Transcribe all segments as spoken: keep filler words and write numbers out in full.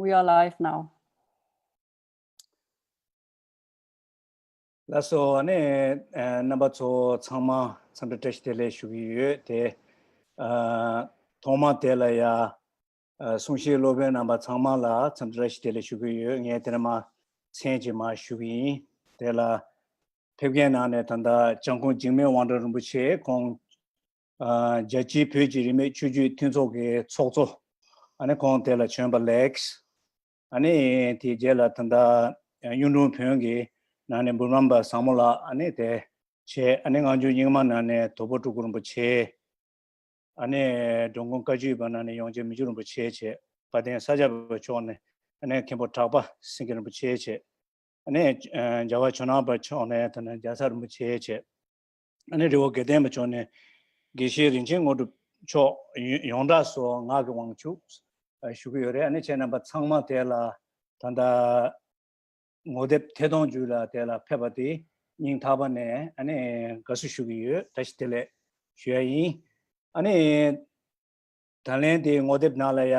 We are live now. ལགས་སོ། ཨ་ནི་ཨ་རྣམ་པ་ཚོ་ཚང་མ་འཚམས་འདྲི་བཀྲ་ཤིས་བདེ་ལེགས་ཞུ་གི་ཡོད་དེ། ཨ་ཐོག་མ་དེ་ལ་ཡ་ཨ་གསུང་བཤད་སློབ་དཔོན་རྣམ་པ་ཚང་མ་ལ་འཚམས་འདྲི་བཀྲ་ཤིས་བདེ་ལེགས་ཞུ་གི་ཡོད། ངས་དེ་ནས་མ་མཚན་ཅིག་མ་ཞུ་གི་ཡིན། དེ་ལ་ཕེབས་མཁན་ནང་ནས་ད་ལྟ་སྐྱབས་མགོན་འཇིགས་མེད་དབང་གྲགས་རིན་པོ་ཆེ་ཁོང་ཨ་རྒྱལ་སྤྱིའི་བོད་ཀྱི་རིས་མེད་ཆོས་བརྒྱུད་མཐུན་ཚོགས་ཀྱི་ཚོགས་གཙོ། ཨ་ནི་ཁོང་དེ་ལ་བྱོན་པ་ལེགས། ཨ་ནི་དེའི་རྗེས་ལ་ད་ལྟ་གཡུང་དྲུང་བོན་གྱི་ནང་ནས་འབུམ་རམས་པ་བཟང་མོ་ལགས། ཨ་ནི་དེ་བྱས། ཨ་ནི་སྔ་འགྱུར་རྙིང་མ་ནང་ནས་དོལ་པོ་སྤྲུལ་སྐུ་རིན་པོ་ཆེ། ཨ་ནི་འགྲོ་མགོན་བཀའ་བརྒྱུད་པ་ནང་ནས་ཡོངས་རྗེ་མི་འགྱུར་རིན་པོ་ཆེ་བྱས། དཔལ་ལྡན་ས་སྐྱ་པ་མཆོག་ནས་ཨ་ནི་མཁན་པོ་གྲགས་པ་སེང་གེ་རིན་པོ་ཆེ་བྱས། ཨ་ནི་ཨ་རྒྱལ་བ་ཇོ་ནང་པ་མཆོག་ནས་ད་ནི་རྒྱལ་ཚབ་རིན་པོ་ཆེ་བྱས། ཨ་ནི་རི་བོ་དགེ་ལྡན་པ་མཆོག་ནས་དགེ་བཤེས་རིན་ཆེན་དངོས་གྲུབ་མཆོག་ཡོངས་གྲགས་སུ་ངག་གི་དབང་ཕྱུག་ཞུ་གི་ཡོད་རེད། ཨ་ནི་ཁྱེད་རྣམ་པ་ཚང་མ་དེ་ལ་ད་ལྟ་ངོ་དེབ་ཐད་གཏོང་བརྒྱུད་ལ་དེ་ལ་ཕེབས་པ་དེ་སྙིང་ཐག་པ་ནས་ཨ་ནི་དགའ་བསུ་ཞུ་གི་ཡོད། བཀྲ་ཤིས་བདེ་ལེགས་ཞུ་ཡ་ཡིན། ཨ་ནི་ད་ལན་དེ་ངོ་དེབ་ནང་ལ་ཡ་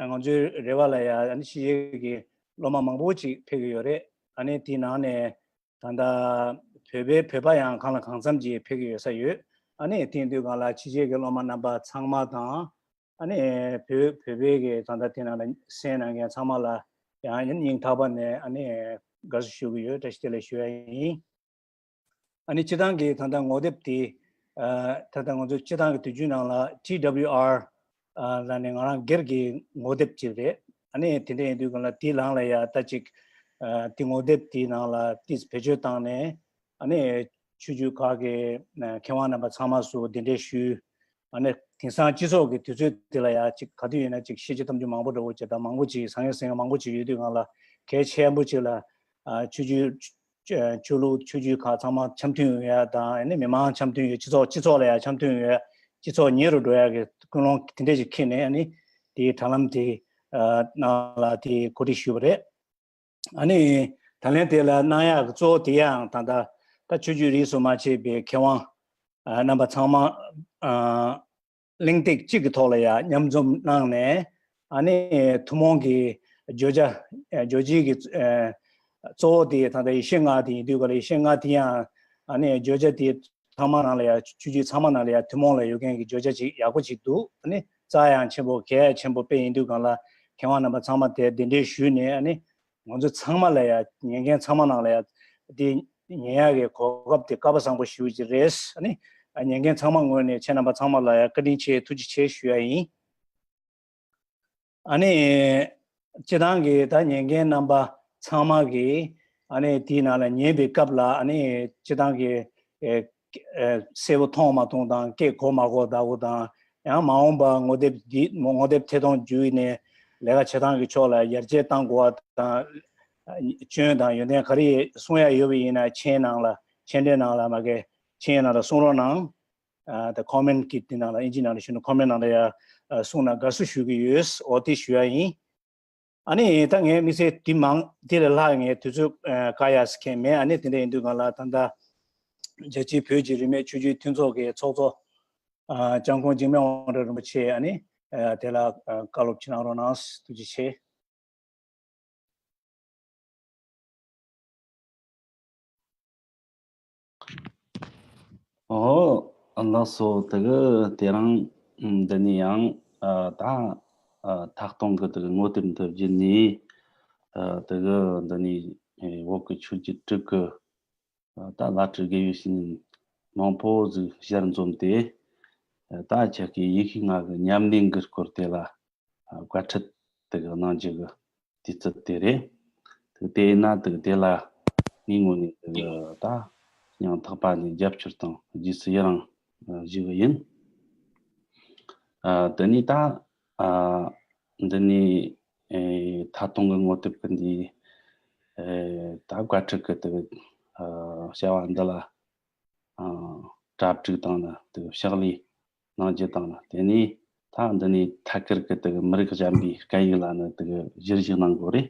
ང་ཚོའི་རེ་བ་ལ་ཡ་ཨ་ནི་ཕྱི་རྒྱལ་གྱི་སློབ་མ་མང་པོ་ཅིག་ཕེབས་ཀྱི་ཡོད་རེད། ཨ་ནི་དེའི་ནང་ནས་ད་ལྟ་བོད་པའི་བོད་པ་ཡང་གང་ལ་གང་འཚམ་ཅིག་ཕེབས་ཀྱི་ཡོད་ས་ཡོད། ཨ་ནི་དེ་ཡིན་དུས་གང་ལ་ཕྱི་རྒྱལ་གྱི་སློབ་མ་རྣམ་པ་ཚང་མ་དང་། ཨ་ནི་བོད་བོད་པའི་གི་ད་ལྟ་དེ་ནང་ལ་གསན་གནང་མཁན་ཚང་མ་ལ་ཡང་སྙིང་ཐག་པ་ནས་ཨ་ནི་དགའ་བསུ་ཞུ་གི་ཡོད། བཀྲ་ཤིས་བདེ་ལེགས་ཞུ་ཡ་ཡིན། ཨ་ནི་སྤྱི་བཏང་གི་ད་ལྟ་ངོ་དེབ་དེ་ཨ་ད་ལྟ་ང་ཚོ་སྤྱི་བཏང་གི་དུས་རྒྱུན་ནང་ལ་ཊི་ཌབ་ལིའུ་ཨར་ཨ་ལ་ནི་ང་རང་སྒེར་གྱི་ངོ་དེབ་ཅིག་རེད། ཨ་ནི་དེ་འདྲ་ཡིན་དུས་གང་ལ་དེའི་ལང་ལ་ཡ་ད་ཅིག་ཨ་དེ་ངོ་དེབ་དེའི་ནང་ལ་ཏིས་བེད་སྤྱོད་བཏང་ནས་ཨ་ནི་ཆོས་བརྒྱུད་ཁག་གི་ཨ་མཁས་དབང་རྣམ་པ་ཚང་མ་སུ་གདན་འདྲེན་ཞུས། ཨ་ནི་དེང་སང་སྤྱི་ཚོགས་ཀྱི་དུས་ཚོད་དེ་ལ་ཡ་ཅིག་ག་དུས་ཡིན་ན་ཅིག་བཤད་རྒྱུ་གཏམ་རྒྱུད་མང་པོ་འདྲ་བོ་བྱས་དང་མང་པོ་ཅིག་ཟང་ངེ་ཟིང་ངེ་མང་པོ་ཅིག་ཡོད་དུས་གང་ལ་གལ་ཆེན་པོ་ཅིག་ལ་ཨ་ཆོས་བརྒྱུད། ཆོས་ལུགས་ཆོས་བརྒྱུད་ཁག་ཚང་མ་འཆམ་མཐུན་ཡོང་ཡ་དང་ཨ་ནི་མི་མང་འཆམ་མཐུན་ཡོད། སྤྱི་ཚོགས་སྤྱི་ཚོགས་ལ་ཡང་འཆམ་མཐུན་ཡོད། སྤྱི་ཚོགས་ཉེ་རུ་འགྲོ་ཡ་གི་ཀུན་སློང་དེ་འདྲ་ཞིག་འཁྱེར་ནས་ཨ་ནི་དེའི་དྲ་ལམ་དེ་ནང་ལ་དེ་གོ་སྒྲིག་ཞུས་པ་རེད། ཨ་ནི་ད་ལན་དེ་ལ་གནང་ཡག་གི་གཙོ་བོ་དེ་ཡང་ད་ལྟ་ད་ཆོས་བརྒྱུད་རིས་སུ་མ་ཆད་པའི་མཁས་དབང་རྣམ་པ་ཚང་མ་གླེང་སྟེགས་གཅིག་གི་ཐོག་ལ་ཡང་མཉམ་འཛོམས་གནང་ནས་ཨ་ནི་ཐུན་མོང་གི་བརྗོད་བྱ་བརྗོད་བྱེད་ཀྱི་གཙོ་བོ་དེ་ད་ལྟ་ཡེ་ཤེས་ལྔ་དེ་ཡིན་དུས་ག་ལ་ཡེ་ཤེས་ལྔ་དེ་ཡང་ཨ་ནི་བརྗོད་བྱ་དེ་ཚང་མ་ནང་ལ་ཡང་ཆོས་བརྒྱུད་ཚང་མ་ནང་ལ་ཡང་ཐུན་མོང་ལ་ཡོད་མཁན་གྱི་བརྗོད་བྱ་ཅིག་ཡག་པོ་ཅིག་འདུག་ཨ་ནི་རྩ་ཡང་ཆེན་པོ་གལ་ཡང་ཆེན་པོ་དཔེ་ཡིན་དུས་གང་ལ་མཁས་དབང་རྣམ་པ་ཚང་མ་དེ་གདན་འདྲེན་ཞུས་ནས་ཨ་ནི། ང་ཚོ་ཚང་མ་ལ་ཡ་ཉན་མཁན་ཚང་མ་ནང་ལ་ཡ་དེ་ཉན་ཡ་གི་གོ་སྐབས་དེ་སྐལ་པ་བཟང་པོ་ཞེ་པོ་ཅིག་རེད། ཨ་ནི་ཉན་མཁན་ཚང་མ་ངོས་ནས་ཁྱེད་རྣམ་པ་ཚང་མ་ལ་ཡ་བཀའ་དྲིན་ཆེ་ཐུགས་རྗེ་ཆེ་ཞུ་ཡ་ཡིན། ཨ་ནི་སྤྱི་བཏང་གི་ད་ཉན་མཁན་རྣམ་པ་ཚང་མ་གི་ཨ་ནི་དེའི་ནང་ལ་ཉན་པའི་སྐབས་ལ་ཨ་ནི་སྤྱི་བཏང་གི་ཨེ་ཨེ་གསལ་པོ་མཐོང་མ་མཐོང་དང་སྐད་གོ་མ་གོ་ལྟ་བུ་དང་། ཡང་མ་འོངས་པ་ངོ་དེབ་འདི་ངོ་དེབ་ཐད་གཏོང་བརྒྱུད་ནས་ལས་ཀ་བྱེད་སྟངས་ཀྱི་ཕྱོགས་ལ་ཡར་རྒྱས་གཏང་དགོས་པ་དང་། སྐྱོན་དང་ཡོན་ཏན་ག་རེ་གསུང་ཡ་ཡོད་པ་ཡིན་ན་མཆན་ནང་ལ་མཆན་འགྲེལ་ནང་ལ་མ་གི་མཆན་ནང་ལ་གསུང་རོགས་གནང་། ཨ་ད་ཁོ་མེན་གི་དེ་ནང་ལ་ཨིན་ཇི་ནང་ལ་ཞུ་ན་ཁོ་མེན་ནང་ལ་ཡ་གསུང་ན་དགའ་བསུ་ཞུ་གི་ཡོད། འོ་དེ་ཞུ་ཡ་ཡིན། ཨ་ནི་ད་ངས་དམིགས་བསལ་དེ་མང་དེ་ལས་ལྷག་ངས་དུས་ཚོད་ཨ་བཀག་ཡག་ཟེར་མཁན་མེད། ཨ་ནི་དེ་འདྲ་ཡིན་དུས་གང་ལ་ད་ལྟ་རྒྱལ་སྤྱིའི་བོད་ཀྱི་རིས་མེད་ཆོས་བརྒྱུད་མཐུན་ཚོགས་ཀྱི་ཚོགས་གཙོ་ཨ་སྐྱབས་མགོན་འཇིགས་མེད་དབང་གྲགས་རིན་པོ་ཆེ་ཨ་ནི་ཨ་དེ་ལ་ཨ་བཀའ་སློབ་ཅིག་གནང་རོགས་གནང་། ཐུགས་རྗེ་ཆེ། ཨོ། ལགས་སོ། དེ་གི་དེ་རིང་འདི་ནས་ཡང་ཨ་ད་ཨ་ཐད་གཏོང་གི་དེ་གི་ངོ་དེབ་འདི་བརྒྱུད་ནས་ཨ་དེ་གི་འདི་ནས་ཨེ་བོད་ཀྱི་ཆོས་བརྒྱུད་དྲུག་གི་ཨ་ད་བླ་སྤྲུལ་དགེ་བའི་བཤེས་གཉེན་མང་པོ་ཟིག་ཞལ་འཛོམས་ཏེ་ཨ་ད་ཁྱེད་ཀྱི་ཡེ་ཤེས་ལྔ་གི་ཉམས་ལེན་གྱི་སྐོར་དེ་ལ་ཨ་བཀའ་ཁྲིད་དེ་གི་གནང་རྒྱུ་གི་དུས་ཚོད་དེ་རེད། དེ་དེ་ཡིན་ན་དེ་དེ་ལ་ངའི་ངོས་ནས་དེ་གི་ད་སྙིང་ཐག་པ་ནས་རྒྱབ་སྐྱོར་དང་རྗེས་སུ་ཡི་རང་ཨ་ཞུ་གི་ཡིན། ཨ་དེ་ནས་ད་ཨ་འདི་ནས་ཨེ་ཐད་གཏོང་གི་ངོ་དེབ་ཀྱི་འདི་ཨེ་ད་བཀའ་ཁྲིད་ཀྱི་དེ་གི་ཨ་བྱ་བ་འདི་ལ་ཨ་གྲ་སྒྲིག་དང་ནི་དེ་གི་ཕྱག་ལས་གནང་རྒྱུ་དང་ནི། དེ་ནས་ད་འདི་ནས་ཐད་ཀར་གྱི་དེ་གི་མི་རིགས་གཞན་པའི་སྐད་ཡིག་ལ་ནི་དེ་གི་གཞིར་བཞུགས་གནང་དགོས་རེད།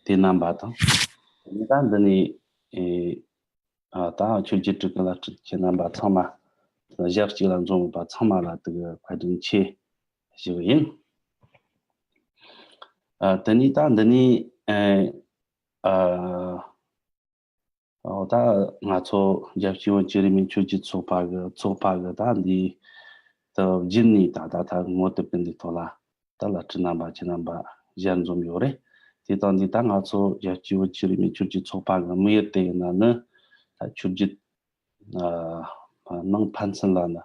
དེ་རྣམ་པ་དང་། དེ་ནས་ད་འདི་ནས་ཨེ་ཨ་ད་ཆོས་བརྒྱུད་དྲུག་གི་བླ་སྤྲུལ་ཁྱེད་རྣམ་པ་ཚང་མ་ཞག་གཅིག་ལ་འཛོམས་པ་ཚང་མ་ལ་དེ་གི་བཀའ་དྲིན་ཆེ་ཞུ་གི་ཡིན། ཨ། དེ་ནས་ད་འདི་ནས་ཨ་ཨ་ཨོ་ད་ང་ཚོ་རྒྱལ་སྤྱིའི་བོད་ཀྱི་རིས་མེད་ཆོས་བརྒྱུད་ཚོགས་པ་གི་ཚོགས་པ་གི་ད་འདིའི་ད་བརྒྱུད་ནས་ད་ད་ད་ངོ་དེབ་ཀྱི་འདིའི་ཐོག་ལ་ད་བླ་སྤྲུལ་རྣམ་པ་ཁྱེད་རྣམ་པ་ཞལ་འཛོམས་ཡོད་རེད། དེ་དང་འདི་ད་ང་ཚོ་རྒྱལ་སྤྱིའི་བོད་ཀྱི་རིས་མེད་ཆོས་བརྒྱུད་ཚོགས་པ་གི་དམིགས་ཡུལ་དེ་ཡིན་ན་ནི་ད་ཆོས་བརྒྱུད་ཨ་ནང་ཕན་ཚུན་ལ་ནི་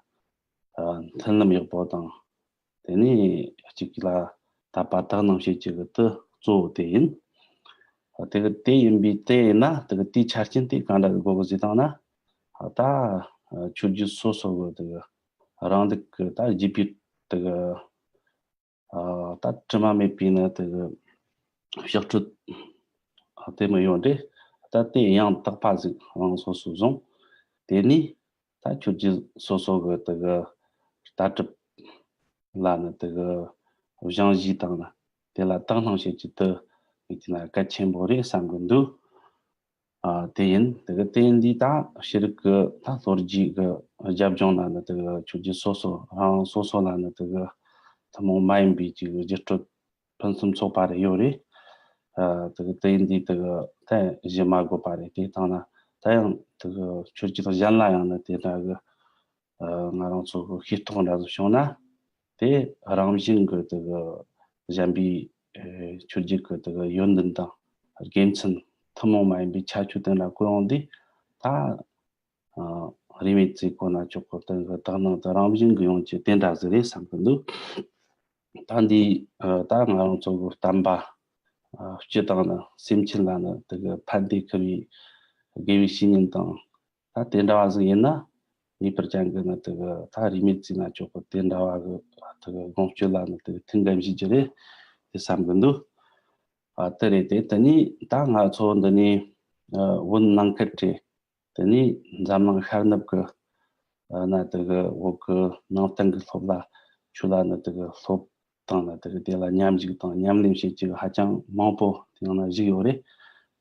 ཨ་མཐུན་ལམ་ཡག་པོ་དང་། དེ་ནས་གཅིག་ལ་དད་པ་དག་སྣང་བྱེད་ཀྱི་གི་དེ་གཙོ་བོ་དེ་ཡིན། དེ་གི་དེ་ཡིན་པའི་དེ་ཡིན་ན་དེ་གི་དེའི་ཆ་རྐྱེན་དེ་གང་འདྲ་གི་དགོས་གི་ཟེར་བཏང་ན། ད་ཆོས་བརྒྱུད་སོ་སོ་གི་དེ་གི་རང་ལུགས་ཀྱི་ད་བརྒྱུད་པའི་དེ་གི་ཨ་ད་དྲི་མ་མེད་པའི་ནི་དེ་གི་ཕྱག་སྤྲོད་དེ་མོ་ཡོད་རེད། ད་དེ་ཡང་དག་པ་ཟིག་རང་སོ་སོ་བཟུང་། དེ་ནས་ད་ཆོས་བརྒྱུད་སོ་སོ་གི་དེ་གི་ལྟ་གྲུབ་ལ་ནི་དེ་གི་སྦྱང་གཞི་དང་ནི་དེ་ལ་དག་སྣང་བྱེད་ཀྱི་དེ་ཡིན་ན་གལ་ཆེན་པོ་རེད་བསམ་གི་འདུག་ཨ་དེ་ཡིན། དེ་གི་དེ་ཡིན་དུས་ད་ཤེས་རིག་གི་ད་ལོ་རྒྱུས་གི་རྒྱབ་ལྗོངས་ན་ནི་དེ་གི་ཆོས་བརྒྱུད་སོ་སོ་རང་སོ་སོ་ལ་ནི་དེ་གི་ཐུན་མོང་མ་ཡིན་པའི་ཅིག་རྒྱུད་སྤྲོད་ཕུན་སུམ་ཚོགས་པ་རེ་ཡོད་རེད། ཨ་དེ་གི་དེ་ཡིན་དུས་དེ་གི་ད་ཞུ་མ་དགོས་པ་རེད། དེ་བཏང་ན་ད་ཡང་དེ་གི་ཆོས་བརྒྱུད་གཞན་ལ་ཡང་ནི་དེ་འདྲ་གི་ཨ་ང་རང་ཚོ་གི་ཤེས་རྟོགས་འདྲ་ཟིག་བྱུང་ན། དེ་རང་བཞིན་གི་དེ་གི་གཞན་པའི་ཨེ་ཆོས་བརྒྱུད་གི་དེ་གི་ཡོན་ཏན་དང་དགེ་མཚན་ཐུན་མོང་མ་ཡིན་པའི་ཁྱད་ཆོས་དེ་འདྲ་གོ་ཡོང་དུས། ད་ཨ་རིས་མེད་ཅིག་གོ་ན་ཆོག་གི་དེ་གི་དག་སྣང་དེ་རང་བཞིན་གི་ཡོང་རྒྱུ་དེ་འདྲ་ཟིག་རེད་བསམ་གི་འདུག་ད་འདི་ཨ་ད་ང་རང་ཚོ་གི་བསྟན་པ་ཨ་སྤྱི་དང་ནི་སེམས་ཅན་ལ་ནི་དེ་གི་ཕན་བདེ་ཁུར་བའི་དགེ་བའི་བཤེས་གཉེན་དང་། ད་དེ་འདྲ་བ་ཟིག་ཡིན་ན་ངེས་པར་ཅན་གི་ནི་དེ་གི་ད་རིས་མེད་ཅིག་ན་ཆོག་གི་དེ་འདྲ་བ་གི་དེ་གི་དགོངས་སྤྱོད་ལ་ནི་དེ་གི་མཐུན་འགན་བཞེས་རྒྱུ་རེད་དེ་བསམ་གི་འདུག་ཨ་དེ་རེད་དེ། དེ་ནས་ད་ང་ཚོ་འདི་ནས་ཨ་བོད་ནང་ཁུལ་རེད། དེ་ནས་འཛམ་གླིང་ཤར་ནུབ་ཀྱི་ཨ་ན་དེ་གི་བོད་ཀྱི་ནང་བསྟན་གྱི་སློབ་ལ་ཆོས་ལ་ནི་དེ་གི་སློབ་དང་ནི་དེ་གི་དེ་ལ་མཉམ་ཞུགས་དང་ཉམས་ལེན་བྱེད་ཀྱི་ཧ་ཅང་མང་པོ་དེ་ཡང་ན་བཞུགས་ཡོད་རེད།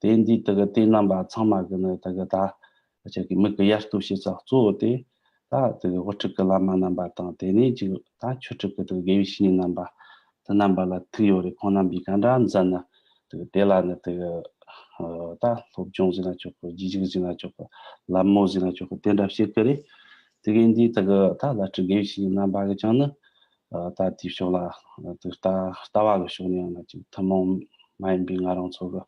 དེ་འདི་དེ་གི་དེ་རྣམ་པ་ཚང་མ་གི་ནི་དེ་གི་ད་ཁྱེད་ཀྱི་མིག་གི་ཡར་ལྟོ་བྱེད་ས་གཙོ་བོ་དེ་ད་དེ་གི་དབུ་ཁྲིད་ཀྱི་བླ་མ་རྣམ་པ་དང་དེ་ནས་ཅིག་ད་ཆོས་ཁྲིད་ཀྱི་དེ་གི་དགེ་བའི་བཤེས་གཉེན་རྣམ་པ་དེ་རྣམ་པ་ལ་ཐུག་ཡོད་རེད། ཁོང་རྣམ་པས་ག་འདྲ་མཛད་ན། དེ་གི་དེ་ལ་ནི་དེ་གི་ཨ་ད་སློབ་སྦྱོང་ཟེར་ན་ཆོག་གི་རྗེས་འཇུག་ཟེར་ན་ཆོག་གི་ལད་མོ་ཟེར་ན་ཆོག་གི་དེ་འདྲ་བྱེད་ཀྱི་རེད། དེ་གི་འདི་དེ་གི་ད་བླ་སྤྲུལ་དགེ་བའི་བཤེས་གཉེན་རྣམ་པ་གིས་ཀྱང་ནི་ཨ་ད་དེའི་ཕྱོགས་ལ་དེ་ལྟ་ལྟ་བ་གི་ཕྱོགས་ནས་ཡང་ན་ཅིག་ཐུན་མོང་མ་ཡིན་པའི་ང་རང་ཚོ་གི་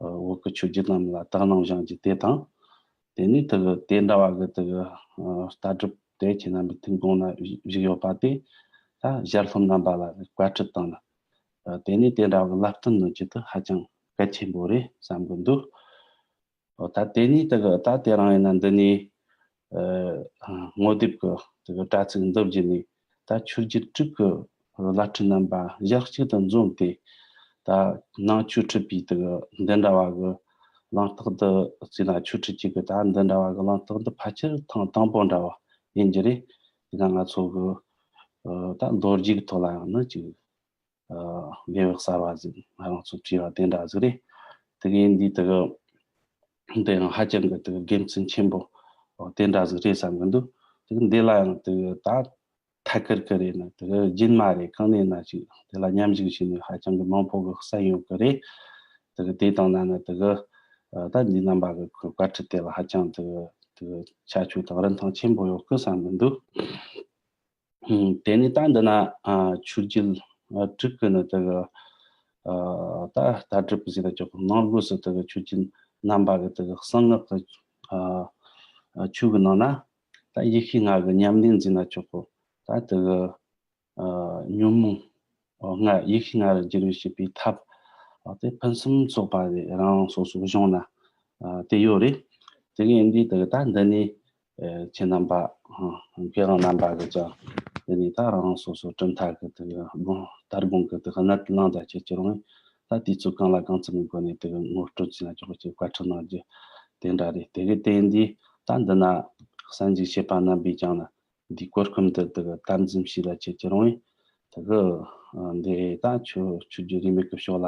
ཨ་བོད་ཀྱི་ཆོས་བརྒྱུད་རྣམས་ལ་དག་སྣང་སྦྱང་རྒྱུ་དེ་དང་། དེ་ནས་དེ་གི་དེ་འདྲ་བ་གི་དེ་གི་ཨ་ལྟ་གྲུབ་དེ་ཁྱེད་རྣམ་པའི་ཐུགས་དགོངས་ན་བཞུགས་ཡོད་པ་དེ་ད་ཞལ་སློབ་རྣམ་པ་ལ་བཀའ་ཁྲིད་དང་། ཨ་དེ་ནས་དེ་འདྲ་བ་གི་བསླབ་སྟོན་གནང་རྒྱུ་དེ་ཧ་ཅང་གལ་ཆེན་པོ་རེད་བསམ་གི་འདུག་ཨོ་ད་དེ་ནས་དེ་གི་ད་དེ་རིང་ཡིན་ན་འདི་ནས་ཨ་ངོ་དེབ་ཀྱི་དེ་གི་དྲ་ཚིགས་འདི་བརྒྱུད་ནས་ད་ཆོས་བརྒྱུད་དྲུག་གི་བླ་སྤྲུལ་རྣམ་པ་ཞལ་གཅིག་ཏུ་འཛོམས་ཏེ། ད་ནང་ཆོས་ཁྲིད་པའི་དེ་གི་འདི་འདྲ་བ་གི་གླེང་སྟེགས་འདི་བརྩིས་ན་ཆོས་ཁྲིད་ཅིག་གི་ད་འདི་འདྲ་བ་གི་གླེང་སྟེགས་འདི་ཕལ་ཆེར་ཐེངས་དང་པོ་འདྲ་བ་ཡིན་རྒྱུ་རེད། དེ་ན་ང་ཚོ་གི་ཨ་ད་ལོ་རྒྱུས་ཀྱི་ཐོག་ལ་ཡང་ནི་ཅིག་ཨ་ལེའུ་གསར་བ་ཟིག་ང་རང་ཚོ་བྲིས་པ་དེ་འདྲ་ཟིག་རེད། དེ་གི་འདི་དེ་གི་འདི་ཡང་ཧ་ཅང་གི་དེ་གི་དགེ་མཚན་ཆེན་པོ་དེ་འདྲ་ཟིག་རེད་བསམ་གི་འདུག་དེ་གི་འདི་ལ་ཡང་དེ་གི་ད་ཐད་ཀར་གི་རེད་ན་དེ་གི་རྒྱུན་མ་རེད། གང་ནས་ན་ཅིག་དེ་ལ་མཉམ་ཞུགས་བྱས་ནས་ཧ་ཅང་གི་མང་པོ་གི་གསན་ཡོང་གི་རེད། དེ་གི་དེ་དང་ན་ན་དེ་གི་ཨ་ད་འདི་རྣམ་པ་གི་ཁོའི་བཀའ་ཁྲིད་དེ་ལ་ཧ་ཅང་དེ་གི་དེ་གི་ཁྱད་ཆོས་དང་རིན་ཐང་ཆེན་པོ་ཡོད་གི་བསམ་གི་འདུག་ཨུམ། དེ་ནས་ད་འདི་ན་ཨ་ཆོས་བརྒྱུད་ཨ་དྲུག་གི་ནི་དེ་གི་ཨ་ད་ལྟ་གྲུབ་ཟེར་ན་ཆོག་གི་ནང་སྒོས་སུ་དེ་གི་ཆོས་བརྒྱུད་རྣམ་པ་གི་དེ་གི་གསང་སྔགས་ཀྱི་ཨ་ཨ་ཆོས་གི་ནང་ན་ད་ཡེ་ཤེས་ལྔ་གི་ཉམས་ལེན་ཟེར་ན་ཆོག་གི་ད་དེ་གི་ཨ་ཉོན་མོངས་ལྔ་ཡེ་ཤེས་ལྔ་རུ་འགྱུར་བའི་བྱེད་པའི་ཐབས་ཨ་དེ་ཕུན་སུམ་ཚོགས་པ་རེ་རང་རང་སོ་སོའི་གཞུང་ན་ཨ་དེ་ཡོད་རེད། དེ་གི་ཡིན་དུས་དེ་གི་ད་འདི་ནས་ཨེ་ཁྱེད་རྣམ་པ་ཨ་མཁས་དབང་རྣམ་པ་གི་ཀྱང་དེ་ནས་ད་རང་རང་སོ་སོ་གྲུབ་མཐའ་གི་དེ་གི་དགོངས་ལྟ་དགོངས་གི་དེ་གི་གནད་དུ་བླངས་ད་ཁྱེད་ཀྱི་རང་ད་དུས་ཚོད་གང་ལ་གང་འཚམ་གི་སྒོ་ནས་དེ་གི་ངོ་སྤྲོད་བྱས་ན་ཆོག་གི་བཀའ་ཁྲིད་གནང་རྒྱུ་དེ་འདྲ་རེད། དེ་གི་དེ་ཡིན་དུས་ད་འདི་ན་གསན་རྒྱུ་བྱེད་པ་རྣམ་པས་ཀྱང་ན། འདི་སྐོར་ཁུམ་དུ་དེ་གི་དམ་འཛིན་བྱས་ལ་ཁྱེད་ཀྱི་རང་ཡིན། དེ་གི་འདི་ད་ཆོས་ཆོས་བརྒྱུད་རིས་མེད་ཀྱི་ཕྱོགས་ལ་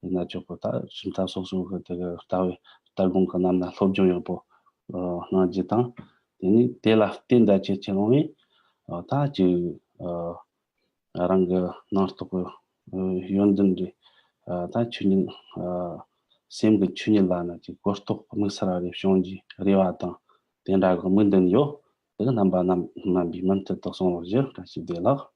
ཡིན་ན་ཆོག་གི་ད་གྲུབ་མཐའ་སོ་སོ་གི་དེ་གི་ལྟ་བའི་ལྟ་དགོངས་གི་རྣམས་ན་སློབ་སྦྱོང་ཡག་པོ་གནང་རྒྱུ་དང་། དེ་ནས་དེ་ལ་བརྟེན་ད་ཁྱེད་ཀྱི་རང་ཡིན། ད་ཅིག་རང་གི་ནང་རྟོགས་ཀྱི་ཡོན་ཏན་རེད། ཨ་ད་ཆོས་ཉིད་ཨ་སེམས་ཀྱི་ཆོས་ཉིད་ལ་ནི་ཅིག་གོ་རྟོགས་དམིགས་བསལ་བ་རེ་བྱུང་རྒྱུའི་རེ་བ་དང་དེ་འདྲ་གི་དམིགས་འདུན་ཡོད། དེ་གི་རྣམ་པ་རྣམ་རྣམ་པའི་མུ་མཐུད་དུ་གསུང་རོགས་ཞུ། བཀྲ་ཤིས་བདེ་ལེགས།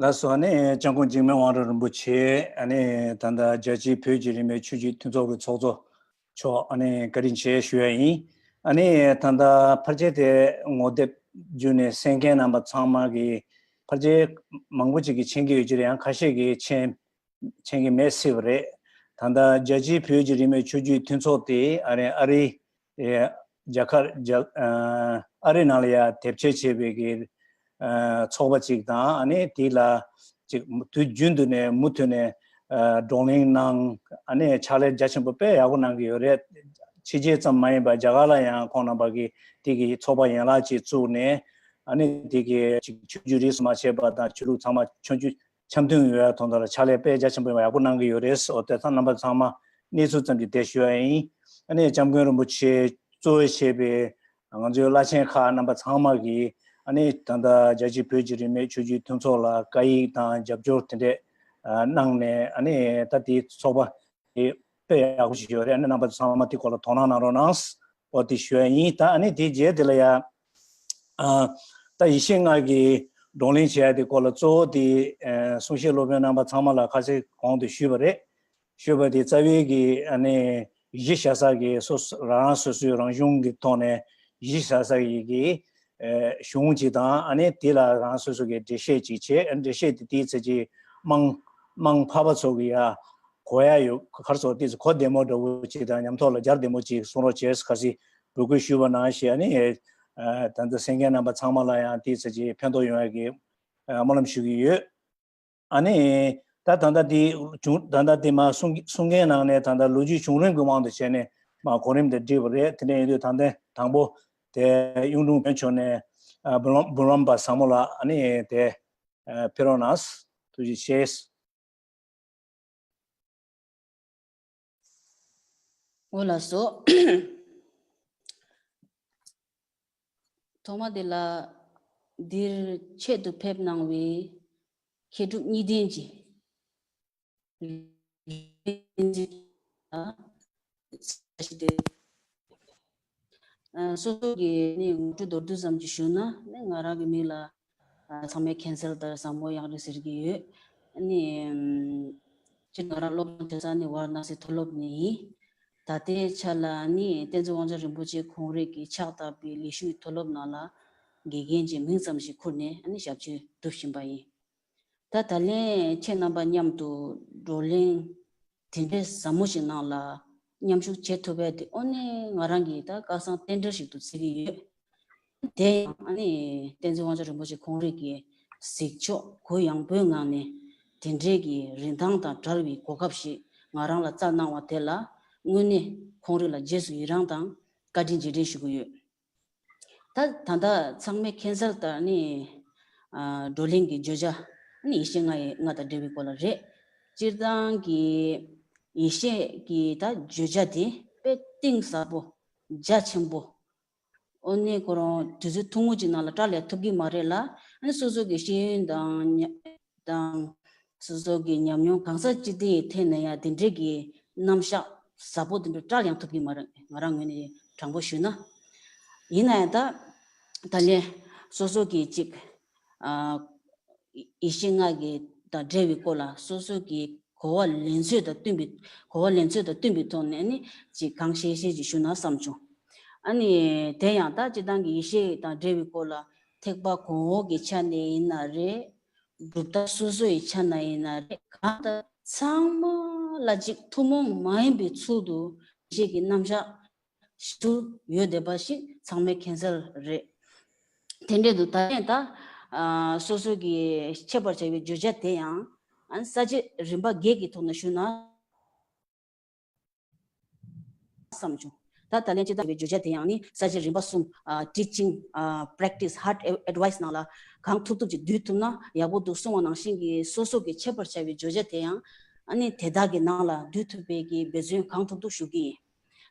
ལགས་སོ། ཨ་ནི་སྐྱབས་མགོན་འཇིགས་མེད་དབང་གྲགས་རིན་པོ་ཆེ། ཨ་ནི་ད་ལྟ་རྒྱལ་སྤྱིའི་བོད་ཀྱི་རིས་མེད་ཆོས་བརྒྱུད་མཐུན་ཚོགས་ཀྱི་ཚོགས་གཙོ་མཆོག་ཨ་ནི་བཀའ་དྲིན་ཆེ་ཞུ་ཡ་ཡིན། ཨ་ནི་ད་ལྟ་ཕལ་ཆེར་དེ་ངོ་དེབ་བརྒྱུད་ནས་གསན་མཁན་རྣམ་པ་ཚང་མ་གིས་ཕལ་ཆེར་མང་པོ་ཅིག་གིས་མཁྱེན་གྱི་ཡོད་ཀྱི་རེད། ཡང་ཁ་ཤས་ཀྱིས་མཁྱེན་མཁྱེན་གྱི་མེད་སྲིད་པ་རེད། ད་ལྟ་རྒྱལ་སྤྱིའི་བོད་ཀྱི་རིས་མེད་ཆོས་བརྒྱུད་མཐུན་ཚོགས་དེ་ཨ་རི་ཨ་རི་ཨེ་རྒྱ་གར་རྒྱ་ཨ་ཨ་རི་ནང་ལ་ཡ་དེབ་སྐྱེལ་བྱས་པའི་གི་ཨ་ཚོགས་པ་ཅིག་དང་། ཨ་ནི་དེ་ལ་ཅིག་དུས་རྒྱུན་དུ་ནས་མུ་མཐུད་ནས་ཨ་བགྲོ་གླེང་གནང་། ཨ་ནི་ཕྱག་ལས་རྒྱ་ཆེན་པོ་དཔེ་ཡག་པོ་གནང་གི་ཡོད་རེད། ཕྱི་རྒྱལ་ཙམ་མ་ཡིན་པར་རྒྱ་གར་ལ་ཡང་ཁོང་རྣམ་པ་གིས་དེ་གི་ཚོགས་པ་ཡན་ལག་ཅིག་བཙུགས་ནས། ཨ་ནི་དེ་གི་ཅིག་ཆོས་བརྒྱུད་རིས་སུ་མ་ཆད་པ་དང་ཆོས་ལུགས་ཚང་མ་ཆོས་བརྒྱུད་འཆམ་མཐུན་ཡོང་ཡ་དོན་དག་ལ་ཕྱག་ལས་དཔེ་རྒྱ་ཆེན་པོ་ཡག་པོ་གནང་གི་ཡོད་རེད། འོ་དེ་ཚང་རྣམ་པ་ཚང་མ་གནས་ཚུལ་ཙམ་གྱི་དེ་ཞུ་ཡ་ཡིན། ཨ་ནི་སྐྱབས་མགོན་རིན་པོ་ཆེ་གཙོ་བོ་བྱས་པའི་ང་ཚོའི་བླ་ཆེན་ཁག་རྣམ་པ་ཚང་མ་གིས་ཨ་ནི་ད་ལྟ་རྒྱལ་སྤྱིའི་བོད་ཀྱི་རིས་མེད་ཆོས་བརྒྱུད་མཐུན་ཚོགས་ལ་བཀའ་ཡིག་དང་རྒྱབ་སྐྱོར་དེ་འདྲས་གནང་ནས། ཨ་ནི་ད་དེའི་ཚོགས་པ་དེ་དཔེ་ཡག་པོ་ཞིག་ཡོད་རེད། ཨ་ནི་རྣམ་པ་ཚང་མ་དེ་སྐོར་ལ་དོ་སྣང་གནང་རོགས་གནང་། འོ་དེ་ཞུ་ཡ་ཡིན། ད་ཨ་ནི་དེའི་རྗེས་དེ་ལ་ཡ། ཨ་ད་ཡེ་ཤེས་ལྔ་གི་བགྲོ་གླེང་བྱེད་ཡ་དེ་སྐོར་ལ་གཙོ་བོ་དེ་ཨ་གསུང་བཤད་སློབ་དཔོན་རྣམ་པ་ཚང་མ་ལ་ཁ་ཤས་གོང་དུ་ཞུས་པ་རེད། ཞུས་པ་དེ་རྩ་བའི་གི་ཨ་ནི་གཞི་བཞག་ས་གི་སོ་སོ་རང་རང་སོ་སོའི་རང་གཞུང་གི་ཐོག་ནས་གཞི་བཞག་ས་གི་གི་ཨ་གཞུང་ཅིག་དང་། ཨ་ནི་དེ་ལ་རང་སོ་སོ་གི་འགྲེལ་བཤད་ཅིག་བྱས། ཨ་འགྲེལ་བཤད་དེ་དེའི་ཚེ་ཅིག་དམངས་དམངས་འཕགས་པ་ཚོ་གི་ཡ་གོ་ཡ་ཡོད། ག་རེ་ཟེར། དེ་ཚོ་གོ་བདེ་མོ་འདྲ་བོ་ཅིག་དང་མཉམ་ཐོག་ལ་སྦྱར་བདེ་མོ་ཅིག་གསུང་རོགས་བྱས། ཁ་སང་འབོད་སྐུལ་ཞུས་པ་ནང་བཞིན། ཨ་ནི་ཨ་ད་ལྟ་གསན་མཁན་རྣམ་པ་ཚང་མ་ལ་ཡང་དེའི་ཚེ་ཅིག་ཕན་ཐོགས་ཡོང་ཡ་གི་ཨ་སྨོན་ལམ་ཞུ་གི་ཡོད། ཨ་ནི་ད་ད་ལྟ་དེ་བྱུང་། ད་ལྟ་དེ་མ་གསུང་གསུང་མཁན་ནང་ནས་ད་ལྟ་ལོ་རྒྱུས་བྱུང་རིམ་གྱི་དབང་དུ་བྱས་ནས་མ་གོ་རིམ་དེ་བསྒྲིགས་པ་རེད། དེ་འདྲ་ཡིན་དུས་ད་ལྟ་དང་པོ་དེ་གཡུང་དྲུང་བོན་ཕྱོགས་ནས་ཨ་འབུམ་རམས་འབུམ་རམས་པ་བཟང་མོ་ལགས། ཨ་ནི་དེ་ཨ་ཕེབས་རོགས་གནང་། ཐུགས་རྗེ་ཆེ། འོ་ལགས་སོ། ཐོག་མ་དེ་ལ་འདིར་ཆེད་དུ་ཕེབས་གནང་བའི་མཁས་གྲུབ་གཉིས་ལྡན་གྱི་ལ་ཞིག་སྟེ། ཨ་སོ་སོ་གི་ནི་ངོ་སྤྲོད་མདོར་བསྡུས་ཙམ་ཅིག་ཞུ་ན། ནི་ང་རང་གི་མིང་ལ་ཨ་ཚང་མས་མཁྱེན་གསལ་ལྟར་བཟང་མོ་གཡང་རི་ཟེར་གྱི་ཡོད། ནི་ཨམ་སྤྱིར་ང་རང་སློབ་སྦྱོང་བྱེད་ས་ནི་ཝཱ་ར་ཎ་སི་མཐོ་སློབ་ནས་ཡིན། ད་ལྟའི་ཆ་ལ་ནི་བསྟན་འཛིན་དབང་ཕྱུག་རིན་པོ་ཆེ་ཁོང་རང་གིས་ཕྱག་བཏབ་པའི་ལི་ཤུའི་མཐོ་སློབ་ནང་ལ་དགེ་རྒན་གྱི་མིང་ཙམ་ཞིག་ཁུར་ནས་ཨ་ནི་ཞབས་ཕྱི་སྒྲུབ་བཞིན་པ་ཡིན། ད་ད་ལན་ཁྱེད་རྣམ་པ་མཉམ་དུ་བགྲོ་གླེང་དེ་འདྲའི་ཟབ་མོ་ཞིག་ནང་ལ་མཉམ་ཞུགས་བྱེད་ཐུབ་པ་དེ་དངོས་གནས་ང་རང་གི་ད་སྐལ་བཟང་རྟེན་འབྲེལ་ཞིག་ཏུ་བརྩི་གི་ཡོད། དེ་ཡང་ཨ་ནི་བསྟན་འཛིན་དབང་ཕྱུག་རིན་པོ་ཆེ་ཁོང་རང་གི་གཟིགས་ཕྱོགས་གུ་ཡངས་པོའི་ངང་ནས་དེ་འདྲའི་གི་རིན་ཐང་དང་བྲལ་བའི་གོ་སྐབས་ཤིག་ང་རང་ལ་སྩལ་གནང་བ་དེ་ལ་དངོས་གནས་ཁོང་རང་ལ་རྗེས་སུ་ཡི་རང་དང་བཀའ་དྲིན་རྗེས་དྲན་ཞུ་གི་ཡོད། ད་ད་ལྟ་ཚང་མས་མཁྱེན་གསལ་ལྟར་ནི་ཨ་བགྲོ་གླེང་གི་བརྗོད་བྱ་ནི་ཡེ་ཤེས་ལྔ་ཡི་ལྔ་དང་འབྲེལ་བའི་སྐོར་ལ་རེད། སྤྱིར་བཏང་གི་ཡེ་ཤེས་ཀྱི་ད་བརྗོད་བྱ་དེ་དཔེ་གཏིང་ཟབ་པོ། རྒྱ་ཆེན་པོ། ཨོ་ནི་ཁོ་རང་དུས་ཚོད་ཐུང་ངུ་ཅིག་ནང་ལ་བཀྲལ་ཡ་ཐུབ་ཀྱི་མ་རེད་ལ། ཨ་ནི་སོ་སོ་གི་ཤེས་ཡོན་དང་ཉ་དང་། སོ་སོ་གི་ཉམས་མྱོང་གང་ས་ཅི་ཐད་ཐད་ནས་ཡང་དེ་འདྲའི་གི་རྣམ་གཞག་ཟབ་པོ་དེ་འདྲ་བཀྲལ་ཡང་ཐུབ་ཀྱི་མ་རེད། ང་རང་ངོས་ནས་དྲང་པོ་ཞུས་ན། ཡིན་ན་ཡང་ད་ད་ལན་སོ་སོ་གི་ཅིག་ཨ་ཡེ་ཤེས་ལྔ་གི་དང་འབྲེལ་བའི་སྐོར་ལ་སོ་སོ་གི་གོ་བ་ལེན་ཚོད་དང་བསྟུན་པའི་གོ་བ་ལེན་ཚོད་དང་བསྟུན་པའི་ཐོག་ནས་ནི་ཅིག་གང་ཤེས་ཤེས་ཅིག་ཞུ་ན་བསམ་བྱུང་། ཨ་ནི་དེ་ཡང་ད་སྤྱིར་བཏང་གི་ཡེ་ཤེས་དང་འབྲེལ་བའི་སྐོར་ལ་ཐེག་པ་གོང་འོག་གི་ཆ་ནས་ཡིན་ན་རེད། གྲུབ་མཐའ་སོ་སོ་ཡི་ཆ་ནས་ཡིན་ན་རེད། གང་ལྟར་ཚང་མ་ལ་ཅིག་ཐུན་མོང་མ་ཡིན་པའི་ཚུལ་དུ་ཡེ་ཤེས་ཀྱི་རྣམ་གཞག་ཞུ་ཡོད་བསྡད་པ་ཞིག་ཚང་མས་མཁྱེན་གསལ་རེད། དེ་འདྲ་འདུག་ད་ནས་ད་ཨ་སོ་སོ་གི་འཆད་པར་བྱ་བའི་བརྗོད་བྱ་དེ་ཡང་ཨ་ས་བཅད་རིམ་པ་བརྒྱད་ཀྱི་ཐོག་ནས་ཞུ་ན་བསམ་བྱུང་། ད་ད་ལན་སྤྱིར་བཏང་བའི་བརྗོད་བྱ་དེ་ཡང་ནི་ས་བཅད་རིམ་པ་གསུམ། ཨ་teaching, ཨ་practice, hard advice ནང་ལ་གང་ཐུབ་ཐུབ་ཅིག་བསྡུས་ཐུབ་ན་ཡག་པོ་འདུག་གསུངས་པ་ནང་བཞིན་གྱི་སོ་སོ་གི་འཆད་པར་བྱ་བའི་བརྗོད་བྱ་དེ་ཡང་ཨ་ནི་དེ་དག་གི་ནང་ལ་བསྡུས་ཐུབ་པའི་གི་འབད་བརྩོན་གང་ཐུབ་ཐུབ་ཞུ་གི་ཡིན།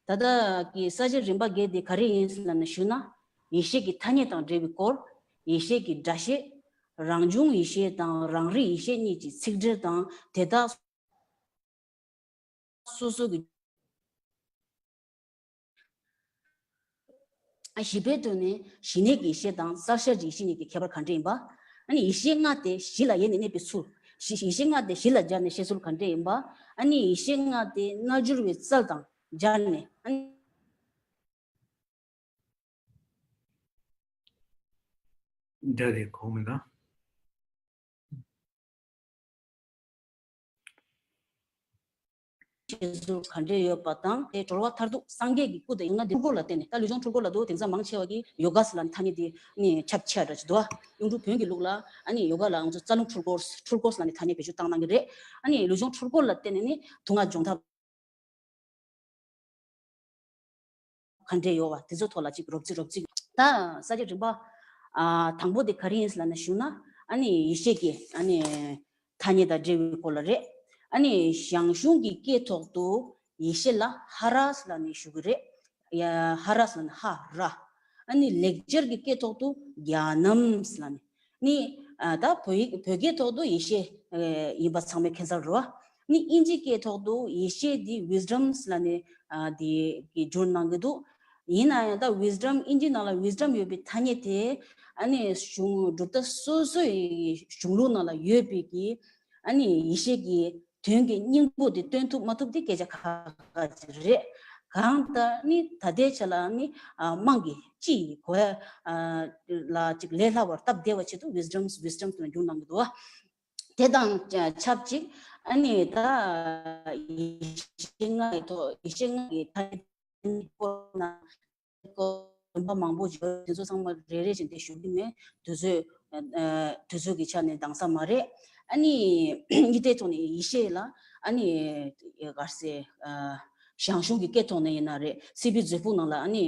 ད་ལྟ་གི་ས་བཅད་རིམ་པ་བརྒྱད་དེ་ག་རེ་ཡིན་ལབ་ནས་ཞུ་ན། ཡེ་ཤེས་ཀྱི་ཐ་སྙད་དང་འབྲེལ་བའི་སྐོར། ཡེ་ཤེས་ཀྱི་སྒྲ་བཤད། རང་བྱུང་ཡེ་ཤེས་དང་རང་རིག་ཡེ་ཤེས་གཉིས་ཀྱི་ཚིག་འགྲེལ་དང་དེ་དག་སོ་སོ་གི། བཞི་པའི་དོན་ནི་ཞི་གནས་ཀྱི་ཡེ་ཤེས་དང་རྩལ་ཤར་གྱི་ཡེ་ཤེས་གཉིས་ཀྱི་ཁྱད་པར་ག་འདྲ་ཡིན་པ། ཨ་ནི་ཡེ་ཤེས་ལྔ་དེ་གཞི་ལ་ཡེ་ནས་གནས་པའི་ཚུལ། ཡེ་ཤེས་ལྔ་དེ་གཞི་ལ་སྦྱར་ནས་བཤད་ཚུལ་ག་འདྲ་ཡིན་པ། ཨ་ནི་ཡེ་ཤེས་ལྔ་དེ་རྣལ་འབྱོར་བའི་རྩལ་དང་སྦྱར་ནས། ཨ་ནི། འདྲ་རེད་གོང་མེད་ན། བཤད་ཚུལ་ག་འདྲ་ཡོད་པ་དང་དེ་གྲོལ་བ་མཐར་ཐུག་སངས་རྒྱས་ཀྱི་སྐུ་དང་ཡང་ན་འདི་སྐོར་ལ་བརྟེན་ནས། ད་ལུས་སྦྱོང་འཁྲུལ་འཁོར་ལ་འདུག་དེང་སང་མང་ཆེ་བ་གིས་ཡོ་ག་ཟེར་ལབ་ནས་ཐ་སྙད་དེ་ནི་ཁྱབ་ཆེ་བ་འདྲ་ཅིག་འདུག་ཨ། གཡུང་དྲུང་བོན་གྱི་ལུགས་ལ་ཨ་ནི་ཡོ་ག་ལ་ང་ཚོ་རྩ་རླུང་འཁྲུལ་འཁོར། འཁྲུལ་འཁོར་ཟེར་ལབ་ནས་ཐ་སྙད་བེད་སྤྱོད་བཏང་གནང་གི་རེད། ཨ་ནི་ལུས་སྦྱོང་འཁྲུལ་འཁོར་ལ་བརྟེན་ནས་ནི་དུག་ལྔ་སྦྱོང་ཐབས་ག་འདྲས་ཡོད་པ་དེ་ཚོ་ཐོག་ལ་ཅིག་རོབ་ཙིག་རོབ་ཙིག་ད་ས་བཅད་རིམ་པ། ཨ། དང་པོ་དེ་ག་རེ་ཡིན་ཟེར་ལབ་ན་ཞུ་ན། ཨ་ནི་ཡེ་ཤེས་ཀྱི་ཨ་ནི་ཐ་སྙད་དང་འབྲེལ་བའི་སྐོར་ལ་རེད། ཨ་ནི་ཞང་ཞུང་གི་སྐད་ཐོག་ཏུ་ཡེ་ཤེས་ལ་ཧ་ར་ཟེར་ལབ་ནས་ཞུ་གི་རེད། ཡ། ཧ་ར་ཟེར་ན་ཧ་ར། ཨ་ནི་ལེགས་སྦྱར་གྱི་སྐད་ཐོག་ཏུ་གྱ་ནམ་ཟེར་ལབ་ནས། ནི། ཨ། ད་བོད་ཡིག་བོད་སྐད་ཐོག་ཏུ་ཡེ་ཤེས་ཡིན་པ་ཚང་མས་མཁྱེན་གསལ་རེད་བ། ནི་དབྱིན་ཇི་སྐད་ཐོག་ཏུ་ཡེ་ཤེས་འདི་wisdom ཟེར་ལབ་ནས། ཨ། འདི་གི་བསྒྱུར་གནང་གི་འདུག་ཡིན་ན་ཡང་ད་wisdom དབྱིན་ཇི་ནང་ལ་wisdom ཡོད་པའི་ཐ་སྙད་དེ། ཨ་ནི་གཞུང་གྲུབ་མཐའ་སོ་སོ་ཡི་གཞུང་ལུགས་ནང་ལ་ཡོད་པའི་གི། ཨ་ནི་ཡེ་ཤེས་ཀྱི་དོན་གྱི་སྙིང་པོ་དེ་སྟོན་ཐུབ་མ་ཐུབ་དེ་སྐད་ཆ་ཁག་ཁག་ཅིག་རེད། གང་ལྟར་ནི་ད་ལྟའི་ཆ་ལ་ནི། ཨ། དམངས་ཀྱི་སྤྱི་ཡི་གོ་ཡ། ཨ། ལ་ཅིག་ལས་སླ་བར་སྟབས་བདེ་བ་ཆེད་དུ་wisdom wisdom དུ་བསྒྱུར་གནང་གི་འདུག་དེ་དང་ཆབས་ཅིག་ཨ་ནི་ད་ཡེ་ཤེས་ལྔ་ཡི་ཐོག་ཡེ་ཤེས་ལྔ་ཡི་ཐ་སྙད་སྐོར་ན། སྐོར་རིམ་པ་མང་པོ་ཡོད། དེ་ཚོ་ཚང་མ་རེ་རེ་བཞིན་དེ་ཞུ་གི་མེད། དུས་ཚོད། ཨ། དུས་ཚོད་ཀྱི་ཆ་ནས་འདང་ས་མ་རེད། ཨ་ནི་གཉིས་ཀའི་ཐོག་ནས་ཡེ་ཤེས་ལ་ཨ་ནི་ག་རེ་ཟེར། ཨ། ཞང་ཞུང་གི་སྐད་ཐོག་ནས་ཡིན་ན་རེད། སྲིད་པའི་མཛོད་ཕུགས་ནང་ལ་ཨ་ནི།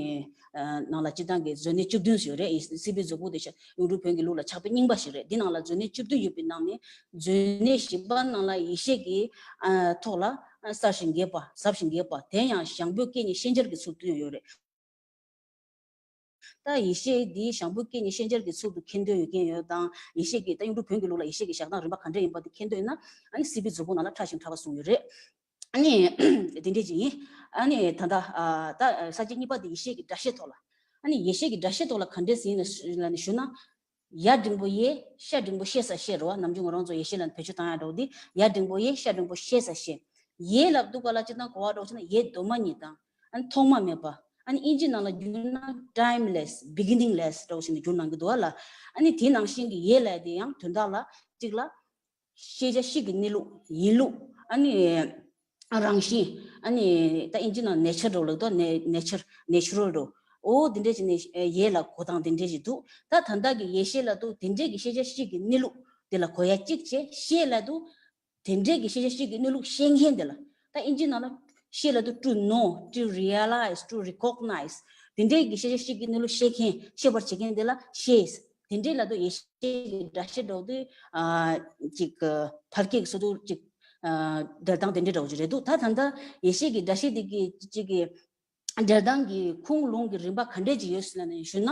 ཨ། ནང་ལ་སྤྱི་བཏང་གི་མཛོད་གནས་བཅུ་བདུན་ཞིག་ཡོད་རེད། སྲིད་པའི་མཛོད་ཕུགས་དེ་གཡུང་དྲུང་བོན་གྱི་ལུགས་ལ་ཕྱག་དཔེ་རྙིང་པ་ཞིག་རེད། འདི་ནང་ལ་མཛོད་གནས་བཅུ་བདུན་ཡོད་པའི་ནང་ནས་མཛོད་གནས་བཞི་པ་ནང་ལ་ཡེ་ཤེས་ཀྱི། ཨ། ཐོག་ལ། ཨ། གསལ་ཞིང་རྒྱས་པ། ཟབ་ཞིང་རྒྱས་པ། དེ་ཡང་ཞང་བོད་སྐད་གཉིས་ཤན་སྦྱར་གྱི་ཚུལ་དུ་ཡོད་རེད། ད་ཡེ་ཤེས་འདི་ཞང་བོད་སྐད་གཉིས་ཤན་སྦྱར་གྱི་ཚུལ་དུ་མཁྱེན་འདོད་ཡོད་མཁན་ཡོད་དང་། ཡེ་ཤེས་ཀྱི་ད་གཡུང་དྲུང་བོན་གྱི་ལུགས་ལ་ཡེ་ཤེས་ཀྱི་བཞག་སྟངས་རིམ་པ་ག་འདྲ་ཡིན་པ་དེ་མཁྱེན་འདོད་ཡིན་ན། ཨ་ནི་སྲིད་པའི་མཛོད་ཕུགས་ནང་ལ་ཕྲ་ཞིང་ཕྲ་བ་གསུངས་ཡོད་རེད། ཨ་ནི་དེ་འདྲས་ཅིག་ཡིན། ཨ་ནི་ད་ལྟ། ཨ། ད་ས་བཅད་གཉིས་པ་དེ་ཡེ་ཤེས་ཀྱི་སྒྲ་བཤད་ཐོག་ལ། ཨ་ནི་ཡེ་ཤེས་ཀྱི་སྒྲ་བཤད་ཐོག་ལ་ག་འདྲས་ཟིན་ལ་ནི་ཞུ་ན། ཡ་འགྲེང་བུ་ཡེ། ཤ་འགྲེང་བུ་ཤེ་ས་ཤེ་རེད་བ། ནམ་རྒྱུན་ང་རང་ཚོ་ཡེ་ཤེས་ལ་བེད་སྤྱོད་བཏང་ཡ་འདྲ་བོ་འདི། ཡ་འགྲེང་བུ་ཡེ། ཤ་འགྲེང་བུ་ཤེ་ས་ཤེ། ཡེ་ལབ་དུས་ག་ལ་སྤྱིར་བཏང་གོ་བ་འདྲ་བོ་བྱས་ན་ཡེ་གདོད་མ་ཉིད་དང་། ཨ་ནི་ཐོག་མ་མེད་པ། ཨ་ནི་དབྱིན་ཇི་ནང་ལ་བསྒྱུར་ན་timeless, beginningless འདྲ་བོ་ཞིག་ནས་བསྒྱུར་གནང་གི་འདུག་བ་ལ། ཨ་ནི་དེ་ནང་བཞིན་གྱི་ཡེ་ལབ་དེ་ཡང་དོན་དག་ལ་གཅིག་ལ། ཤེས་བྱ་གཤིས་ཀྱི་གནས་ལུགས། ཡིན་ལུགས། ཨ་ནི་རང་བཞིན། ཨ་ནི་ད་དབྱིན་ཇི་ནང་nature འདྲ་བོ་ལབ་དུས་ནེ་nature, natural འདྲ་བོ། འོ་དེ་འདྲས་ཅིག་ནས་ཡེ་ལ་གོ་སྟངས་དེ་འདྲས་ཅིག་འདུག་ད་ད་ལྟ་གི་ཡེ་ཤེས་ལབ་དུས་དེ་འདྲས་ཀྱི་ཤེས་བྱ་གཤིས་ཀྱི་གནས་ལུགས་དེ་ལ་གོ་ཡ་གཅིག་བྱས། ཤེས་ལབ་དུས་དེ་འདྲས་ཀྱི་ཤེས་བྱ་གཤིས་ཀྱི་གནས་ལུགས་ཤེས་མཁན་དེ་ལ། ད་དབྱིན་ཇི་ནང་ལ་ཤེས་ལབ་དུས་to know, to realize, to recognize དེ་འདྲས་ཀྱི་ཤེས་བྱ་གཤིས་ཀྱི་གནས་ལུགས་ཤེས་མཁན། ཤེས་པར་བྱེད་མཁན་དེ་ལ་ཤེས། དེ་འདྲས་ལབ་དུས་ཡེ་ཤེས་ཀྱི་སྒྲ་བཤད་འདྲ་བོ་དེ། ཨ། ཅིག་ཕལ་སྐད་ཀྱི་སོ་དུ་ཅིག་ཨ། འགྲེལ་སྟངས་དེ་འདྲས་འདྲ་བོ་ཅིག་རེད་འདུག་ད་ད་ལྟ་ཡེ་ཤེས་ཀྱི་སྒྲ་བཤད་དེ་གི་ཅིག་གི་འགྲེལ་སྟངས་ཀྱི་ཁུངས་ལུང་གི་རིམ་པ་ག་འདྲས་ཅིག་ཡོད་ཟེར་ན་ནི་ཞུ་ན།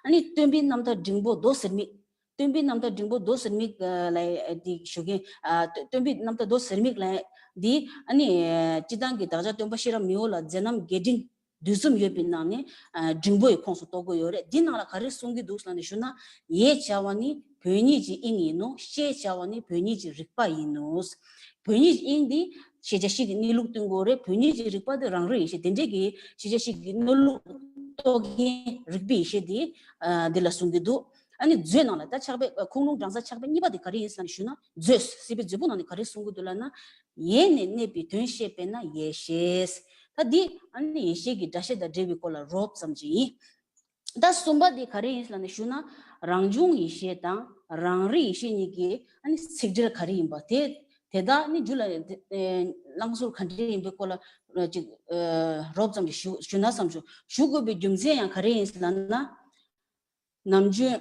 ཨ་ནི་སྟོན་པའི་རྣམ་ཐར་འབྲིང་པོ་མདོ་ཟེར་མིག་སྟོན་པའི་རྣམ་ཐར་འབྲིང་པོ་མདོ་ཟེར་མིག་ལ་འདི་ཞུ་མཁན། ཨ། སྟོན་པའི་རྣམ་ཐར་མདོ་ཟེར་མིག་ལ་འདི། ཨ་ནི་སྤྱིར་བཏང་གི་བདག་ཅག་སྟོན་པ་ཤེས་རབ་མི་བོ་ལ་མཛད་རྣམ་རྒྱས་འབྲིང་བསྡུས་གསུམ་ཡོད་པའི་ནང་ནས། ཨ། འབྲིང་པོ་ཡི་ཁོངས་སུ་གཏོགས་ཀྱི་ཡོད་རེད། འདི་ནང་ལ་ག་རེ་གསུང་གི་འདུག་ཟེར་ན་ནི་ཞུ་ན། ཡེ་བྱ་བ་ནི་བོད་ཉིད་ཀྱི་དབྱིངས་ཡིན་ནོ། ཤེས་བྱ་བ་ནི་བོད་ཉིད་ཀྱི་རིག་པ་ཡིན་ནོ། བོད་ཉིད་ཀྱི་དབྱིངས་འདི་ཤེས་བྱ་གཤིས་ཀྱི་གནས་ལུགས་སྟོན་དགོས་རེད། བོད་ཉིད་ཀྱི་རིག་པ་དེ་རང་རིག་ཡེ་ཤེས། དེ་འདྲས་ཀྱི་ཤེས་བྱ་གཤིས་ཀྱི་གནས་ལུགས་རྟོགས་མཁན་རིག་པའི་ཡེ་ཤེས་དེ། ཨ། འདི་ལ་གསུང་གི་འདུག་ཨ་ནི་མཛོད་ནང་ལ་ད་ཕྱག་དཔེ་ཁུངས་ལུང་དྲངས་ས་ཕྱག་དཔེ་གཉིས་པ་དེ་ག་རེ་ཡིན་ཟེར་ན་ཞུ་ན། མཛོད། སྲིད་པའི་མཛོད་ཕུགས་ནང་ནས་ག་རེ་གསུང་གི་འདུག་ལབ་ན། ཡེ་ནས་གནས་པའི་དོན་བཤད་པས་ན་ཡེ་ཤེས། ད་འདི་ཨ་ནི་ཡེ་ཤེས་ཀྱི་སྒྲ་བཤད་དང་འབྲེལ་བའི་སྐོར་ལ་རོབ་ཙམ་ཅིག་ཡིན། ད་གསུམ་པ་འདི་ག་རེ་ཡིན་ཟེར་ན་ནི་ཞུ་ན། རང་བྱུང་ཡེ་ཤེས་དང་རང་རིག་ཡེ་ཤེས་གཉིས་ཀྱི་ཨ་ནི་ཚིག་འགྲེལ་ག་རེ་ཡིན་པ་དེ། དེ་དག་ནི་རྒྱུད་ལ་ཨེ་བླང་སྲོལ་ག་འདྲ་ཡིན་པའི་སྐོར་ལ་ཅིག་ཨེ་རོབ་ཙམ་ཅིག་ཞུ་ཞུ་ན་བསམ་བྱུང་། ཞུ་དགོས་པའི་རྒྱུ་མཚན་ཡང་ག་རེ་ཡིན་ཟེར་ན། ནམ་རྒྱུན་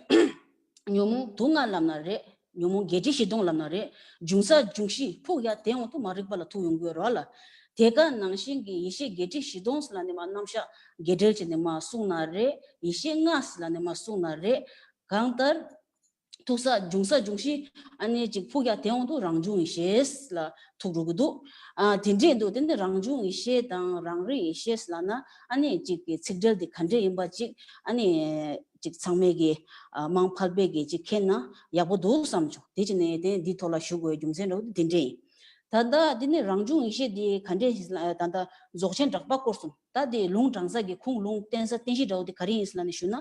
ཉོན་མོངས་དུག་ལྔ་ལབ་ན་རེད། ཉོན་མོངས་བརྒྱད་ཁྲི་བཞི་སྟོང་ལབ་ན་རེད། འབྱུང་ས་འབྱུང་གཞི་ཕུགས་ཡ་དེ་འོང་དུ་མ་རིག་པ་ལ་ཐུག་ཡོང་གི་ཡོད་རེད་བ་ལ། དེ་ག་ནང་བཞིན་གྱི་ཡེ་ཤེས་བརྒྱད་ཁྲི་བཞི་སྟོང་ཟེར་ལབ་ནས་མར་རྣམ་གཞག་རྒྱས་འགྲེལ་བྱས་ནས་མར་གསུངས་ན་རེད། ཡེ་ཤེས་ལྔ་ཟེར་ལབ་ནས་མར་གསུངས་ན་རེད། གང་ལྟར། ཐུག་ས་འབྱུང་ས་འབྱུང་གཞི་ཨ་ནི་ཅིག་ཕུགས་ཀྱང་དེ་འོང་དུ་རང་བྱུང་ཡེ་ཤེས་ལ་ཐུག་འགྲོ་གི་འདུག་ཨ་དེ་འདྲས་འདུག་དེ་ནི་རང་བྱུང་ཡེ་ཤེས་དང་རང་རིག་ཡེ་ཤེས་ལབ་ན་ཨ་ནི་ཅིག་གི་ཚིག་འགྲེལ་དེ་ག་འདྲས་ཡིན་པ་ཅིག་ཨ་ནི་ཅིག་ཚང་མས་ཀྱི་ཨ་མང་ཕལ་པས་ཀྱི་ཅིག་མཁྱེན་ན་ཡག་པོ་འདུག་བསམ་བྱུང་། དེ་ཅི་ནས་དེ་འདི་ཐོག་ལ་ཞུ་དགོས་རྒྱུ་མཚན་འདྲ་བོ་དེ་འདྲས་ཡིན། ད་ལྟ་འདི་ནི་རང་བྱུང་ཡེ་ཤེས་འདི་ག་འདྲས་ཡིན་ལ་ད་ལྟ་རྫོགས་ཆེན་གྲགས་པ་སྐོར་གསུམ། ད་འདི་ལུང་དྲངས་ས་གི་ཁུངས་ལུང་བསྟན་ས་བསྟན་གཞི་འདྲ་བོ་དེ་ག་རེ་ཡིན་ལབ་ནས་ཞུ་ན་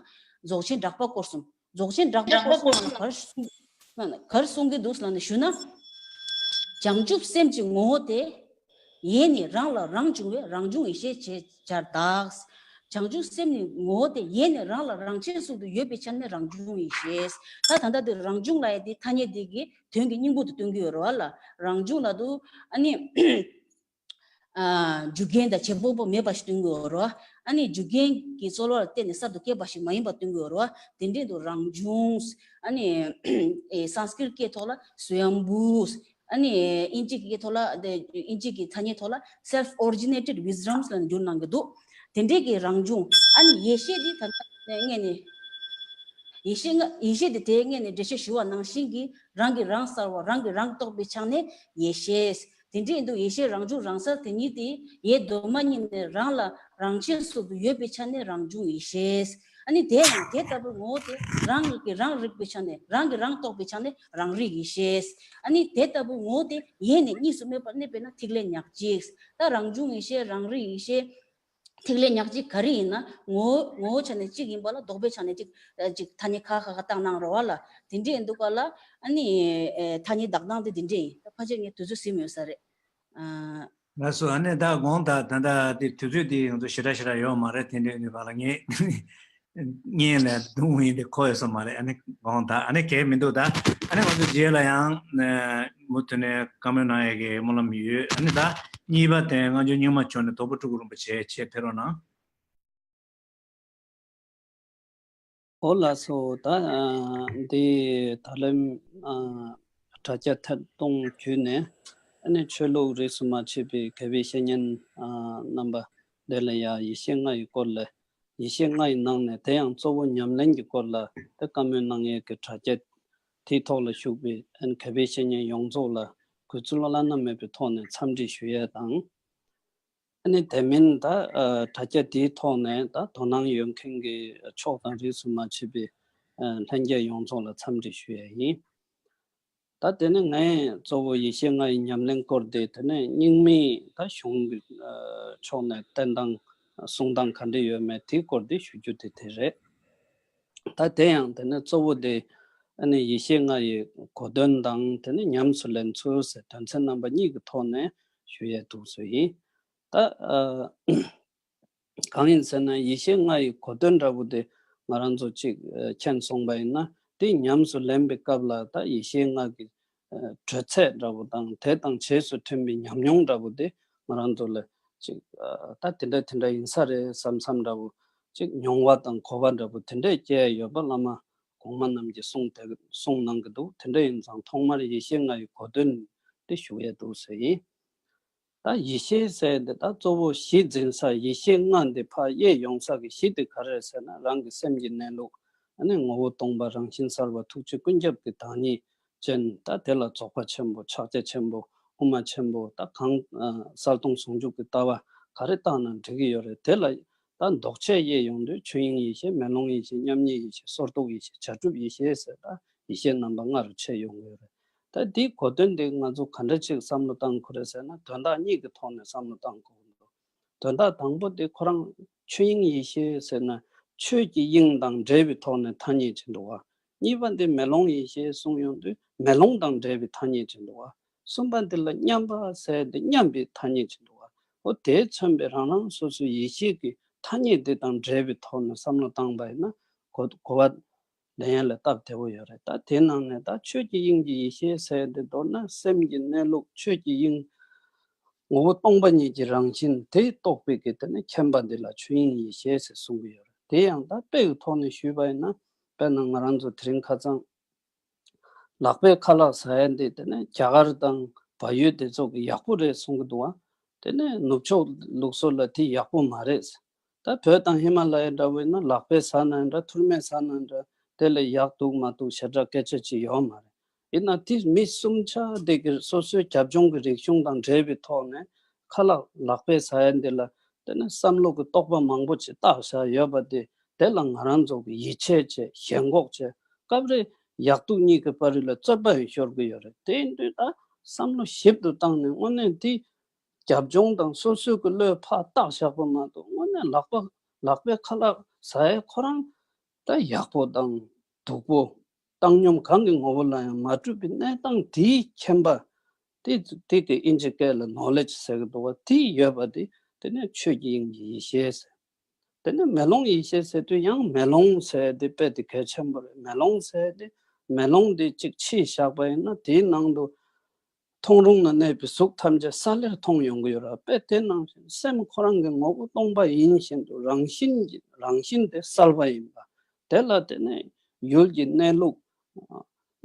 རྫོགས་ཆེན་གྲགས་པ་སྐོར་གསུམ། རྫོགས་ཆེན་གྲགས་པ་སྐོར་གསུམ་ལ་གར་གསུང་གར་གསུང་གི་འདུག་ལབ་ནས་ཞུ་ན། བྱང་ཆུབ་སེམས་ཀྱི་ངོ་བོ་དེ། ཡེ་ནས་རང་ལ་རང་བྱུང་བའི་རང་བྱུང་ཡེ་ཤེས་ཅེས་བྱར་གདགས། བྱང་ཆུབ་སེམས་ནི་ངོ་བོ་དེ་ཡེ་ནས་རང་ལ་རང་ཆས་སུ་དུ་ཡོད་པའི་ཆ་ནས་རང་བྱུང་ཡེ་ཤེས། ད་ད་ལྟ་དུ་རང་བྱུང་ལབ་ཡ་དེ་ཐ་སྙད་དེ་གི་དོན་གྱི་སྙིང་པོ་དུ་སྟོན་གྱི་ཡོད་རེད་བ་ལ། རང་བྱུང་ལ་དུ་ཨ་ནི། ཨ་རྒྱུ་རྐྱེན་དང་བྱེད་པོ་པོ་མེད་པ་ཞིག་སྟོན་གྱི་ཡོད་རེད་བ། ཨ་ནི་རྒྱུ་རྐྱེན་གྱི་རྩོལ་བར་བརྟེན་ནས་གསར་དུ་སྐྱེས་པ་ཞིག་མ་ཡིན་པ་སྟོན་གྱི་ཡོད་རེད་བ། དེ་འདྲའི་དུ་རང་བྱུང་། ཨ་ནི་ཨེ་སཾ་སྐྲྀཏ་སྐད་ཐོག་ལ་སྭ་ཡམ་བྷུ། ཨ་ནི་ཨིན་ཇི་གི་སྐད་ཐོག་ལ་དེ་ཨིན་ཇི་གི་ཐ་སྙད་ཐོག་ལ་self originated wisdoms ལ་བསྒྱུར་གནང་གི་འདུག་དེ་འདྲའི་གི་རང་བྱུང་ཨ་ནི་ཡེ་ཤེས་འདི་ད་ལྟ་ངས་ནི། ཡེ་ཤེས་ལྔ་ཡེ་ཤེས་དེ་དེ་སྔས་ནས་འགྲེལ་བཤད་ཞུ་བ་ནང་བཞིན་གྱི་རང་གིས་རང་གསལ་བ་རང་གིས་རང་རྟོགས་པའི་ཆ་ནས་ཡེ་ཤེས། དེ་འདྲའི་འདུག་ཡེ་ཤེས་རང་བྱུང་རང་གསལ་དེ་ཉིད་དེ་ཡེ་གདོད་མ་ཉིད་ནས་རང་ལ་རང་ཆས་སུ་ཡོད་པའི་ཆ་ནས་རང་བྱུང་ཡེ་ཤེས། ཨ་ནི་དེ་ཡང་དེ་ལྟ་བུའི་ངོ་བོ་དེ་རང་གིས་རང་རིག་པའི་ཆ་ནས་རང་གིས་རང་རྟོགས་པའི་ཆ་ནས་རང་རིག་ཡེ་ཤེས། ཨ་ནི་དེ་ལྟ་བུའི་ངོ་བོ་དེ་ཡེ་ནས་གཉིས་སུ་མེད་པར་གནས་པས་ན་ཐིག་ལེ་ཉག་གཅིག་ད་རང་བྱུང་ཡེ་ཤེས་རང་རིག་ཡེ་ཤེས། ཐིག་ལེ་ཉག་གཅིག་ག་རེ་ཡིན་ན་ངོ་བོ་ངོ་བོ་ཆ་ནས་གཅིག་ཡིན་པ་ལ་ལྡོག་པའི་ཆ་ནས་གཅིག་ཨ་གཅིག་ཐ་སྙད་ཁ་ཁ་ཁ་བཏང་གནང་རོགས་ལ། དེ་འདྲས་ཡིན་འདུག་ག་ལ། ཨ་ནི་ཨེ་ཐ་སྙད་བདག་སྟངས་དེ་དེ་འདྲས་ཡིན། ད་ཕལ་ཆེར་ངས་དུས་ཚོད་ཟིན་མེད་ས་རེད། ཨ། ལགས་སོ། ཨ་ནི་ད་དགོངས་དག་ད་ལྟ་དེ་དུས་ཚོད་དེ་ང་ཚོ་ཞེ་དྲག་ཞེ་དྲག་ཡོད་མ་རེད། དེ་འདྲས་ཡིན་པ་ལ་ངས། ངས་ལས་རྡུང་ཡིན་དེ་གོ་ཡོད་ས་མ་རེད། ཨ་ནི་དགོངས་དག་ཨ་ནི་གལ་མི་འདུག་ད་ཨ་ནི་ང་ཚོ་རྗེས་ལ་ཡང་མུ་མཐུད་ནས་བཀའ་མོལ་གནང་ཡས་ཀྱི་སྨོན་ལམ་ཡོད། ཨ་ནི་ད་གཉིས་པ་དེ་སྔ་འགྱུར་རྙིང་མ་ཕྱོགས་ནས་དོལ་པོ་སྤྲུལ་སྐུ་རིན་པོ་ཆེ་ཆེད་ཕེབས་རོགས་གནང་། ཨོ་ལགས་སོ། ད་འདི་ད་ལན་དྲ་རྒྱ་ཐད་གཏོང་བརྒྱུད་ནས་ཨ་ནི་ཆོས་ལུགས་རིས་སུ་མ་ཆད་པའི་མཁས་པའི་བཤེས་གཉེན་རྣམ་པ་དེ་ལ་ཡང་ཡེ་ཤེས་ལྔ་ཡི་སྐོར་ལ། ཡེ་ཤེས་ལྔ་ཡི་ནང་ནས་དེ་ཡང་གཙོ་བོ་ཉམས་ལེན་གྱི་སྐོར་ལ་དེ་བཀའ་མོལ་གནང་ཡས་ཀྱི་དྲ་རྒྱ་དེའི་ཐོག་ལ་བཞུགས་པའི་མཁས་པའི་བཤེས་གཉེན་ཡོངས་རྫོགས་ལ་གུས་བརྩི་བླ་ན་མེད་པའི་ཐོག་ནས་འཚམས་འདྲི་ཞུ་ཡས་དང་། ཨ་ནི་དེ་མིན་ད་དྲ་རྒྱ་དེའི་ཐོག་ནས་ད་དོ་སྣང་ཡོད་མཁན་གྱི་ཕྱོགས་དང་རིས་སུ་མ་ཆད་པའི་ལྷན་རྒྱས་ཡོངས་རྫོགས་ལ་འཚམས་འདྲི་ཞུ་ཡས་ཡིན། ད་དེ་ནི་ངས་གཙོ་བོ་ཡེ་ཤེས་ལྔ་ཡི་ཉམས་ལེན་སྐོར་དེ་དེ་ནས་རྙིང་མའི་ད་གཞུང་གི་ཕྱོགས་ནས་བསྟན་སྟངས་གསུང་སྟངས་ག་འདྲ་ཡོད་མེད་དེའི་སྐོར་དེ་ཞུ་རྒྱུ་དེ་དེ་རེད། ད་དེ་ཡང་དེ་ནས་གཙོ་བོ་དེ་ཨ་ནི་ཡེ་ཤེས་ལྔ་ཡི་གོ་དོན་དང་དེ་ནས་ཉམས་སུ་ལེན་ཚུལ་ཟེར་དོན་ཚན་རྣམ་པ་གཉིས་ཀྱི་ཐོག་ནས་ཞུ་ཡས་འདུག་ཟེར་ཡིན། ད་གང་ཡིན་ཟེར་ན་ཡེ་ཤེས་ལྔ་ཡི་གོ་དོན་འདྲ་པོ་དེ་ང་རང་ཚོ་གཅིག་མཁྱེན་སོང་པ་ཡིན་ན་དེ་ཉམས་སུ་ལེན་པའི་སྐབས་ལ་ད་ཡེ་ཤེས་ལྔ་གི་དྲོད་ཚད་འདྲ་པོ་དང་དེ་དང་རྗེས་སུ་མཐུན་པའི་ཉམས་མྱོང་འདྲ་པོ་དེ་ང་རང་ཚོ་ལ་ཅིག་ཨ་ད་དེ་འདྲ་དེ་འདྲ་ཡིན་ས་རེད་བསམ་བསམ་འདྲ་པོ་ཅིག་མྱོང་བ་དང་གོ་བ་འདྲ་པོ་དེ་འདྲས་སྐྱེ་ཡ་ཡོད་པ་བླ་མ་གོང་མ་རྣམས་ཀྱི་གསུང་དེ་གསུང་གནང་གི་འདུག་དེ་འདྲ་ཡིན་ཙང་ཐོག་མར་ཡེ་ཤེས་ལྔ་ཡི་གོ་དོན་དེ་ཞུ་ཡས་འདུག་ཟེར་ཡིན། ད་ཡེ་ཤེས་ཟེར་འདི་ད་གཙོ་བོ་གཞི་འཛིན་ས་ཡེ་ཤེས་ལྔ་འདི་ཕར་དབྱེ་ཡོང་ས་གི་གཞི་དེ་ག་རེ་རེད་ཟེར་ན་རང་གི་སེམས་ཀྱི་གནས་ལུགས་ཨ་ནི་ངོ་བོ་སྟོང་པ་རང་བཞིན་གསལ་བ་ཐུགས་རྗེ་ཀུན་ཁྱབ་ཀྱི་བདག་ཉིད་ཅན། ད་དེ་ལ་རྫོགས་པ་ཆེན་པོ་ཕྱག་རྒྱ་ཆེན་པོ་དབུ་མ་ཆེན་པོ་ད་གང་ཨ་གསལ་སྟོང་ཟུང་འཇུག་གི་ལྟ་བ་ག་རེ་བཏང་ན་འགྲིག་གི་ཡོད་རེད། དེ་ལ་ད་འདོགས་ཆས་དབྱེ་ཡོང་དུས་ཆོས་དབྱིངས་ཡེ་ཤེས་མེ་ལོང་ཡེ་ཤེས་མཉམ་ཉིད་ཡེ་ཤེས་སོར་རྟོག་ཡེ་ཤེས་བྱ་གྲུབ་ཡེ་ཤེས་ཟེར་ད་ཡེ་ཤེས་རྣམ་པ་ལྔ་རུ་ཕྱེ་ཡོང་གི་ཡོད་རེད། ད་འདིའི་གོ་དོན་དེ་ང་ཚོ་ག་འདྲ་ཅིག་བསམ་བློ་བཏང་དགོས་རེད་ཟེར་ན་དོན་དག་གཉིས་ཀྱི་ཐོག་ནས་བསམ་བློ་བཏང་དགོས་ཀྱི་འདུག་དོན་དག་དང་པོ་དེ་ཁོ་རང་ཆོས་དབྱིངས་ཡེ་ཤེས་ཟེར་ན་ཆོས་ཀྱི་དབྱིངས་དང་འབྲེལ་བའི་ཐོག་ནས་ཐ་སྙད་བྱེད་འདུག་བ། གཉིས་པ་འདི་མེ་ལོང་ཡེ་ཤེས་གསུངས་ཡོང་དུས་མེ་ལོང་དང་འབྲེལ་བའི་ཐ་སྙད་བྱེད་འདུག་བ། གསུམ་པ་འདི་ལ་མཉམ་པ་ཟེར་འདི་མཉམ་པའི་ཐ་སྙད་བྱེད་འདུག་བ། འོ་དེས་མཚོན་པའི་རང་རང་སོ་སོའི་ཡེ་ཤེས་ཀྱི་ཐ་སྙད་འདི་དང་འབྲེལ་བའི་ཐོག་ནས་བསམ་བློ་བཏང་པ་ཡིན་ན་གོ་གོ་བ་ལེན་ཡ་ལ་སྟབས་བདེ་བོ་ཡོད་རེད། ད་དེའི་ནང་ནས་ད་ཆོས་ཀྱི་དབྱིངས་ཀྱི་ཡེ་ཤེས་ཟེར་དེ་མདོར་ན་སེམས་ཀྱི་གནས་ལུགས་ཆོས་ཀྱི་དབྱིངས་ངོ་བོ་སྟོང་པ་ཉིད་ཀྱི་རང་བཞིན་དེ་རྟོགས་པའི་གི་དེ་ནི་མཁྱེན་པ་འདི་ལ་ཆོས་དབྱིངས་ཡེ་ཤེས་ཟེར་གསུང་གི་ཡོད་རེད། དེ་ཡང་ད་དཔེ་གི་ཐོག་ནས་ཞུས་པ་ཡིན་ན་དཔེར་ན་ང་རང་ཚོ་དེ་རིང་ཁ་སང་ལག་པས་ཁ་ལག་ཟ་ཡ་འདི་དེ་ནི་རྒྱ་གར་དང་བལ་ཡུལ་དེ་ཚོ་གི་ཡག་པོ་རེད་གསུང་གི་འདུག་བ། དེ་ནས་ནུབ་ཕྱོགས་ལུགས་སྲོལ་ལ་དེ་ཡག་པོ་མ་རེད། ད་བོད་དང་ཧི་མ་ལ་ཡའི་འདྲ་བོ་ཡིན་ན་ལག་པས་ཟ་ན་འདྲ་ཐུར་མས་ཟ་ན་འདྲ་ དེ་ལ་ཡག་འདུག་མ་འདུག་ཞེ་དྲག་སྐད་ཆ་ཅིག་ཡོད་མ་རེད། ཡིན་ན་དེ་མི་གསུམ་ཆ་དེ་གི་སོ་སོའི་རྒྱབ་ལྗོངས་ཀྱི་རིག་གཞུང་དང་འབྲེལ་བའི་ཐོག་ནས་ཁ་ལག་ལག་པས་ཟ་ཡ་འདི་ལ་དེ་ནས་བསམ་བློ་གི་རྟོག་པ་མང་པོ་ཅིག་བཏགས་བཞག་ཡོད་པ་དེ། དེ་ལ་ང་རང་ཚོ་གི་ཡིད་ཆེས་བྱས། ཞེན་ཁོག་བྱས། སྐབས་རེ་ཡག་སྡུག་གཉིས་ཀྱི་བར་ལ་རྩོད་པ་ཡང་ཤོར་གི་ཡོད་རེད། དེ་ཡིན་དུས་ད་བསམ་བློ་ཞིབ་ཏུ་བཏང་ནས་དངོས་གནས་འདི་རྒྱབ་ལྗོངས་དང་སོ་སོའི་གི་བློས་ཕར་བཏགས་བཞག་པ་མ་གཏོགས། དངོས་གནས་ལག་པ་ལག་པའི་ཁ་ལག་ཟ་ཡ་ཁོ་རང་ད་ཡག་པོ་དང་སྡུག་པོ། བཏང་སྙོམས་གང་གི་ངོ་བོ་ལ་ཡང་མ་གྲུབ་པའི་གནས་སྟངས་དེའི་མཁྱེན་པ། དེ་དེ་དེ་ཨིན་ཇི་སྐད་ལ་ནོ་ལེཇ་ཟེར་གི་འདུག་བ། དེ་ཡོད་པ་དེ་དེ་ནས་ཆོས་ཀྱི་དབྱིངས་ཀྱི་ཡེ་ཤེས་ཟེར། དེ་ནས་མེ་ལོང་ཡེ་ཤེས་ཟེར་དུས་ཡང་མེ་ལོང་ཟེར་དེ་དཔེ་དེ་གལ་ཆེན་པོ་རེད། མེ་ལོང་ཟེར་དེ་མེ་ལོང་དེ་གཅིག་ཕྱིས་བཞག་པ་ཡིན་ན་དེའི་ནང་དུ་མཐོང་རུང་ན་གནས་པའི་གཟུགས་ཐམས་ཅད་གསལ་ལེར་མཐོང་ཡོང་གི་ཡོད་ར། དཔེ་དེ་ནང་བཞིན་སེམས་ཁོ་རང་གི་ངོ་བོ་སྟོང་པ་ཡིན་བཞིན་དུ་རང་བཞིན་གྱི་རང་བཞིན་དེ་གསལ་བ་ཡིན་པ། དེ་ལ་དེ་ནས་ཡུལ་གྱི་གནས་ལུགས་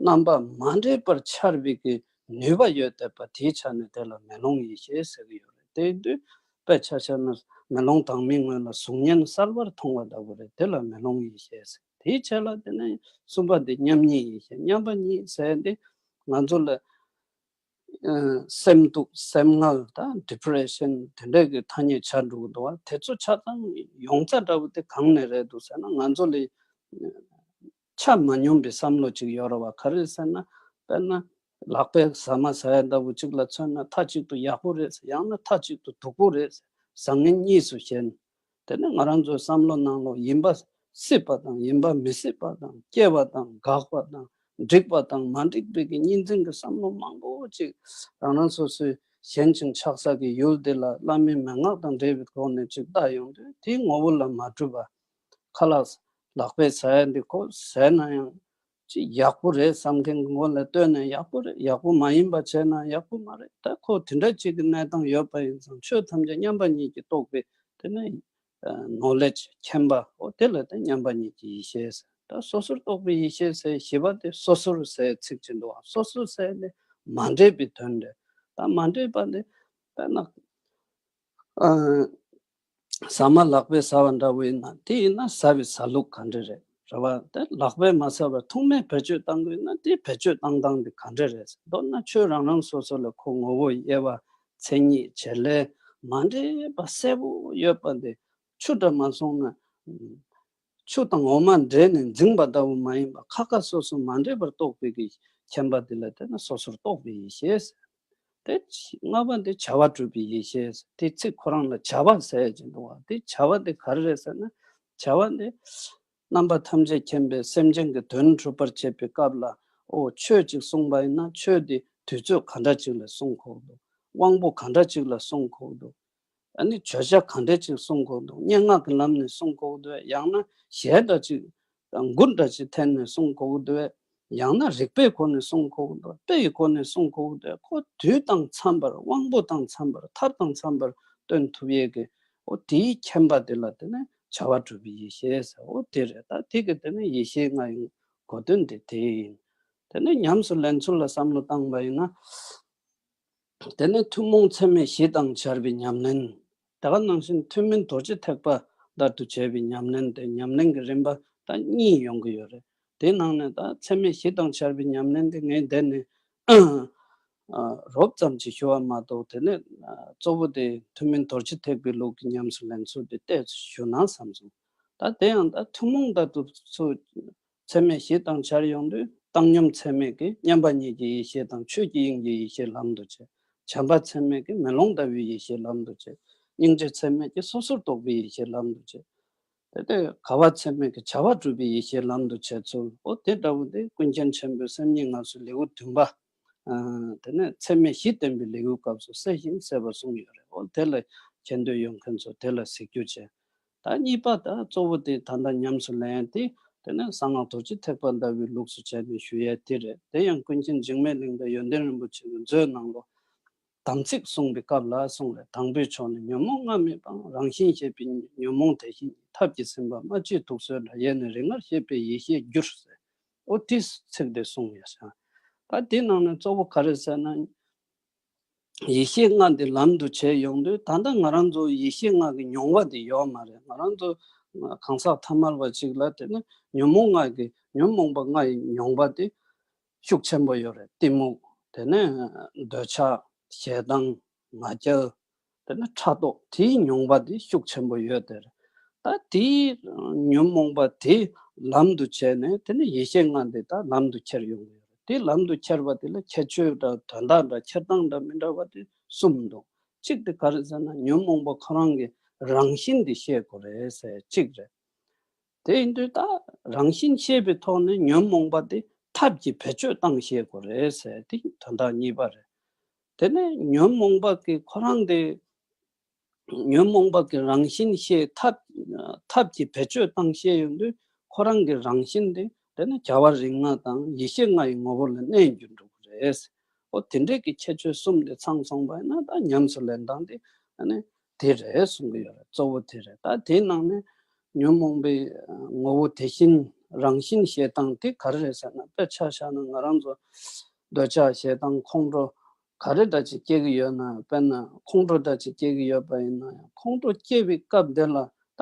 རྣམ་པ་མ་འདྲེས་པར་འཆར་བའི་གི་ནུས་པ་ཡོད་བསྡད་པ་དེའི་ཆ་ནས་དེ་ལ་མེ་ལོང་ཡེ་ཤེས་ཟེར་གི་ཡོད་རེད། དེ་དུས་དཔེ་ཆ་བཞག་ན་མེ་ལོང་དྭངས་མའི་ངོས་ལ་གཟུགས་བརྙན་གསལ་བར་མཐོང་བ་ལྟ་བུ་རེད། དེ་ལ་མེ་ལོང་ཡེ་ཤེས་ཟེར། དེའི་ཆ་ལ་དེ་ནས་གསུམ་པ་དེ་མཉམ་ཉིད་ཡེ་ཤེས། མཉམ་པ་ཉིད་ཟེར་དེ་ང་ཚོ་ལ་ཨ་སེམས་སྡུག་སེམས་ངལ་དང་ཌི་པི་རེ་ཤན་དེ་འདྲ་གི་ཐ་སྙད་ཆགས་འགྲོ་གི་འདུག་བ། དེ་ཚོ་ཆ་ཚང་ཡོང་རྩ་འདྲ་བོ་དེ་གང་ནས་རེད་འདུག་ཟེར་ན། ང་ཚོ་ལ་ཆ་མ་སྙོམས་པའི་བསམ་བློ་ཅིག་ཡོད་རེད་བ། ག་རེ་ཟེར་ན། དཔེར་ན་ལག་པས་ཟ་མ་ཟ་ཡ་ལྟ་བུ་ཅིག་ལ་མཚོན་ན་མཐའ་གཅིག་ཏུ་ཡག་པོ་རེད་ཟེར། ཡང་ན་མཐའ་གཅིག་ཏུ་སྡུག་པོ་རེད་ཟེར། བཟང་ངན་གཉིས་སུ་ཞེན། དེ་ནས་ང་རང་ཚོའི་བསམ་བློ་ནང་ལོགས་ཡིན་པ་སྲིད་པ་དང་ཡིན་པ་མི་སྲིད་པ་དང་སྐྱེ་བ་དང་འགག་པ་དང་འགྲིག་པ་དང་མ་འགྲིག་པའི་གི་གཉིས་འཛིན་གྱི་བསམ་བློ་མང་པོ་ཅིག་རང་རང་སོ་སོའི་ཞེན་ཅིང་ཆགས་ས་གི་ཡུལ་དེ་ལ་བླ་མའི་མན་ངག་དང་འབྲེལ་བའི་སྒོ་ནས་ཅིག་བལྟ་ཡོང་དུས། དེའི་ངོ་བོ་ལ་མ་གྲུབ་པ། ཁ་ལག་ལག་པས་ཟ་ཡ་འདི་ཁོ་ཟས་ན་ཡང་ཅིག་ཡག་པོ་རེད་བསམ་མཁན་གྱི་ངོ་ལ་ལྟོས་ན་ཡག་པོ་རེད། ཡག་པོ་མ་ཡིན་པ་བྱས་ན་ཡག་པོ་མ་རེད། ད་ཁོ་དེ་འདྲ་ཅིག་གི་གནས་སྟངས་ཡོད་པ་ཡིན་ཙང་ཆོས་ཐམས་ཅད་མཉམ་པ་ཉིད་ཀྱིས་རྟོགས་པའི་དེ་ནི་ནོ་ལེཇ་མཁྱེན་པ། འོ་དེ་ལ་དེ་མཉམ་པ་ཉིད་ཀྱི་ཡེ་ཤེས་ཟེར། ད་སོ་སོར་རྟོག་པའི་ཡེ་ཤེས་ཟེར་བཞི་པ་དེ་སོ་སོར་ཟེར་ཚིག་ཅིག་འདུག་བ། སོ་སོར་ཟེར་ནི་མ་འདྲེས་པའི་དོན་རེད། ད་མ་འདྲེས་པ་དེ་དཔེར་ན། ཨ། ཟ་མ་ལག་པས་ཟ་བ་འདྲ་བོ་ཡིན་ན། དེ་ཡིན་ན་ཟ་བའི་ཟ་ལུགས་ག་འདྲ་རེད། རེད་བ། དེ་ལག་པས་མ་ཟ་བར་ཐུག་མས་བེད་སྤྱོད་བཏང་དགོས་ན་དེ་བེད་སྤྱོད་བཏང་སྟངས་དེ་ག་འདྲ་རེད། མདོར་ན་ཆོས་རང་རང་སོ་སོ་ལ་ཁོ་ངོ་བོ་དབྱེ་བ་མཚན་ཉིད་བྱེད་ལས་མ་འདྲེས་པ་གསལ་པོ་ཡོད་པ་དེ། ཆུ་འདྲ་མ་སོང་ན། ཆུ་དང་འོ་མ་འདྲེས་ནས་འཛིངས་པ་ལྟ་བུ་མ་ཡིན་པ། ཁ་ཁ་སོ་སོ་མ་འདྲེས་པར་རྟོགས་པའི་གི་མཁྱེན་པ་དེ་ལ་དེ་ནི་སོ་སོར་རྟོག་པའི་ཡེ་ཤེས་ཟེར། དེ་ལྔ་པ་འདི་བྱ་བ་གྲུབ་པའི་ཡེ་ཤེས་ཟེར། དེ་ཚིག་ཁོ་རང་ལ་བྱ་བ་ཟེར་གྱི་འདུག་བ། དེ་བྱ་བ་དེ་ག་རེ་རེད་ཟེར་ན། བྱ་བ་འདི་རྣམ་པ་ཐམས་ཅད་མཁྱེན་པའི་སེམས་ཅན་གྱི་དོན་སྒྲུབ་པར་བྱེད་པའི་སྐབས་ལ། ཨོ་ཆོས་ཅིག་གསུངས་པ་ཡིན་ན་ཆོས་དེ་དུས་ཚོད་ག་འདྲ་ཅིག་ལ་གསུང་དགོས་འདུག། དབང་པོ་ག་འདྲ་ཅིག་ལ་གསུང་དགོས་འདུག། ཨ་ནི་བརྗོད་བྱ་ག་འདྲ་ཅིག་གསུང་དགོས་འདུག། སྙན་ངག་གི་ལམ་ནས་གསུང་དགོས་འདུག། ཡང་ན་གཞས་འདྲ་ཅིག་དང་མགུར་འདྲ་ཅིག་འཐེན་ནས་གསུང་དགོས་འདུག། ཡང་ན་རིག་པའི་སྒོ་ནས་གསུང་དགོས་འདུག། དཔེ་ཡི་སྒོ་ནས་གསུང་དགོས་འདུག། ཁོ་དུས་དང་འཚམས་པར་དབང་པོ་དང་འཚམས་པར་ཐབས་དང་འཚམས་པར་སྟོན་ཐུབ་ཡས་ཀྱི། འོ་དེའི་མཁྱེན་པ་དེ་ལ་དེ་ནི་བྱ་བ་གྲུབ་པའི་ཡེ་ཤེས་ཟེར། འོ་དེ་རེད། ད་དེ་གི་དེ་ནི་ཡེ་ཤེས་ལྔ་ཡི་གོ་དོན་དེ་དེ་ཡིན། དེ་ནི་ཉམས་སུ་ལེན་ཚུལ་ལ་བསམ་བློ་བཏང་བ་ཡིན་ན། དེ་ནས་ཐུན་མོང་ཚད་མེད་བཞི་དང་སྦྱར་བའི་ཉམས་ལེན། ད་ག་ནང་བཞིན་ཐུན་མིན་རྡོ་རྗེ་ཐེག་པ་ལྟར་དུ་བྱས་པའི་ཉམས་ལེན་དེ། ཉམས་ལེན་གྱི་རིམ་པ་ད་གཉིས་ཡོང་གི་ཡོད་རེད། དེའི་ནང་ནས་ད་ཚད་མེད་བཞི་དང་སྦྱར་བའི་ཉམས་ལེན་དེ་ངས་འདི་ནས་ཨ་རོབ་ཙམ་ཅིག་ཞུ་བ་མ་གཏོགས། དེ་ནས་ཨ་གཙོ་བོ་དེ་ཐུན་མིན་རྡོ་རྗེ་ཐེག་པའི་ལུགས་ཀྱི་ཉམས་སུ་ལེན་ཚུལ་དེ་ཏོག་ཙམ་ཞུ་ན་བསམ་སོང་། ད་དེ་ཡང་ད་ཐུན་མོང་ལྟར་དུ་ཚུལ། ཚད་མེད་བཞི་དང་སྦྱར་ཡོང་དུས། བཏང་སྙོམས་ཚད་མེད་ཀྱིས་མཉམ་པ་ཉིད་ཀྱི་ཡེ་ཤེས་དང་ཆོས་ཀྱི་དབྱིངས་ཀྱི་ཡེ་ཤེས་ལམ་དུ་བྱེད། བྱམས་པ་ཚད་མེད་ཀྱིས་མེ་ལོང་ལྟ་བུའི་ཡེ་ཤེས་ལམ་དུ་བྱེད། སྙིང་རྗེ་ཚད་མེད་ཀྱིས་སོ་སོར་རྟོག་པའི་ཡེ་ཤེས་ལམ་དུ་བྱེད། དེ་ལྟར་དགའ་བ་ཚད་མེད་ཀྱིས་བྱ་བ་གྲུབ་པའི་ཡེ་ཤེས་ལམ་དུ་བྱེད་ཚུལ། འོ་དེ་འདྲ་བོ་དེ་ཀུན་མཁྱེན་ཆེན་པོའི་སེམས་ཉིད་ངལ་གསོའི་ལེའུ་བདུན་པ། ཨ་དེ་ནས་ཚད་མེད་བཞི་བསྟན་པའི་ལེའུའི་སྐབས་སུ་གསལ་ཞིང་གསལ་བར་གསུངས་ཡོད་རེད། འོ་དེ་ལ་མཁྱེན་འདོད་ཡོད་མཁན་ཚོ་དེ་ལ་གཟིགས་རྒྱུ་བྱས། ད་གཉིས་པ་ད་གཙོ་བོ་དེ་ད་ལྟ་ཉམས་སུ་ལེན་ཡ་དེ། དེ་ནས་གསང་སྔགས་རྡོ་རྗེ་ཐེག་པ་ལྟ་བུའི་ལུགས་སུ་བྱས་ནས་ཞུ་ཡ་དེ་རེད། དེ་ཡང་ཀུན་མཁྱེན་འཇིགས་མེད་གླིང་པ་ཡོན་ཏན་རིན་པོ་ཆེ་གི་མཛོད་ནང་ལོ། དམ་ཚིག་གསུངས་པའི་སྐབས་ལ་གསུངས་རེད། དང་པོའི་ཕྱོགས་ནི་ཉོན་མོངས་ལྔ་མེད་པའམ། རང་བཞིན་ཤེས་པའི་ཉོན་མོངས་དེ་བཞིན་ཉིད། ཐབས་ཀྱིས་ཟིན་པ་སྨྲ་བརྗོད་དུག་གསོའི་སྒྲ། ཡེ་ནས་རིག་སྔགས་ཤེས་པའི་ཡེ་ཤེས་འགྱུར་ཟེར། འོ་དེ་ཚིག་དེ་གསུངས་ཡོད་ཤག། ད་དེ་ནང་ནས་གཙོ་བོ་ག་རེ་ཟེར་ན། ཡེ་ཤེས་ལྔ་འདི་ལམ་དུ་བྱས་ཡོང་དུས། ད་ལྟ་ང་རང་ཚོ་ཡེ་ཤེས་ལྔ་གི་མྱོང་བ་འདི་ཡོད་མ་རེད། ང་རང་ཚོ་ གང་ཟག་ཐ་མལ་པ་ཅིག་ལ་དེ་ནི་ཉོན་མོངས་ལྔ་གི་ཉོན་མོངས་པ་ལྔ་ཡི་མྱོང་བ་དེ་ཤུགས་ཆེན་པོ་ཡོད་རེད། གཏི་མུག་དེ་ནས་འདོད་ཆགས་ཞེ་སྡང་ང་རྒྱལ་དེ་ནས་ཕྲག་དོག་དེའི་མྱོང་བ་དེ་ཤུགས་ཆེན་པོ་ཡོད་དེ་རེད། ད་དེའི་ཉོན་མོངས་པ་དེ་ལམ་དུ་བྱས་ནས་དེ་ནས་ཡེ་ཤེས་ལྔ་འདི་ད་ལམ་དུ་འཁྱེར་ཡོང་གི་ཡོད་རེད། དེ་ལམ་དུ་འཁྱེར་བ་དེ་ལ་ཁྱད་ཆོས་འདྲ་དོན་དག་འདྲ་འཁྱེར་སྟངས་འདྲ་མི་འདྲ་བ་དེ་གསུམ་འདུག་གཅིག་དེ་ག་རེ་ཟེར་ན་ཉོན་མོངས་པ་ཁོ་རང་གི་རང་བཞིན་དེ་ཤེས་དགོས་རེད་ཟེར་གཅིག་རེད། དེ་ཡིན་དུས་ད་རང་བཞིན་ཤེས་པའི་ཐོག་ནས་ཉོན་མོངས་པ་དེ་ཐབས་ཀྱིས་བེད་སྤྱོད་བཏང་ཤེས་དགོས་རེད་ཟེར་དེ་དོན་དག་གཉིས་པ་རེད། དེ་ནས་ཉོན་མོངས་པ་གི་ཁོ་རང་དེ་ཉོན་མོངས་པ་གི་རང་བཞིན་ཤེས་ཐབས་ཐབས་ཀྱིས་བེད་སྤྱོད་བཏང་ཤེས་ཡོང་དུས་ཁོ་རང་གི་རང་བཞིན་དེ་དེ་ནས་བྱ་བ་རིགས་ལྔ་དང་ཡེ་ཤེས་ལྔ་ཡི་ངོ་བོ་ལ་གནས་འགྱུར་འགྲོ་གི་རེད། ཨོ་དེ་འདྲས་ཀྱི་ཁྱད་ཆོས་གསུམ་དེ་ཚང་སོང་བ་ཡིན་ན་ད་ཉམས་སུ་ལེན་སྟངས་དེ་ཨ་ནི་དེ་རེད་གསུང་གི་ཡོད་རེད། གཙོ་བོ་དེ་རེད། ད་དེའི་ནང་ནས་ཉོན་མོངས་པའི་ངོ་བོ་དེ་བཞིན་རང་བཞིན་ཤེས་སྟངས་དེ་ག་རེ་རེད་ཟེར་ན། དཔེ་ཆ་བཞག་ན་ང་རང་ཚོ་འདོད་ཆགས་ཞེ་སྡང་ཁོང་ཁྲོ་ག་རེ་འདྲ་ཅིག་སྐྱེ་གི་ཡོད་ན། དཔེར་ན་ཁོང་ཁྲོ་འདྲ་ཅིག་སྐྱེ་གི་ཡོད་པ་ཡིན་ན་ཡང་ཁོང་ཁྲོ་སྐྱེ་བའི་སྐབས་དེ་ལ་ད་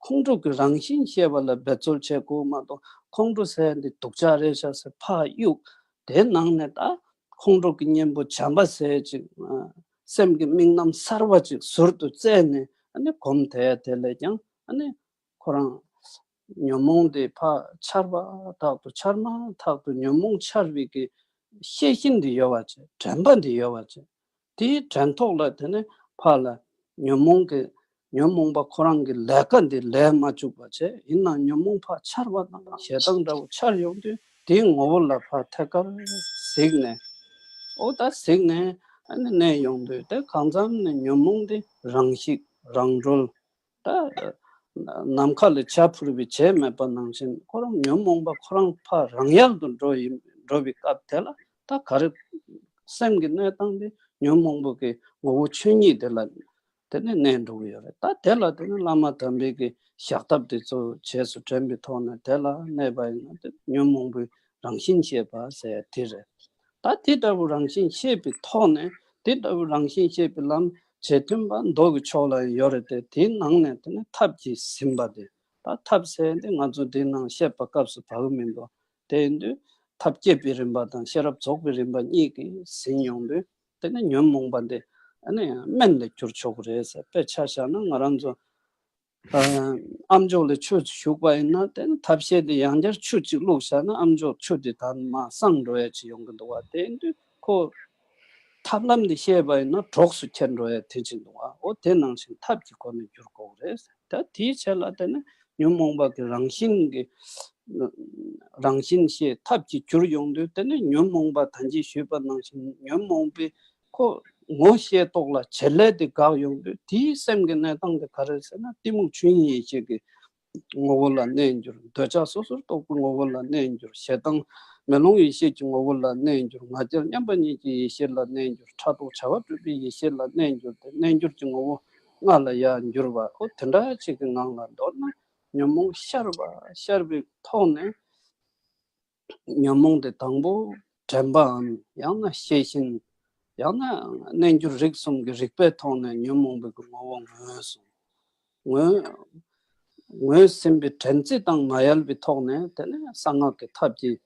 ཁོང་ཁྲོ་གི་རང་བཞིན་ཤེས་པ་ལ་འབད་རྩོལ་བྱེད་དགོས་མ་གཏོགས་ཁོང་ཁྲོ་ཟེར་འདི་སྡུག་ཅག་རེད་ཤག་ཟེར་ཕར་གཡུག་དེའི་ནང་ནས་ད་ཁོང་ཁྲོ་གི་གཉེན་པོ་བྱམས་པ་ཟེར་ཅིག་སེམས་ཀྱི་དམིགས་རྣམ་གསར་པ་ཅིག་ཟུར་དུ་བཙལ་ནས་ཨ་ནི་སྒོམ་དེ་དེ་ལས་ཀྱང་ཨ་ནི་ཁོ་རང་ཉོན་མོངས་དེ་ཕར་འཆར་བ་ཐག་ཏུ་འཆར་མ་ཐག་ཏུ་ཉོན་མོངས་འཆར་བའི་གི་ཤེས་བཞིན་དེ་ཡོད་པ་བྱས། དྲན་པ་འདི་ཡོད་པ་བྱས། དེའི་དྲན་ཐོག་ལ་དེ་ནས་ཕར་ལ་ཉོན་མོངས་ཀྱི་ཉོན་མོངས་པ་ཁོ་རང་གི་ལས་ཀ་འདི་ལས་མ་བཅུག་པ་བྱས། ཡིན་ན་ཉོན་མོངས་ཕར་འཆར་བ་དང་ཞེ་སྡང་འདྲ་བོ་འཆར་ཡོང་དུས་དེའི་ངོ་བོ་ལ་ཕར་ཐད་ཀར་གཟིགས་ནས། ཨོ་ད་གཟིགས་ནས་ཨ་ནི་གནས་ཡོང་དུས་དེ་གང་འཚམ་ནས་ཉོན་མོངས་འདི་རང་ཤིག་རང་གྲོལ། ད་ནམ་མཁའ་ལ་བྱ་འཕུར་བའི་བྱེད་མེད་པ་ནང་བཞིན་ཁོ་རང་ཉོན་མོངས་པ་ཁོ་རང་ཕར་རང་ཡལ་དུ་འགྲོ་ཡིན་འགྲོ་བའི་སྐབས་དེ་ལ་ད་ག་རེ་སེམས་ཀྱི་གནས་སྟངས་དེ་ཉོན་མོངས་པ་གི་ངོ་བོ་ཆོས་ཉིད་དེ་ལ་དེ་ནས་གནས་འགྲོ་གི་ཡོད་རེད། ད་དེ་ལ་དེ་ནས་བླ་མ་དམ་པའི་གི་བཞག་ཐབས་དེ་ཚོ་རྗེས་སུ་དྲན་པའི་ཐོག་ནས་དེ་ལ་གནས་པ་ཡིན་ན་དེ་ཉོན་མོངས་པའི་རང་བཞིན་ཤེས་པ་ཟེར་ཡ་དེ་རེད། ད་དེ་ལྟ་བུ་རང་བཞིན་ཤེས་པའི་ཐོག་ནས་དེ་ལྟ་བུ་རང་བཞིན་ཤེས་པའི་ལམ་རྗེས་མཐུན་པ་མདོ་གི་ཕྱོགས་ལ་ཡོད་རེད་དེ། དེའི་ནང་ནས་དེ་ནི་ཐབས་ཀྱིས་ཟིན་པ་དེ། ད་ཐབས་ཟེར་འདི་ང་ཚོ་འདི་ནང་བཤད་པ་སྐབས་སུ་བབ་གི་མི་འདུག་དེ་ཡིན་དུས་ཐབས་བསྐྱེད་པའི་རིམ་པ་དང་ཤེས་རབ་རྫོགས་པའི་རིམ་པ་གཉིས་ཀྱིས་ཟིན་ཡོང་དུས་དེ་ནི་ཉོན་མོངས་པ་འདི་ཨ་ནི་སྨན་ལ་འགྱུར་ཆོག་གི་རེད་ཟེར། དཔེ་ཆ་བཞག་ན་ང་རང་ཚོ་ཨ་ཨམ་ཅོག་ལ་ཆུ་ཞུགས་པ་ཡིན་ན་དེ་ནི་ཐབས་ཤེས་དེ་ཡང་བསྐྱར་ཆུ་གཅིག་བླུགས་བཞག་ན་ཨམ་ཅོག་ཆུ་དེ་ད་མར་སངས་འགྲོ་ཡ་ཅིག་ཡོང་གི་འདུག་བ། དེ་ཡིན་དུས་ཁོ་ཐབས་ལམ་དེ་ཤེས་པ་ཡིན་ན་གྲོགས་སུ་འཁྱེར་འགྲོ་ཡ་དེ་ཅིག་འདུག་བ། འོ་དེ་ནང་བཞིན་ཐབས་ཀྱི་སྒོ་ནས་བསྒྱུར་དགོས་རེད། ད་དེའི་ཆེད་ལ་དེ་ནི་ཉོན་མོངས་པ་གི་རང་བཞིན་གྱི་རང་བཞིན་ཤེས་ཐབས་ཀྱིས་བསྒྱུར་ཡོང་དུས་དེ་ནི་ཉོན་མོངས་པ་ད་གིན་ཞུས་པ་ནང་བཞིན་ཉོན་མོངས་པའི་ཁོ་ངོ་ཤེས་ཐོག་ལ་བྱེད་ལས་དེ་འགག་ཡོང་དུས་དེའི་སེམས་ཀྱི་གནས་སྟངས་དེ་ག་རེ་ཟེར་ན་གཏི་མུག་ཆོས་དབྱིངས་ཡེ་ཤེས་ཀྱི་ངོ་བོ་ལ་གནས་འགྱུར། འདོད་ཆགས་སོ་སོར་རྟོག་པའི་ངོ་བོ་ལ་གནས་འགྱུར། ཞེ་སྡང་མེ་ལོང་ཡེ་ཤེས་ཀྱི་ངོ་བོ་ལ་གནས་འགྱུར། ང་རྒྱལ་མཉམ་པ་ཉིད་ཀྱི་ཡེ་ཤེས་ལ་གནས་འགྱུར། ཕྲག་དོག་བྱ་བ་སྒྲུབ་པའི་ཡེ་ཤེས་ལ་གནས་འགྱུར་ཏེ་རྣལ་འབྱོར་གྱི་ངོ་བོ་ལྔ་ལ་ཡང་འགྱུར་བ། འོ་དེ་འདྲ་ཅིག་གི་ངང་ལ་མདོར་ན་ཉོན་མོངས་ཤར་བ་ཤར་བའི་ཐོག་ནས། ཉོན་མོངས་དེ་དང་པོ་དྲན་པའམ་ཡང་ན་ཤེས་བཞིན། ཡང་ན་རྣལ་འབྱོར་རིགས་གསུམ་གྱི་རིག་པའི་ཐོག་ནས་ཉོན་མོངས་པའི་ངོ་བོ་ངོས་བཟུང་། ངོས་ངོས་ཟིན་པའི་དྲན་རྩིས་དང་མ་ཡལ་བའི་ཐོག་ནས་དེ་ནས་གསང་སྔགས་ཀྱི་ཐབས་ཀྱིས་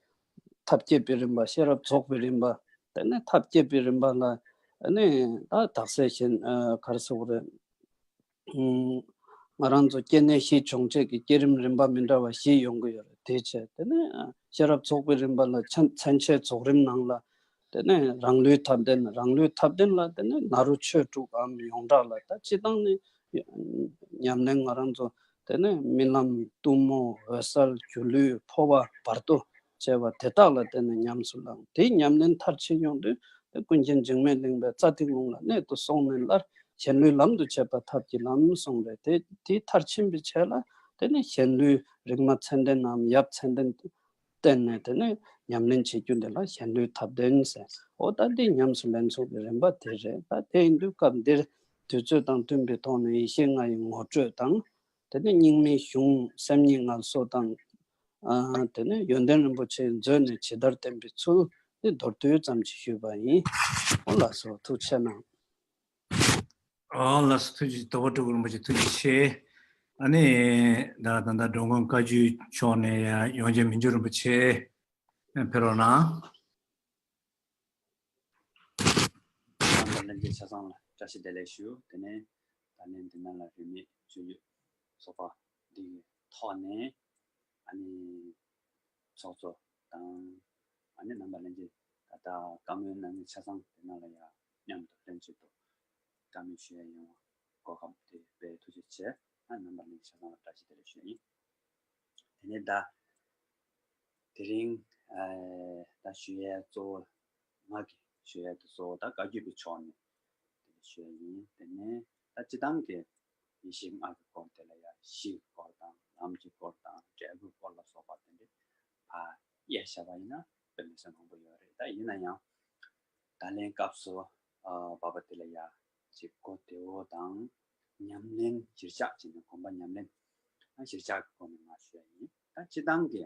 ཐབས་བསྐྱེད་པའི་རིམ་པ། ཤེས་རབ་རྫོགས་པའི་རིམ་པ། དེ་ནས་ཐབས་བསྐྱེད་པའི་རིམ་པ་ལ་ནི་ད་དག་ས་གཞན་ག་རེ་ཟེར་དགོས་རེད། ང་རང་ཚོ་སྐྱེ་གནས་བཞི་སྦྱོང་བྱེད་ཀྱི་བསྐྱེད་རིམ་རིམ་པ་མི་འདྲ་བ་བཞི་ཡོང་གི་ཡོད་རེད། དེ་བྱས་དེ་ནས་ཤེས་རབ་རྫོགས་པའི་རིམ་པ་ལ་མཚན་མཚན་བཅས་རྫོགས་རིམ་ནང་ལ་དེ་ནས་རང་ལུས་ཐབས་ལྡན། རང་ལུས་ཐབས་ལྡན་ལ་དེ་ནས་ནཱ་རོ་ཆོས་དྲུག་གམ་ཡོངས་གྲགས་ལ་ད་སྤྱི་བཏང་ནས་ཉམས་ལེན་ང་རང་ཚོ་དེ་ནས་རྨི་ལམ་གཏུམ་མོ་འོད་གསལ་སྒྱུ་ལུས་འཕོ་བ་བར་དོ་བཅས་པ་དེ་དག་ལ་དེ་ནས་ཉམས་སུ་བླངས། དེའི་ཉམས་ལེན་མཐར་ཕྱིན་ཡོང་དུས་དེ་ཀུན་མཁྱེན་འཇིགས་མེད་གླིང་པས་རྩ་ཐིག་ལུང་ལ་གནད་དུ་སོང་ནས་སླར་གཞན་ལུས་ལམ་དུ་བྱེད་པ་ཐབས་ཀྱི་ལམ་གསུངས་པས། དེ་དེའི་མཐར་ཕྱིན་པའི་ཆེད་ལ་དེ་ནས་གཞན་ལུས་རིག་མ་མཚན་ལྡན་ནམ་ཡབ་མཚན་ལྡན་བསྟེན་ནས་དེ་ནས་ཉམས་ལེན་བྱེད་རྒྱུ་འདི་ལ་གཞན་ལུས་ཐབས་ལྡན་ཟེར། འོ་ད་འདི་ཉམས་སུ་ལེན་ཚུལ་གྱི་རིམ་པ་དེ་རེད། ད་དེ་ཡིན་དུས་སྐབས་འདིར་དུས་ཚོད་དང་མཐུན་པའི་ཐོག་ནས་ཡེ་ཤེས་ལྔ་ཡི་ངོ་སྤྲོད་དང་། དེ་ནས་རྙིང་མའི་གཞུང་སེམས་ཉིད་ངལ་གསོ་དང་། ཨ་དེ་ནས་ཡོན་ཏན་རིན་པོ་ཆེ་མཛོད་ནས་ཇི་ལྟར་བསྟན་པའི་ཚུལ་དེ་མདོར་བསྡུས་ཙམ་ཞིག་ཞུས་པ་ཡིན། འོ་ལགས་སོ། ཐུགས་རྗེ་གནང་། ཨོ་ལགས་སོ། ཐུགས་རྗེ། རྡོ་པ་སྤྲུལ་སྐུ་རིན་པོ་ཆེ་ཐུགས་རྗེ་ཆེ། ཨ་ནི་ད་ད་ལྟ་འགྲོ་མགོན་བཀའ་བརྒྱུད་ཕྱོགས་ནས་ཡང་ཡོངས་རྗེ་མི་འགྱུར་རིན་པོ་ཆེ་ཕེབས་རོགས་གནང་། རྣམ་པ་ལྷན་རྒྱས་ཆ་ཚང་ལ་བཀྲ་ཤིས་བདེ་ལེགས་ཞུ། དེ་ནས་ད་ནས་འདི་ནང་ལ་རིས་མེད་ཆོས་བརྒྱུད་ཚོགས་པ་འདི་གི་ཐོག་ནས་ཨ་ནི་ཚོགས་གཙོ་དང་ཨ་ནི་རྣམ་པ་ལྷན་རྒྱས་ད་ལྟ་བཀའ་མོལ་གནང་མཁན་ཆ་ཚང་དེ་ནང་ལ་ཡང་མཉམ་དུ་ལྷན་ཅིག་ཏུ་བཀའ་མོལ་ཞུ་ཡ་ཡོང་བ་གོ་སྐབས་དེ་དཔེ་ཐུགས་རྗེ་ཆེ། ཨ་རྣམ་པ་ལྷན་རྒྱས་ཆ་ཚང་ལ་བཀྲ་ཤིས་བདེ་ལེགས་ཞུ་ཡ་ཡིན། དེ་ནས་ད་དེ་རིང་ཨ་ད་ཞུ་ཡ་གཙོ་བོ་ང་གི་ཞུ་ཡ་དེ་གཙོ་བོ་ད་བཀའ་བརྒྱུད་པའི་ཕྱོགས་ནས་དེ་ཞུ་ཡ་ཡིན། དེ་ནས་ད་སྤྱི་བཏང་གི་ཡེ་ཤེས་ལྔ་གི་སྐོར་དེ་ལ་ཡ་གཞི་གི་སྐོར་དང་ལམ་གྱི་སྐོར་དང་འབྲས་བུའི་སྐོར་ལ་སོགས་པ་དེ་འདྲ་ཕར་དབྱེ་བཞག་པ་ཡིན་ན་དཔེ་མི་སྲིད་མང་པོ་ཡོད་རེད། ད་ཡིན་ན་ཡང་ད་ལན་སྐབས་སུ་ཨ་བབ་པ་དེ་ལ་ཡ་ཅིག་གོ་བདེ་བོ་དང་ཉམས་ལེན་གཞིར་བཞག་བྱས་ནས་གོམ་པ་ཉམས་ལེན་ཨ་གཞིར་བཞག་གི་སྒོ་ནས་ང་ཞུ་ཡ་ཡིན། ད་སྤྱི་བཏང་གི་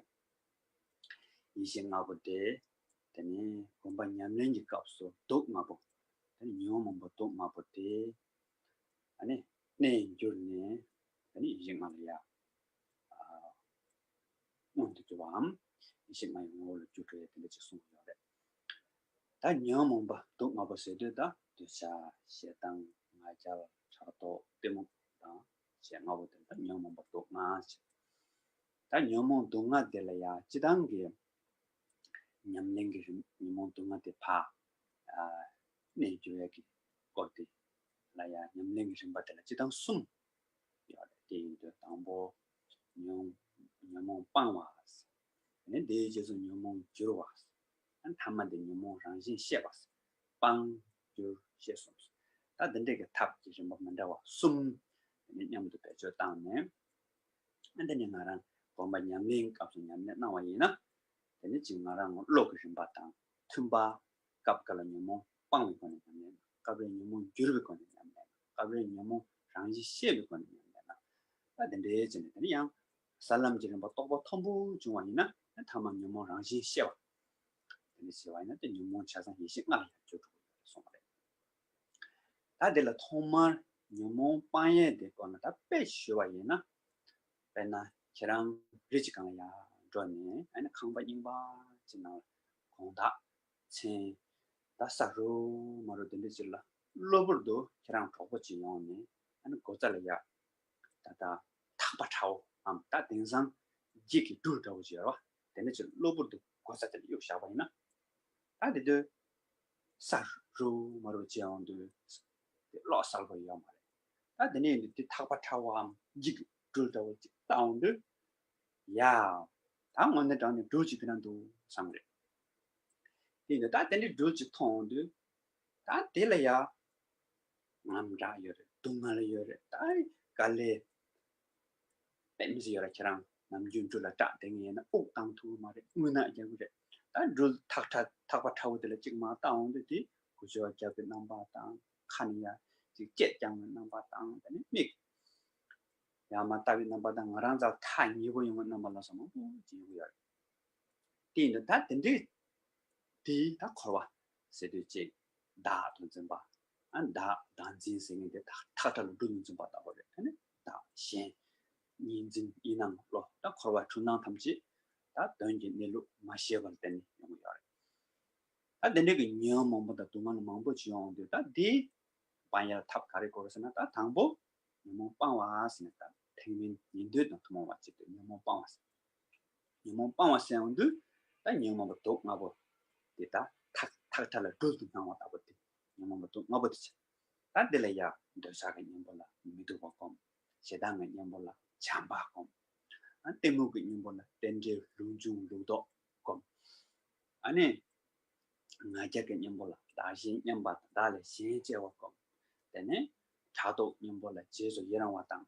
ཡེ་ཤེས་ལྔ་པོ་དེ། དེ་ནས་གོམ་པ་ཉམས་ལེན་གྱི་སྐབས་སུ་དུག་ལྔ་པོ། དེ་ནས་ཉོན་མོངས་པ་དུག་ལྔ་པོ་དེ། ཨ་ནི་གནས་འགྱུར་ནས་དེ་ནས་ཡེ་ཤེས་ལྔ་ལ་ཡ། ཨ་མངོན་དུ་གྱུར་པའམ་ཡེ་ཤེས་ལྔ་ཡི་ངོ་བོ་ལ་འགྱུར་འགྲོ་ཡ་དེ་འདྲ་ཅིག་གསུངས་ཡོད་རེད། ད་ཉོན་མོངས་པ་དུག་ལྔ་པོ་ཟེར་དུས་ད་འདོད་ཆགས་ཞེ་སྡང་ང་རྒྱལ་ཕྲག་དོག་གཏི་མུག་དང་ཞེས་ལྔ་པོ་དེ་ད་ཉོན་མོངས་པ་དུག་ལྔ་ཟེར། ད་ཉོན་མོངས་དུག་ལྔ་དེ་ལ་ཡང་སྤྱི་བཏང་གི་ཉམས་ལེན་གྱི་རིམ་ཉོན་མོངས་དུག་ལྔ་དེ་ཕར་ཨ་གནས་འགྱུར་ཡས་ཀྱི་སྐོར་དེ་ལ་ཡང་ཉམས་ལེན་གྱི་རིམ་པ་དེ་ལ་སྤྱི་བཏང་གསུམ་ཡོད་རེད། དེ་ཡིན་དུས་དང་པོ་ཉོན་ཉོན་མོངས་སྤང་བ། དེ་ནས་དེའི་རྗེས་སུ་ཉོན་མོངས་བསྒྱུར་བ། ཐ་མ་དེ་ཉོན་མོངས་རང་བཞིན་ཤེས་པ། སྤང་བསྒྱུར་ཤེས་གསུམ། ད་འདི་འདྲའི་གི་ཐབས་ཀྱི་རིམ་པ་མི་འདྲ་བ་གསུམ་དེ་ནས་མཉམ་དུ་བེད་སྤྱོད་བཏང་ནས། ཨ་འདི་ནི་ང་རང་གོམ་པ་ཉམས་ལེན་སྐབས་སུ་ཉམས་ལེན་གནང་བ་ཡིན་ན། དེ་ནི་ཅིག་ང་རང་བློ་གི་རིམ་པ་དང་མཐུན་པ། སྐབས་འགའ་ལ་ཉོན་མོངས་སྤང་བའི་སྒོ་ནས་ཉམས་ལེན། སྐབས་རེ་ཉོན་མོངས་བསྒྱུར་བའི་སྒོ་ནས་ཉམས་ལེན། སྐབས་རེ་ཉོན་མོངས་རང་བཞིན་ཤེས་པའི་སྒོ་ནས་ཉམས་ལེན། ད་དེ་འདྲའི་བྱས་ནས་དེ་ནི་ཡང་ས་ལམ་གྱི་རིམ་པ་རྟོགས་པ་མཐོན་པོ་བྱུང་བ་ཡིན་ན་ཐ་མ་ཉོན་མོངས་རང་བཞིན་ཤེས་པ། དེ་འདྲ་བྱས་པ་ཡིན་ན་དེ་ཉོན་མོངས་ཆ་ཚང་ཡེ་ཤེས་ལྔ་ལ་ཡང་འགྱུར་འགྲོ་གི་ཡོད་རེད་གསུངས་པ་རེད། ད་དེ་ལ་ཐོག་མར་ཉོན་མོངས་སྤང་ཡས་དེ་སྐོར་ལ་ད་དཔེ་ཞུ་བ་ཡིན་ན། དཔེར་ན་ཁྱེད་རང་རི་གཅིག་སྒང་ལ་ཡར་འགྲོ་ནས་ཨ་ནི་ཁང་པ་རྙིང་པ་ཅིག་ནང་ལ་དགོང་དག་མཚན་ད་ས་རུབ་མ་རུབ་དེ་འདྲ་ཅིག་ལ་གློ་བུར་དུ་ཁྱེད་རང་གྲོགས་པོ་ཅིག་ཡོང་ནས་ཨ་ནི་སྒོ་རྩ་ལ་ཡ་ད་ད་ཐག་པ་ཁྲ་བོའམ་ད་དེང་སང་འགྱིག་གི་སྦྲུལ་འདྲ་བོ་ཅིག་ཡོད་རེད་བ། དེ་འདྲ་ཅིག་གློ་བུར་དུ་སྒོ་རྩ་དེ་ལ་གཡུགས་བཞག་པ་ཡིན་ན། ད་དེ་དུས་ས་རུབ་མ་རུབ་བྱས་ཡོང་དུས་དེ་གློག་གསལ་པོ་ཡོད་མ་རེད། ད་དེ་ནས་ཡིན་དུས་དེ་ཐག་པ་ཁྲ་བོའམ་འགྱིག་གི་སྦྲུལ་འདྲ་བོ་ཅིག་བལྟ་ཡོང་དུས། ཡ། ད་དངོས་གནས་དྲང་གནས་སྦྲུལ་ཅིག་དེ་ན་འདུག་བསམ་རེད། དེ་ཡིན་དུས་ད་དེ་འདྲའི་སྦྲུལ་ཅིག་མཐོང་ཡོང་དུས། ད་དེ་ལ་ཡ། དངངས་སྐྲག་ཡོད་རེད། སྡུག་བསྔལ་ཡོད་རེད། ད་དཀའ་ལས་དཔེ་མི་སྲིད་ཡོད་རེད། ཁྱེད་རང་ནམ་རྒྱུན་སྦྲུལ་ལ་སྐྲག་བསྡད་མཁན་ཡིན་ན་དབུགས་བཏང་ཐུབ་ཀྱི་མ་རེད། རྔུལ་ནག་རྒྱག་གི་རེད། ད་སྦྲུལ་ཐག་ཁྲ་ཐག་པ་ཁྲ་བོ་དེ་ལ་གཅིག་མར་བལྟ་ཡོང་དུས་དེ་གུ་ཅོ་རྒྱབ་ཀྱི་རྣམ་པ་དང་ཁ་ནས་ཡ་གཅིག་ལྕེ་བརྐྱང་བའི་རྣམ་པ་དང་དེ་ནས་མིག་ཡར་མར་ལྟ་བའི་རྣམ་པ་དང་ང་རང་ཚོ་ཐག་ཉེ་པོ་ཡོང་བའི་རྣམ་པ་ལ་སོགས་མང་པོ་ཅིག་ཡོང་གི་ཡོད་རེད། དེ་ཡིན་དུས་ད་དེ་འདྲའི་དེ་ད་འཁོར་བ་ཟེར་དུས་ཅིག་བདག་ཏུ་འཛིན་པ། ཨ་བདག་བདག་འཛིན་ཟེར་མཁན་དེ་ཐག་ཐག་ཁྲ་ལ་སྦྲུལ་ལ་འཛིན་པ་ལྟ་བུ་རེད། ཨ་ནི་བདག་གཞན་གཉིས་འཛིན་ཡིན་ནམ་བློ། ད་འཁོར་བ་འཁྲུལ་སྣང་ཐམས་ཅད་ད་དོན་གྱི་གནས་ལུགས་མ་ཤེས་པར་བརྟེན་ནས་ཡོང་གི་ཡོད་རེད། ད་དེ་འདྲའི་གི་ཉོན་མོངས་པ་དང་སྡུག་བསྔལ་མང་པོ་ཅིག་ཡོང་དུས་ད་དེ་སྤང་ཡ་ལ་ཐབས་ག་རེ་དགོས་རེད་ཟེར་ན། ད་དང་པོ་ཉོན་མོངས་སྤང་བ་ཟེར་ནས་ད་ཐེག་དམན་ཉན་ཐོས་དང་ཐུན་མོང་བ་གཅིག་ཏུ་ཉོན་མོངས་སྤང་བ་ཟེར། ཉོན་མོངས་སྤང་བ་ཟེར་ཡོང་དུས་ད་ཉོན་མོངས་པ་དུག་ལྔ་པོ་དེ་ད་ཐག་ཐག་ཁྲ་ལ་སྦྲུལ་དུ་སྣང་བ་ལྟ་བུ་དེ་ཉོན་མོངས་པ་དུག་ལྔ་པོ་དེ་བྱས། ད་དེ་ལ་ཡ་འདོད་ཆགས་ཀྱི་གཉེན་པོ་ལ་མི་སྡུག་པ་སྒོམ། ཞེ་སྡང་གི་གཉེན་པོ་ལ་བྱམས་པ་སྒོམ། ཨ་གཏི་མུག་གི་གཉེན་པོ་ལ་རྟེན་འབྲེལ་ལུགས་འབྱུང་ལུགས་ལྡོག་སྒོམ། ཨ་ནི་ང་རྒྱལ་གྱི་གཉེན་པོ་ལ་བདག་གཞན་མཉམ་པ་དང་བདག་ལས་གཞན་གཅེས་པ་སྒོམ། དེ་ནས་ཕྲག་དོག་གཉེན་པོ་ལ་རྗེས་སུ་ཡི་རང་བ་དང་།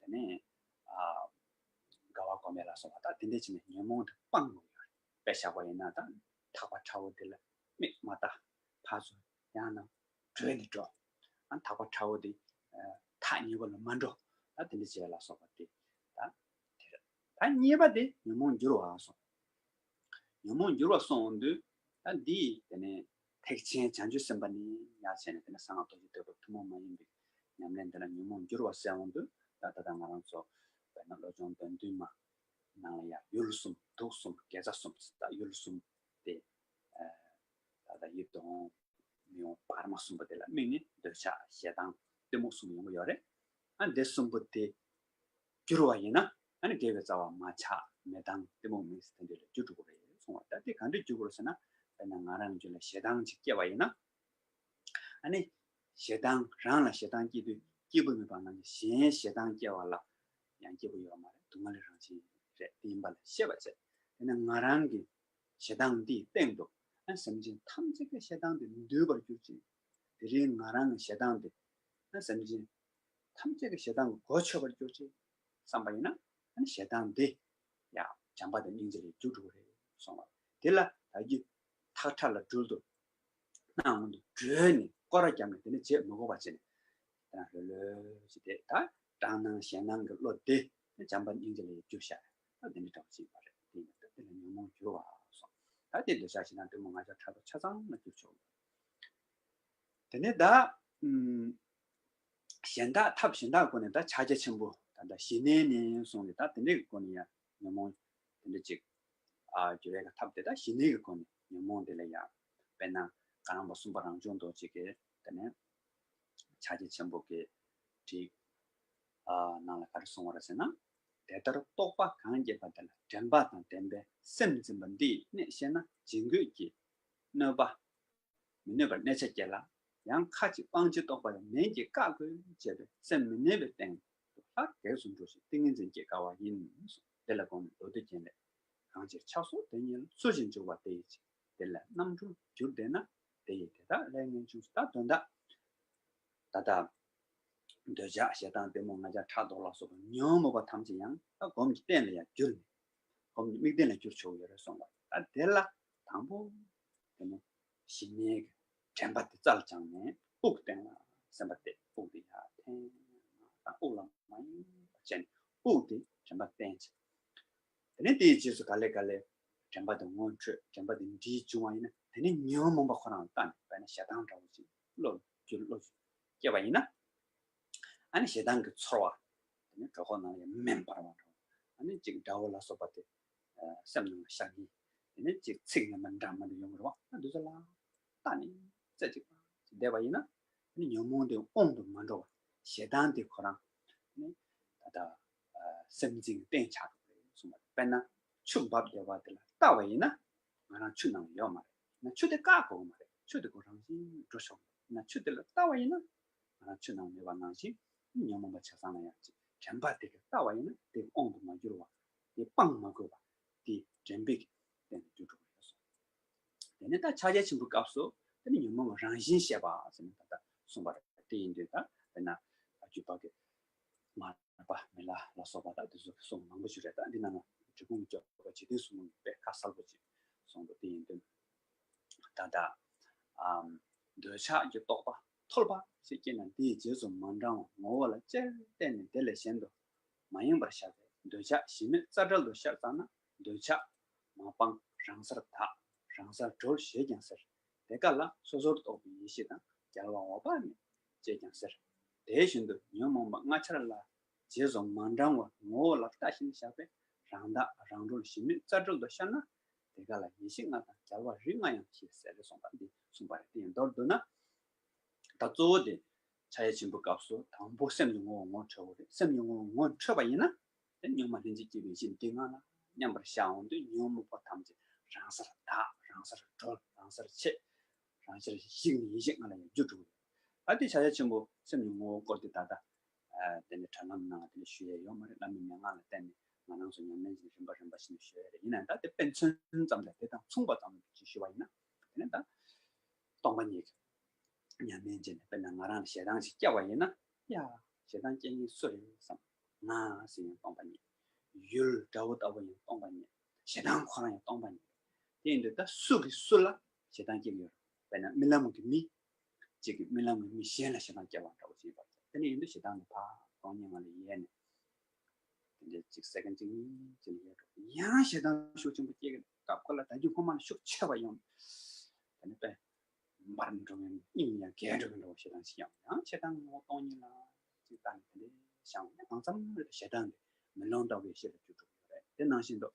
དེ་ནས་ཨ་དགའ་བ་སྒོམ་ཡ་ལ་སོགས་པ། ད་དེ་འདྲ་བྱས་ནས་ཉོན་མོངས་དེ་སྤང་དགོས་ཡོད་རེད། དཔེ་བཞག་པ་ཡིན་ན་ད་ཐག་པ་ཁྲ་བོ་དེ་ལ་མིག་མ་ལྟ། ཕར་ཚུར་ཡང་ན་བྲོས་ནས་འགྲོ། ཨ་ཐག་པ་ཁྲ་བོ་དེ་ཐག་ཉེ་བ་ལ་མ་འགྲོ། ད་དེ་འདྲ་བྱས་ལ་སོགས་པ་དེ་ད་དེ་རེད། ད་གཉིས་པ་དེ་ཉོན་མོངས་འགྱུར་བ་སོགས། ཉོན་མོངས་འགྱུར་བ་སོང་ཡོང་དུས་ད་འདི་དེ་ནས་ཐེག་ཆེན་བྱང་ཆུབ་སེམས་དཔའ་ནི་ཡང་བྱས་ནས་དེ་ནས་གསང་སྔགས་རྡོ་རྗེ་ཐེག་པ་ཐུན་མོང་མ་ཡིན་པའི་ཉམས་ལེན་དེ་ལ་ཉོན་མོངས་འགྱུར་བ་སོང་ཡོང་དུས་ད་ད་ལྟ་ང་རང་ཚོ་ ན་བློ་སྦྱོང་དོན་བདུན་མ་ནང་ལ་ཡང་ཡུལ་གསུམ་དུག་གསུམ་དགེ་རྩ་གསུམ་ད་ཡུལ་གསུམ་དེ་ད་ལྟ་ཡིད་དུ་འོང་མི་འོང་བར་མ་གསུམ་པོ་དེ་ལ་དམིགས་ནས་འདོད་ཆགས་ཞེ་སྡང་གཏི་མུག་གསུམ་ཡོང་གི་ཡོད་རེད། ཨ་འདི་གསུམ་པོ་དེ་བསྒྱུར་བ་ཡིན་ན་ཨ་ནི་དགེ་བའི་རྩ་བ་མ་ཆགས་མེད་དང་གཏི་མུག་མེད་ཟེར་དེ་འདྲ་ལ་འགྱུར་འགྲོ་གི་རེད་གསུངས་པ། ད་དེ་ག་འདྲ་འགྱུར་དགོས་ཟེར་ན་དཔེར་ན་ང་རང་རྒྱུད་ལ་ཞེ་སྡང་ཅིག་སྐྱེ་བ་ཡིན་ན་ཨ་ནི་ཞེ་སྡང་རང་ལ་ཞེ་སྡང་སྐྱེ་དུས་སྐྱིད་པོ་མེད་པ་ནང་བཞིན་གཞན་ཞེ་སྡང་སྐྱེ་བ་ལ་ཡང་སྐྱིད་པོ་ཡོད་མ་རེད། སྡུག་བསྔལ་རང་བཞིན་རེད། དེ་ཡིན་པ་ལ་ཤེས་པ་བྱས། དེ་ནས་ང་རང་གི་ཞེ་སྡང་འདིའི་སྟེང་དུ་ཨ་སེམས་ཅན་ཐམས་ཅད་ཀྱི་ཞེ་སྡང་དེ་འདུས་པར་གྱུར་ཅིག་དེ་རིང་ང་རང་གི་ཞེ་སྡང་དེ་ཨ་སེམས་ཅན་ཐམས་ཅད་ཀྱི་ཞེ་སྡང་གི་གོ་ཆོད་པར་གྱུར་ཅིག་བསམ་པ་ཡིན་ན་ཨ་ནི་ཞེ་སྡང་དེ་ཡང་བྱམས་པ་དང་སྙིང་རྗེ་ལ་འགྱུར་འགྲོ་གི་རེད་གསུངས་པ། དེ་ལ་ད་རྒྱུ་ཐག་ཁྲ་ལ་སྦྲུལ་དུ་སྣང་ངོ་དུ་བྲོས་ནས་སྐོར་ར་བརྒྱབ་ནས་དེ་ནས་བྱེད་མི་དགོས་པ་བྱས་ནས་དེ་ལ་ལྷོད་ལྷོད་ཅིག་དེ་ད་དགྲ་སྣང་ཞེ་སྣང་གི་བློ་དེ་བྱམས་པ་སྙིང་རྗེ་ལ་ཡང་འགྱུར་ཤག་ད་དེ་འདྲ་འདྲ་བོ་ཅིག་ཡིན་པ་རེད། དེ་ཡིན་ན་ད་དེ་ལ་ཉོན་མོངས་འགྱུར་བ་སོགས་ད་དེ་འདོད་ཆགས་ཞེ་སྡང་གཏི་མུག་ང་རྒྱལ་ཕྲག་དོག་ཆ་ཚང་ལ་འགྱུར་ཆོག་དེ་ནས་ད་ཨུམ། གཞན་དག་ཐབས་གཞན་དག་སྒོ་ནས་ད་ཕྱག་རྒྱ་ཆེན་པོ་ད་ལྟ་ཞི་གནས་ནས་གསུངས་ཏེ་ད་དེ་འདྲའི་སྒོ་ནས་ཡང་ཉོན་མོངས་དེ་འདྲ་ཅིག་ཨ་འགྱུར་བའི་ཐབས་དེ་ད་ཞི་གནས་ཀྱི་སྒོ་ནས་ཉོན་མོངས་དེ་ལ་ཡང་དཔེར་ན་ག་རམ་པ་གསུམ་པ་རང་བྱུང་རྡོ་རྗེ་གིས་དེ་ནས་ཕྱག་རྒྱ་ཆེན་པོ་གི་བྲིས་ཨ་ནང་ལ་ག་རེ་གསུངས་པ་རེད་ཟེར་ན། དེ་ལྟར་རྟོག་པ་གང་སྐྱེས་པ་དེ་ལ་དྲན་པ་དང་ལྡན་པའི་སེམས་འཛིན་པ་འདི་ཡིས་གནས་ཤེ་ན་བྱིང་རྒོད་ཀྱི་གནོད་པ་མི་གནོད་པར་གནས་ཆ་སྐྱེ་ལ། ཡང་ཁ་ཅིག་སྤང་བྱའི་རྟོག་པ་ཡང་ནན་གྱིས་བཀག་དགོས་བྱས་པས་སེམས་མི་གནས་པའི་སྟེང་དུ་ལྷར་གེགས་སུ་འགྲོ་ཞིང་ཏིང་ངེ་འཛིན་སྐྱེ་དཀའ་བ་ཡིན། དེ་ལ་དགོངས་ནས་མདོ་སྡེ་རྒྱན་ལས། གང་ཕྱིར་ཆགས་སོགས་དེ་ཉིད་ལ། ཚུལ་བཞིན་འཇུག་པ་དེ་ཡི་ཕྱིར། དེ་ལས་རྣམ་གྲོལ་གྱུར་བསྡད་ན། དེ་ཡི་དེ་དག་ལས་ངེས་འབྱུང་ཟེར། ད་དོན་དག་ད་ལྟ་འདོད་ཆགས་ཞེ་སྡང་གཏི་མུག་ང་རྒྱལ་ཕྲག་དོག་ལ་སོགས་པ་ཉོན་མོངས་པ་ཐམས་ཅད་ཡང་ད་སྒོམ་གྱི་རྟེན་ལ་ཡང་བསྒྱུར་ནས་སྒོམ་གྱི་དམིགས་རྟེན་ལ་བསྒྱུར་ཆོག་ཡོད་རེད་གསུངས་པ། ད་དེ་ལ་དང་པོ་དེ་ནི་ཞི་གནས་ཀྱི་དྲན་པ་དེ་རྩལ་སྦྱངས་ནས་དབུགས་བསྟན་ལ་སེམས་པ་གཏད། དབུགས་དེ་ཡར་འཐེན་དང་དབུགས་ལ་མ་ཡེངས་པ་བྱས་ནས་དབུགས་དེ་དྲན་པ་བསྟན་བྱས། དེ་ནས་དེའི་རྗེས་སུ་ག་ལེ་ག་ལེ་དྲན་པ་དེ་སྔོན་འཕྲོས། དྲན་པ་དེ་འདྲིས་བྱུང་བ་ཡིན་ན་དེ་ནས་ཉོན་མོངས་པ་ཁོ་རང་ལ་བལྟས་ནས་དཔེར་ན་ཞེ་སྡང་འདྲ་བོ་ཅིག་བློ་རྒྱུད་བློ་སྐྱེས་པ་ཡིན་ན། ཨ་ནི་ཞེ་སྡང་གི་ཚོར་བ་དེ་ནི་གྲོད་ཁོག་ནང་ལ་མེ་འབར་བ་འདྲ་བོ། ཨ་ནི་ཅིག་དགྲ་བོ་ལ་སོགས་པ་དེ་སེམས་ནང་ལ་ཤར་ནས་དེ་ནི་ཅིག་ཚིག་ངན་པ་འདྲ་མི་འདྲ་ཡོང་གི་རེད་བ། ཨ་འདི་ཚོ་ལ་བལྟས་ནས་རྩེ་གཅིག་པ་ཅིག་བསྡད་པ་ཡིན་ན་ཨ་ནི་ཉོན་མོངས་དེ་དབང་དུ་མ་འགྲོ་བ། ཞེ་སྡང་དེ་ཁོ་རང་ནི་ད་ལྟ་སེམས་ཅན་གྱི་རྟེན་ཆགས་འགྲོ་གི་རེད་གསུངས་པ། དཔེར་ན་ཆུ་འབབ་བསྡད་པ་དེ་ལ་ལྟ་བ་ཡིན་ན་ང་རང་ཆུ་ནང་ཡོད་མ་རེད། ན་ཆུ་དེ་བཀག་དགོས་མ་རེད། ཆུ་དེ་ཁོ་རང་བཞིན་འགྲོ་ཆོག་ན་ཆུ་དེ་ལ་ལྟ་བ་ཡིན་ན་ང་རང་ཆུ་ནང་མེད་པ་ནང་བཞིན་ཉོན་མོངས་པ་ཆ་ཚང་ལ་ཡང་ཅིག་དྲན་པ་དེ་གིས་ལྟ་བ་ཡིན་ན་དེ་དབང་དུ་མ་གྱུར་བ། དེ་སྤང་མ་དགོས་པ། དེ་དྲན་པའི་གི་སྟེང་དུ་འགྱུར་འགྲོ་གི་རེད་གསུངས། དེ་ནས་ད་ཕྱག་རྒྱ་ཆེན་པོའི་སྐབས་སུ་དེ་ནི་ཉོན་མོངས་པ་རང་བཞིན་བཤད་པ་ཟེར་ནས་ད་ལྟ་གསུངས་པ་རེད། དེ་ཡིན་དུས་ད་དཔེར་ན་རྒྱུད་པ་གི་མར་པ་མི་ལ་ལ་སོགས་པ་ད་དེ་ཚོ་གསུང་མང་པོ་ཞིག་རེད། ད་འདི་ནང་ན་འབྲི་གུང་གི་སྐྱོབ་པ་འཇིག་རྟེན་གསུམ་མགོན་གྱིས་དཔེ་ཁ་གསལ་པོ་ཅིག་གསུངས་འདུག་དེ་ཡིན་དུས་ད་ལྟ་ཨམ་འདོད་ཆགས་ཀྱི་རྟོག་པ་ཐོལ་པ་ཞིག་སྐྱེས་ན་དེའི་རྗེས་སུ་མ་འབྲང་བར་ངོ་བོ་ལ་ཅེར་བལྟས་ནས་དེ་ལས་གཞན་དུ་མ་ཡེངས་པར་བཞག་སྟེ་འདོད་ཆགས་གཞི་མེད་རྩ་བྲལ་དུ་ཤར་ཙམ་ན་འདོད་ཆགས་མ་སྤངས་རང་སར་དག་རང་སར་གྲོལ་ཞེས་ཀྱང་ཟེར། དེ་ཀ་ལ་སོ་སོར་རྟོག་པའི་ཡེ་ཤེས་དང་རྒྱལ་བ་འོད་དཔག་མེད་ཅེས་ཀྱང་ཟེར། དེ་བཞིན་དུ་ཉོན་མོངས་པ་ལྔ་ཆར་ལ་རྗེས་སུ་མ་འབྲང་བར་ངོ་བོ་ལ་ལྟ་ཞིང་བཞག་པས་རང་དག་རང་གྲོལ་གཞི་མེད་རྩ་བྲལ་དུ་ཤར་ན། དེ་ཀ་ལ་ཡེ་ཤེས་ལྔ་དང་རྒྱལ་བ་རིགས་ལྔ་ཡང་ཞེས་ཟེར་རེ་གསུངས་པ་འདི་གསུངས་པ་རེད། དེ་ཡིན་མདོར་བསྡུ་ན། ད་གཙོ་བོ་དེ་ཕྱག་རྒྱ་ཆེན་པོའི་སྐབས་སུ་དང་པོ་སེམས་ཀྱི་ངོ་བོ་ངོ་འཕྲོད་དགོས་རེད། སེམས་ཀྱི་ངོ་བོ་ངོ་འཕྲོད་པ་ཡིན་ན་དེ་ཉོན་མོངས་ལྷན་ཅིག་སྐྱེས་པའི་ཡེ་ཤེས་འདི་ལྔ་ལ་མཉམ་པར་ཤར་འོང་དུས་ཉོན་མོངས་པ་ཐམས་ཅད་རང་སར་དག་རང་སར་གྲོལ་རང་སར་ཆད། རང་ཤར་ཞིག་ནི་ཡེ་ཤེས་ལྔ་ལ་ཡང་འགྱུར་འགྲོ་གི་རེད། ད་དེ་ཕྱག་རྒྱ་ཆེན་པོ་སེམས་ཀྱི་ངོ་བོ་སྐོར་དེ་ད་ལྟ་དེ་ནི་དྲ་ལམ་ནང་དེ་ནི་ཞུ་ཡས་ཡོད་མ་རེད། བླ་མའི་མན་ངག་ལ་བརྟེན་ནས་ང་རང་ཚོ་ཉམས་ལེན་བྱེད་རིམ་པ་རིམ་པ་བཞིན་ཞུ་ཡས་རེད། ཡིན་ནའང་ད་དེ་དཔེ་མཚོན་ཙམ་ལ་དེ་དང་མཚུངས་པ་ཙམ་ཅིག་ཞུ་བ་ཡིན་ན། དེ་ནི་ད་སྟོང་པ་ཉིད་ཀྱི་ཉམས་ལེན་བྱས་ནས་དཔེར་ན་ང་རང་ལ་ཞེ་སྡང་ཞིག་སྐྱེ་བ་ཡིན་ན། ཡ། ཞེ་སྡང་སྐྱེ་མཁན་སུ་རེད་བསམ། ང་ཟེར་ཡང་སྟོང་པ་ཉིད། ཡུལ་དགྲ་བོ་ལྟ་བུ་ཡང་སྟོང་པ་ཉིད། ཞེ་སྡང་ཁོ་རང་ཡང་སྟོང་པ་ཉིད། དེ་ཡིན་དུས་ད་སུ་གིས་སུ་ལ་ཞེ་སྡང་སྐྱེ་གི་ཡོད་རེད། དཔེར་ན་རྨི་ལམ་གྱི་མི་གཅིག་གིས་རྨི་ལམ་གྱི་མི་གཞན་ལ་ཞེ་སྡང་སྐྱེ་བ་འདྲ་བོ་ཞིག་ཡིན་པ་རེད། དེ་ནས་ཡིན་དུས་ཞེ་སྡང་གི་ཕར་སྟོང་ཉིད་ངང་ལ་ཡལ་ནས། དེ་འདྲའི་གཅིག་སེ་ཀན་གཅིག་གཉིས་ཅིག་ལ་ཡལ་འགྲོ། ཡང་ཞེ་སྡང་ཤུགས་ཆེན་པོ་སྐྱེ་གི་སྐབས་ཁོ་ལ་ད་རྒྱུན་ཁོ་མ་ལ་ཤུགས་ཆེ་བ་ཡོང་། དེ་ནས་དཔེ་འབར་འགྲོ་མཁན་སྙིང་ཡང་གས་འགྲོ་མཁན་འདྲ་བོ་ཞེ་སྡང་ཞིག་ཡོང་། ཡང་ཞེ་སྡང་ངོ་བོ་སྟོང་ཉིད་ལ་གཅིག་བལྟས་ནས་དེ་འདྲའི་བྱུང་ནས་གང་འཚམ་རེ་ཞེ་སྡང་དེ་ མེ་ལོང་ལྟ་བུའི་ཡེ་ཤེས་ལ་འགྱུར་འགྲོ་གི་ཡོད་རེད། དེ་ནང་བཞིན་དུ་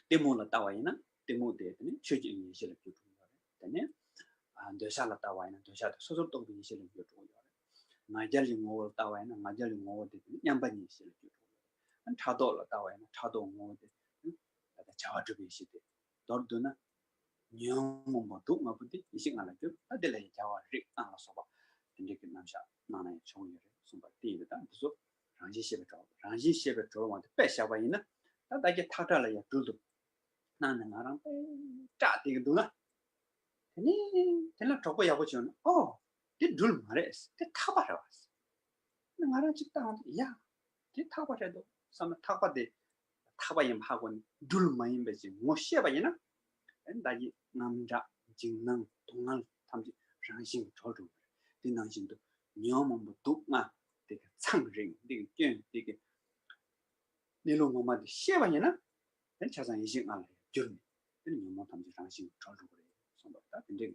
གཏི་མུག་ལ་ལྟ་བ་ཡིན་ན་གཏི་མུག་དེ་དེ་ནི་ཆོས་ཀྱི་དབྱིངས་ཡེ་ཤེས་ལ་འགྱུར་འགྲོ་གི་ཡོད་རེད། དེ་ནས་ཨ་འདོད་ཆགས་ལ་ལྟ་བ་ཡིན་ན་འདོད་ཆགས་དེ་སོ་སོར་རྟོག་པའི་ཡེ་ཤེས་ལ་འགྱུར་འགྲོ་གི་ཡོད་རེད། ང་རྒྱལ་གྱི་ངོ་བོ་ལ་ལྟ་བ་ཡིན་ན་ང་རྒྱལ་གྱི་ངོ་བོ་དེ་དེ་ནི་མཉམ་པ་ཉིད་ཡེ་ཤེས་ལ་འགྱུར་འགྲོ་གི་ཡོད་རེད། ཕྲག་དོག་ལ་ལྟ་བ་ཡིན་ན་ཕྲག་དོག་ངོ་བོ་དེ་ད་ལྟ་བྱ་བ་སྒྲུབ་པའི་གཞི་དེ། མདོར་བསྡུ་ན། ཉོན་མོངས་པ་དུག་ལྔ་པོ་དེ་ཡེ་ཤེས་ལྔ་ལ་གྱུར། ད་དེ་ལ་ཡང་རྒྱལ་བ་རིགས་ལྔ་ལ་སོགས་པ་དེ་འདྲའི་གི་རྣམ་གཞག་གནང་ན་ཡང་ཆོག་གི་ཡོད་རེད་གསུངས་པ་དེ་ཡིན་པས། ད་འདི་ཚོ་རང་བཞིན་ཤེས་པའི་གྲོགས། རང་བཞིན་ཤེས་པའི་གྲོགས་པ་དེ་དཔེ་བཞག་པ་ཡིན་ན། ད་ད་གི་ཐག་ཁྲ་ལ་ཡང་སྦྲུལ་འདུག་གནང་ནས་ང་རང་དཔེ་སྐྲག་བསྡད་ཀྱི་འདུག་ན། དེ་ནས་དེ་ལ་གྲོགས་པོ་ཡག་པོ་བྱུང་ན། ཨོ། དེ་སྦྲུལ་མ་རེད། དེ་ཐག་པ་རེད་བ། ང་རང་གཅིག་བཏང་ཡ། དེ་ཐག་པ་རེད་འདུག་བསམ་ན། ཐག་པ་དེ་ཐག་པ་ཡིན་པ་ཧ་གོ་ནས་སྦྲུལ་མ་ཡིན་པའི་ཅིག་ངོ་ཤེས་པ་ཡིན་ན། ཨེ་ད་གི་དངངས་སྐྲག་འཇིགས་སྣང་སྡུག་བསྔལ་ཐམས་ཅད་རང་བཞིན་གྱིས་གྲོལ་འགྲོ་གི་རེད། དེ་ནང་བཞིན་དུ་ཉོན་མོངས་པ་དུག་ལྔ་དེ་གི་ཚང་རིང་དེ་གི་སྐྱོན་དེ་གི་གནས་ལུགས་ངོ་མ་དེ་ཤེས་པ་ཡིན་ན། དེ་ཆ་ཚང་ཡེ་ཤེས་ལྔ་ལ་ཡང་གྱུར་ནས་དེ་ནི་ཉོན་མོངས་ཐམས་ཅད་རང་བཞིན་གྱིས་གྲོལ་འགྲོ་གི་རེད་གསུངས་པ། ད་དེ་འདྲའི་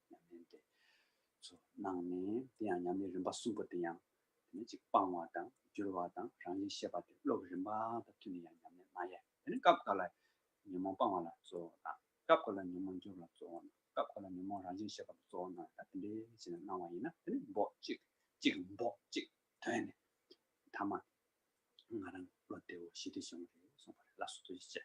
ཉམས་ལེན་དེ་ཚོ་གནང་ནས། དེ་ཡང་ཉམས་ལེན་རིམ་པ་གསུམ་པོ་དེ་ཡང་དེ་ནི་གཅིག་སྤང་བ་དང་བསྒྱུར་བ་དང་རང་བཞིན་ཤེས་པ་དེ་བློ་གི་རིམ་པ་དང་མཐུན་ནས་ཡང་ཉམས་ལེན་གནང་ཡས། དེ་ནི་སྐབས་འགའ་ལ་ཉོན་མོངས་སྤང་བ་ལ་གཙོ་བོ་དང་། སྐབས་འགའ་ལ་ཉོན་མོངས་བསྒྱུར་བ་ལ་གཙོ་བོ་དང་། སྐབས་འགའ་ལ་ཉོན་མོངས་རང་བཞིན་ཤེས་པ་ལ་གཙོ་བོ་གནང་ཡས། ད་དེ་འདྲའི་བྱས་ནས་གནང་བ་ཡིན་ན། དེ་ནི་འབོག་གཅིག་གཅིག་འབོག་གཅིག་ཐོན་ནས་ཐ་མ། ང་རང་བློ་བདེ་བོ་ཞི་བདེ་བྱུང་བ་རེད་གསུངས་པ་རེད། ལགས་སོ། ཐུགས་རྗེ་ཆེ།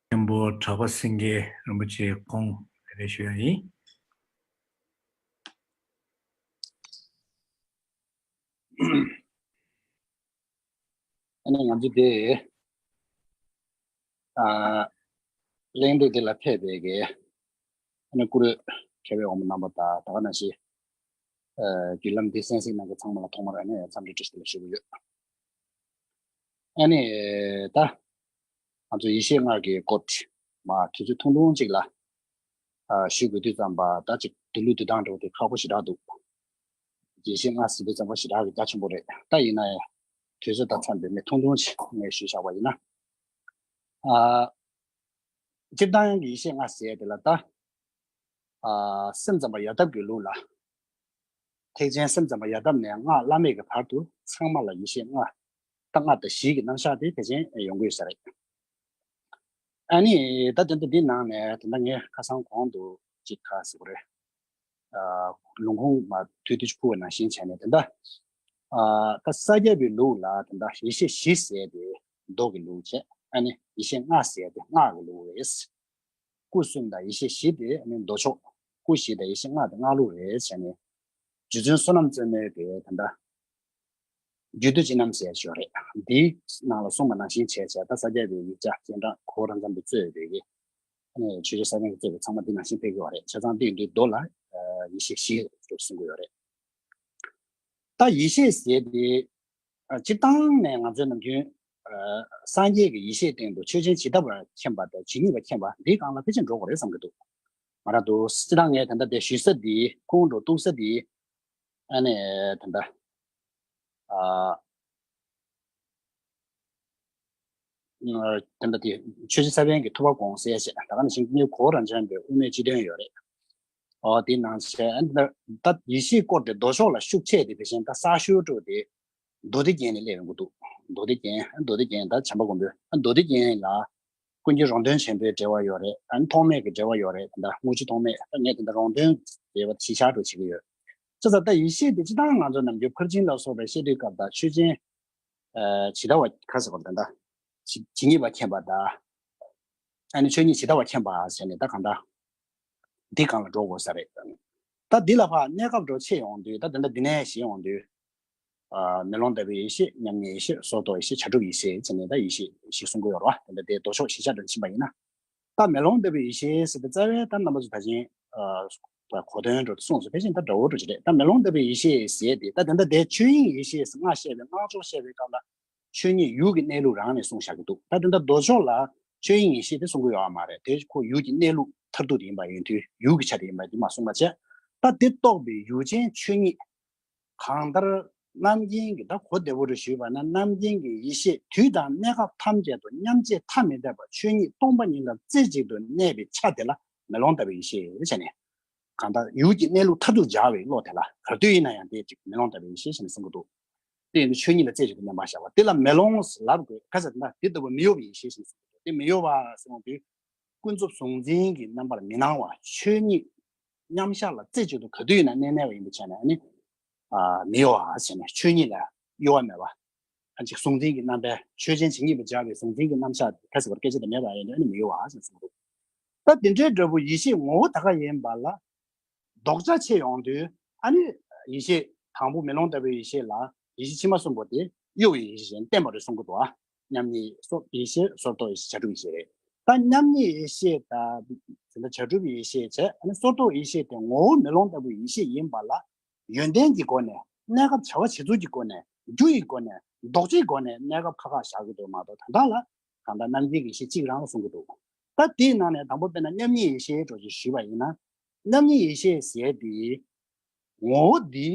མཁན་པོ་གྲགས་པ་སེང་གེ་རིན་པོ་ཆེ་དགོངས་དེ་རེ་ཞུ་ཡ་ཡིན། ཨ་ནི་ང་ཚོ་དེ། ཨ། གླེང་སྟེགས་དེ་ལ་ཕེབས་པའི་གི། ཨ་ནི་བཀུར་འོས་མཁས་པའི་དབང་པོ་རྣམ་པ་དང་། ད་ག་ནང་བཞིན། ཨ། བརྒྱུད་ལམ་འདི་གསན་གཟིགས་གནང་མཁན་ཚང་མ་ལ་ཐོག་མར་ཨ་ནི་འཚམས་འདྲི་བཀྲ་ཤིས་བདེ་ལེགས་ཞུ་གི་ཡོད། ཨ་ནི་ད་ང་ཚོ་ཡེ་ཤེས་ལྔ་གི་སྐོར་མར་དུས་ཚོད་ཐུང་ཐུང་ཅིག་ལ། ཨ། ཞུ་དགོས་དུས་ཙམ་པ། ད་ཅིག་དུས་ལུགས་དུས་སྟངས་འདྲ་བོ་དེ་ཁག་པོ་ཞེ་དྲག་འདུག་ཡེ་ཤེས་ལྔ་ཟེར་དུས་ཙམ་པ་ཞེ་དྲག་གི་རྒྱ་ཆེན་པོ་རེད། ད་ཡིན་ན་ཡང་དུས་ཚོད་དང་འཚམས་པའི་ངས་ཐུང་ཐུང་ཅིག་ངས་ཞུས་བཞག་པ་ཡིན་ན། ཨ། སྤྱིར་བཏང་གི་ཡེ་ཤེས་ལྔ་ཟེར་དེ་ལ་ད། ཨ། སེམས་ཙམ་པ་ཡ་དབ་ཀྱི་ལུགས་ལ། ཐེག་ཆེན་སེམས་ཙམ་པ་ཡ་དབ་ནས་སྔགས་བླ་མེད་ཀྱི་བར་དུ་ཚང་མ་ལ་ཡེ་ཤེས་ལྔ། ད་ལྔ་དང་བཞི་གི་རྣམ་གཞག་དེ་ཕལ་ཆེར་ཡོང་གི་ཡོད་ས་རེད། ཨ་ནི་ད་དེ་འདྲ་འདི་ནང་ནས་ད་ལྟ་ངས་ཁ་སང་གོང་དུ་ཅིག་ག་ཟེར་དགོས་རེད། ཨ། ལུང་ཁུངས་མ་དུས་དུས་ཕུལ་བ་ནང་བཞིན་བྱས་ནས། ད་ལྟ། ཨ། ད་ས་སྐྱ་པའི་ལུགས་ལ་ད་ལྟ་ཡེ་ཤེས་བཞི་ཟེར་དེ་མདོ་གི་ལུགས་བྱས། ཨ་ནི་ཡེ་ཤེས་ལྔ་ཟེར་དེ་སྔགས་ཀྱི་ལུགས་རེད། སྐུ་གསུམ་དང་ཡེ་ཤེས་བཞི་དེ་ཨ་ནི་མདོ་ཕྱོགས། སྐུ་བཞི་དང་ཡེ་ཤེས་ལྔ་དེ་སྔགས་ལུགས་རེད་བྱས་ནས། རྗེ་བཙུན་བསོད་ནམས་རྩེ་མོའི་གི་ད་ལྟ། རྒྱུད་སྡེ་སྤྱི་རྣམ་ཟེར་ཞིག་ཡོད་རེད། འདིའི་ནང་ལ་གསུངས་པ་ནང་བཞིན་བྱས་བྱས། ད་ས་སྐྱ་པའི་ཡིག་ཆ་སྤྱན་དྲངས་གོ་ར་འཛོམས་པའི་གཙོས་པའི་གི། ཨ་ནི་ཆོས་རྗེ་ས་པཎ་གྱིས་གཙོས་པའི་ཚང་མ་འདི་ནང་བཞིན་ཕེབས་ཀྱི་ཡོད་རེད། བྱས་ཙང་འདི་འདི་མདོ་ལ། ཨ། ཡེ་ཤེས་བཞི་ཞེས་གསུང་གི་ཡོད་རེད། ད་ཡེ་ཤེས་ཟེར་དེ། ཨ། སྤྱིར་བཏང་ནས་ང་ཚོའི་ནམ་རྒྱུན། ཨ། སངས་རྒྱས་ཀྱི་ཡེ་ཤེས་སྟེང་དུ་ཆོས་ཅན་ཇི་ལྟ་བར་མཁྱེན་པ་དང་ཇི་སྙེད་པར་མཁྱེན་པ་འདིའི་སྒང་ལ་ཕལ་ཆེར་འགྲོ་དགོས་རེད་བསམ་གྱི་འདུག་ང་རང་དུ་སྤྱིར་བཏང་ངས་ད་ལྟ་དེ་ཞུ་ས་འདི། ཁུངས་འགྲོ་གཏུག་ས་འདི། ཨ་ནི་ད་ལྟ། ཨ། ཨ། དེ་འདྲ་དེ་ཆོས་རྗེ་ས་པཎ་གྱི་ཐུབ་པ་དགོངས་གསལ་བྱས། ད་ག་ནང་བཞིན་གོ་ར་འཛོམས་པའི་དབུ་མའི་སྤྱི་དོན་ཡོད་རེད། ཨོ། དེ་ནང་བཞིན་ད་ཡེ་ཤེས་སྐོར་དེ་མདོ་ཕྱོགས་ལ་ཤུགས་ཆེ་དེ་ཕལ་ཆེར་ད་གསར་ཤོས་འགྲོ་དེ་མདོ་སྡེ་རྒྱན་ནས་སླེབས་ཡོང་གི་འདུག་མདོ་སྡེ་རྒྱན། མདོ་སྡེ་རྒྱན་ད་བྱམས་པ་མགོན་པོའི་མདོ་སྡེ་རྒྱན་ལ། ཀུན་མཁྱེན་རོང་སྟོན་ཆེན་པོའི་འགྲེལ་བ་ཡོད་རེད། ཨ་ནི་ཐོགས་མེད་ཀྱི་འགྲེལ་བ་ཡོད་རེད། ད་ལྟ་དངུལ་ཆུ་ཐོགས་མེད། ད་ངས་དེ་འདྲ་རོང་སྟོན་འགྲེལ་བ་གཞི་བཞག་འགྲོ་བྱེད་ཀྱི་ཡོད། བྱས་ཙང་ད་ཡེ་ཤེས་དེ་སྤྱིར་བཏང་ང་ཚོ་ནམ་རྒྱུན་ཕར་ཕྱིན་ལ་སོགས་པའི་བཤད་དུས་སྐབས་ད་ཆོས་ཅན། ཨ། ཇི་ལྟ་བ་ག་ཟེར་བ་ད་ལྟ། ཇི་ཇི་སྙེད་པར་མཁྱེན་པ་དང་། ཨ་ནི་ཆོས་ཉིད་ཇི་ལྟ་བར་མཁྱེན་པ་ཟེར་ནས་ད་གང་ལྟར། འདི་སྒང་ལ་འགྲོ་དགོས་ས་རེད། ད་འདི་ལ་ཕར་གནས་སྐབས་འགྲོ་ཆེ་ཡོང་དུས། ད་དེ་འདྲ་འདི་ནས་བཤད་ཡོང་དུས། ཨ། མེ་ལོང་ལྟ་བུའི་ཡེ་ཤེས། མཉམ་ཉིད་ཡེ་ཤེས། སོར་རྟོག་ཡེ་ཤེས། བྱ་གྲུབ་ཡེ་ཤེས་ཟེར་ནས་ད་ཡེ་ཤེས་བཞི་གསུང་གི་ཡོད་རེད་བ། དེ་འདྲ་དེ་མདོ་ཕྱོགས་གཞི་བཞག་འདྲ་ཕྱིན་པ་ཡིན་ན། ད་མེ་ལོང་ལྟ་བུའི་ཡེ་ཤེས་ཟེར་དེ་རྩ་བའི་ད་རྣམ་པ་ཚོ་ད་ཅིང་། ཨ། གོ་དོན་འགྲོ་གསུངས་སོ། ཕལ་ཆེར་ད་འདྲ་བོ་འགྲོ་གི་རེད། ད་མེ་ལོང་ལྟ་བུའི་ཡེ་ཤེས་ཟེར་དེ་ད་དེ་འདྲ་དེ་ཆོས་དབྱིངས་ཡེ་ཤེས་ཟེར་སྔགས་བཤད་པའི་སྔགས་ཕྱོགས་བཤད་པའི་སྐབས་ལ། ཆོས་ཉིད་ཡུལ་གྱི་གནས་ལུགས་རང་ནས་གསུངས་བཞག་གི་འདུག་ད་དེ་འདྲ་མདོ་ཕྱོགས་ལ་ཆོས་དབྱིངས་ཡེ་ཤེས་དེ་གསུང་གི་ཡོད་མ་རེད། དེ་ཁོ་ཡུལ་གྱི་གནས་ལུགས་མཐར་ཐུག་དེ་ཡིན་པ་ཡིན་དུས། ཡུལ་གྱི་ཆ་དེ་ཡིན་པ་དེ་མ་གསུངས་པ་བྱས། ད་དེ་རྟོགས་པའི་ཡུལ་ཅན་ཆོས་ཉིད། གང་ལྟར་རྣམ་མཁྱེན་གྱི། ད་གོ་བདེ་བོ་རེ་ཞུས་པ་ན། རྣམ་མཁྱེན་གྱི་ཡེ་ཤེས་དུས་དང་གནས་སྐབས་ཐམས་ཅད་དུ་མཉམ་རྗེས་ཐ་མི་དད་པ་ཆོས་ཉིད་སྟོང་པ་ཉིད་ལ་རྩེ་གཅིག་ཏུ་གནས་པའི་ཆ་དེ་ལ་ མེ་ལོང་ལྟ་བུའི་ཡེ་ཤེས་ཟེར་ནས། གང་ལྟར་ཡུལ་གྱི་གནས་ལུགས་མཐར་ཐུག་སྦྱར་བའི་བློ་དེ་ལ་ག་དུས་ཡིན་ན་ཡང་དེ་ཅིག་མེ་ལོང་ལྟ་བུའི་ཡེ་ཤེས་ཟེར་ནས་གསུང་གི་འདུག་དེ་ཡིན་དུས་ཆོས་ཉིད་ལ་རྩད་གཅོད་དུ་མནན་པར་བྱ་བ་དེ་ལ་མེ་ལོང་ལབ་དགོས། ག་ཟེར་ན་དེ་ལྟ་བུ་མི་གཡོ་བའི་ཡེ་ཤེས་ཟེར་ནས་གསུང་གི་འདུག་དེ་མི་གཡོ་བ་ཟེར་བ་དེ་ཀུན་རྫོབ་གཟུང་འཛིན་གྱི་རྣམ་པར་མི་སྣང་བ། ཆོས་ཉིད་མཉམ་གཞག་ལ་རྩད་གཅོད་དུ་ག་དུས་ཡིན་ན་གནས་གནས་པ་ཡིན་པའི་ཆ་ནས་ནི། ཨ་མི་གཡོ་བ་ཟེར་ནས་ཆོས་ཉིད་ལ་གཡོ་བ་མེད་པ། ཨ་ཅིག་གཟུང་འཛིན་གྱི་རྣམ་པའི་ཆོས་ཅན་ཇི་སྙེད་པར་སྦྱར་བའི་གཟུང་འཛིན་གྱི་རྣམ་གཞག་ཕལ་ཆེར་བར་སྐད་ཆ་དེ་མེད་པ་ཡིན་དུས་ནི་མི་གཡོ་བ་ཟེར་གསུངས་འདུག་ད་དེ་འདྲའི་འདྲ་བོ་ཡེ་ཤེས་ངོ་བོ་ད་ག་ཡིན་པ་ལ་ལྡོག་ཆ་ཕྱེ་ཡོང་དུས། ཨ་ནི་ཡེ་ཤེས་དང་པོ་མེ་ལོང་ལྟ་བུའི་ཡེ་ཤེས་ལ་ཡེ་ཤེས་ཕྱི་མ་གསུམ་པོ་དེ་གཡོ་བའི་ཡེ་ཤེས་ཅན་བསྟན་པ་རེད་གསུང་གི་འདུག་ཨ་མཉམ་ཉིད་སོ་ཡེ་ཤེས་སོར་རྟོག་ཡེ་ཤེས་བྱ་གྲུབ་ཡེ་ཤེས་རེད། ད་མཉམ་ཉིད་ཡེ་ཤེས་དང་དེ་འདྲ་བྱ་གྲུབ་ཡེ་ཤེས་བྱས། ཨ་ནི་སོར་རྟོག་ཡེ་ཤེས་དེ་ངོ་བོ་མེ་ལོང་ལྟ་བུའི་ཡེ་ཤེས་ཡིན་པ་ལ། ཡོན་ཏན་གྱི་སྒོ་ནས། གནས་སྐབས་བྱ་བ་བྱེད་ཚུལ་གྱི་སྒོ་ནས། རྒྱུ་ཡི་སྒོ་ནས། ལྡོག་ཆའི་སྒོ་ནས་གནས་སྐབས་ཁ་ཁ་བཞག་གི་འདུག་མ་གཏོགས། ད་ལྟ་ལ་གང་ལྟར་རྣམ་མཁྱེན་གྱི་ཡེ་ཤེས་གཅིག་རང་ལ་གསུང་གི་འདུག་ད་དེའི་ནང་ནས་དང་པོ་དཔེར་ན་མཉམ་ཉིད་ཡེ་ཤེས་འདྲ་ཅིག་ཞུས་པ་ཡིན་ན། མཉམ་ཉིད་ཡེ་ཤེས་ཟེར་དེ་ངོ་བོ་འདི་